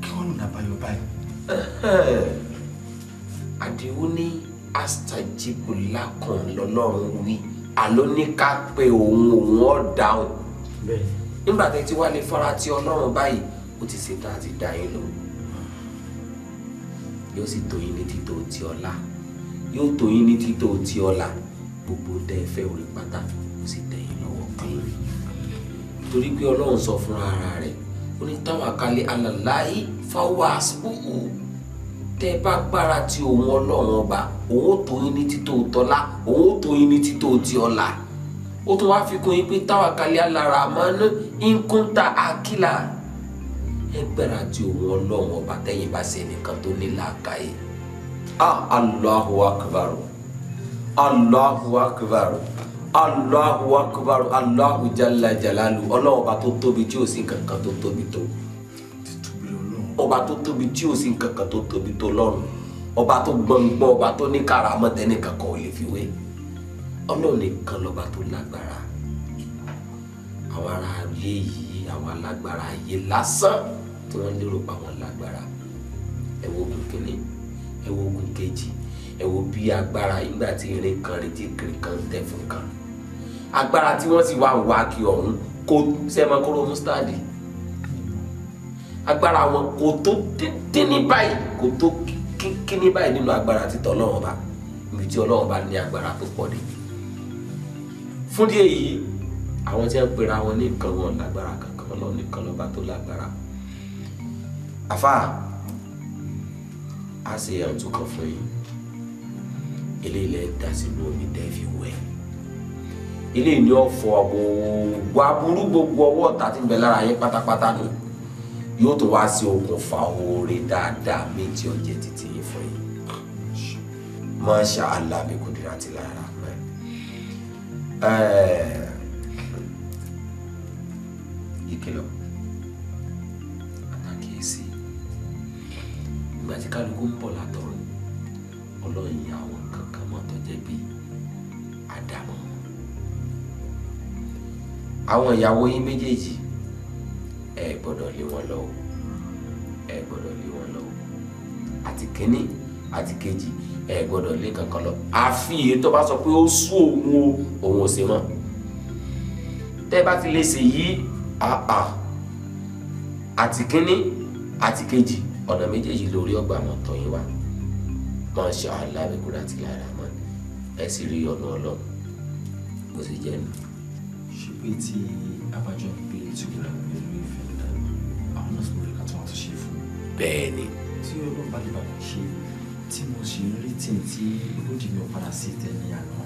kí wọ́n lò nàbàyọ̀ báyìí? Àdìó ní astajibu lakum lọ́lọ́run wí, àló ní ká pe òun, òun ọ̀ dáhùn. Nígbà tẹ́ tí wàá lè fara ti Ọlọ́run báyìí, ó ti ṣetán àti dá yín lò, yóò sì tó yín ní títò ti ọlá, yóò tó yín ní títò ti ọlá, gbogbo tẹ́ ẹ fẹ́ orí pátá ó sì tẹ́ yín lọ́wọ́ kan. Torí pé Ọlọ́run sọ fún ara rẹ̀, ó ní tawakali alallahi fahuwa hasbuhu. Tẹ́ bá gbára ti òun Ọlọ́run ọba, òun ó tó yín ní títò tọ́lá, òun ó tó yín ní títò ti ọlá. Ó tún wáá fi kún yín pé tawakali ala rahman Nkunta akila ẹgbẹ́ra tí òun ọlọ́run ọba tẹ́yìn bá ṣe nìkan tó ní làákàyè. Ah, Allahu akbar, Allahu akbar, Allahu akbar, Allahu jalla jalalu. Ọlọ́run ọba tó tóbi tí ò sí nǹkan kan tó tóbi tó. Ọba tó tóbi tí ò sí nǹkan kan tó tóbi tó lọ́run. Ọba tó gbọ̀ngbọ̀n, ọba tó ní kàràmọ́ tẹ́nìkan kan ò lè fi wé. Ọlọ́run nìkan lọ́ba tó lágbára. Àwọn ará ayé yìí, àwọn alágbára ayé lásán tí wọ́n lérò pa wọn lágbára. Ẹ wo ogun kìíní, ẹ wo ogun kejì, ẹ wo bí agbára ìgbà tí irin kan retí kiri kan tẹ̀ fún kan. Agbára tí wọ́n sì wá ń wá kí ọ̀hún kó sẹ́mọ kóró mustadi. Agbára wọn kò tó dín ní báyìí, kò tó kíní báyìí nínú agbára títọ́ Ọlọ́run ọba, ibi tí Ọlọ́run ọba ní agbára tó pọ̀ dé. Fún díẹ̀ yìí, àwọn tí wọ́n pera wọn ní nǹkan wọn lágbára kankan, Ọlọ́run nìkan lọ́ba tó lágbára. Àfáà, a ṣe àǹtú kan fún yín. Eléyìí lẹ dà sínú omi tẹ́ fi wẹ̀. Eléyìí ni ó fọ gbogbo aburú, gbogbo ọwọ́ ọ̀tá tí ń bẹ lára yín pátápátá nù. Yóò tó wá sí okùnfà oore dáadáa méjì ọjẹ́ títí yín fún yín. Masha Allah bí kudira ti lára pẹ́. Ìkìlọ̀ àtàkìyèsí. Ìgbà tí kálukú ń bọ̀ látọ̀run, Ọlọ́run yà àwọn kankan mọ́ tó jẹ́ bí àdámọ́. Àwọn ìyàwó yín méjèèjì, ẹ gbọ́dọ̀ lé wọn lọ, ẹ gbọ́dọ̀ lé wọn lọ. Àti kínní àti kejì, ẹ gbọ́dọ̀ lé kankan lọ. Àfi èyí tó bá sọ pé ó sú òun o, òun ò ṣe mọ́. Tẹ́ bá ti lè ṣe yí, àti kínní àti kejì, ọ̀nà méjèèjì lórí ọgbà mọ̀ tọ́ yín wá. Masha Allah bí kúrò àti lára mọ́, ẹ sì rí ọ̀nà Ọlọ́run bó ṣe jẹ́ nù. Ṣé pé tí abájọ ń gbé ìtura pẹ̀lú ìfẹ́ àwọn náà sọ lórí ká tó wá tó ṣe fún mi? Bẹ́ẹ̀ ni. Tí Ọlọ́run bá lè bá mi ṣe, tí mo sì ń rí tí tí lódì mi ò padà sí tẹ́ni àná,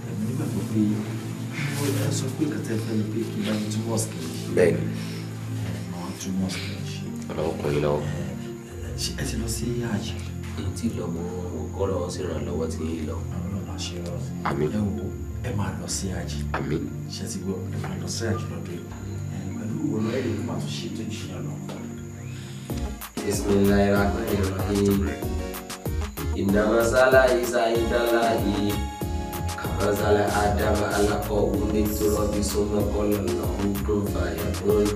ẹ̀mí nígbàgbọ́ pé mo ẹ sọ pé kàtẹ́ fẹ́ ni pé kí n bá mi tún mọ́ọ̀sì kì í ṣe. Bẹ́ẹ̀ ni. Màá tún mọ́ọ̀sì kì í ṣe. Ọlọ́run kún yín lọ́wọ́. Ṣé ẹ ti lọ sí Hajj? Èyí tí lọ mọ kọ́lọ́ sí ìrànlọ́wọ́ tí ń lọ. Ọlọ́run máa ṣe rọrùn. Àmín. Ẹ wo, ẹ máa lọ sí Hajj. Àmín. Ṣé ti gbọ́, ẹ máa lọ sí Hajj lọ́dún yìí. Pẹ̀lú ìwòrán ẹ̀rí ló máa tún ṣe tó jù yẹn lọ. Bismillahirrahmanirrahim. Inna masala Isa indallahi kamasala Adama alaqahu min turabi summa qala lahu kun fayakun.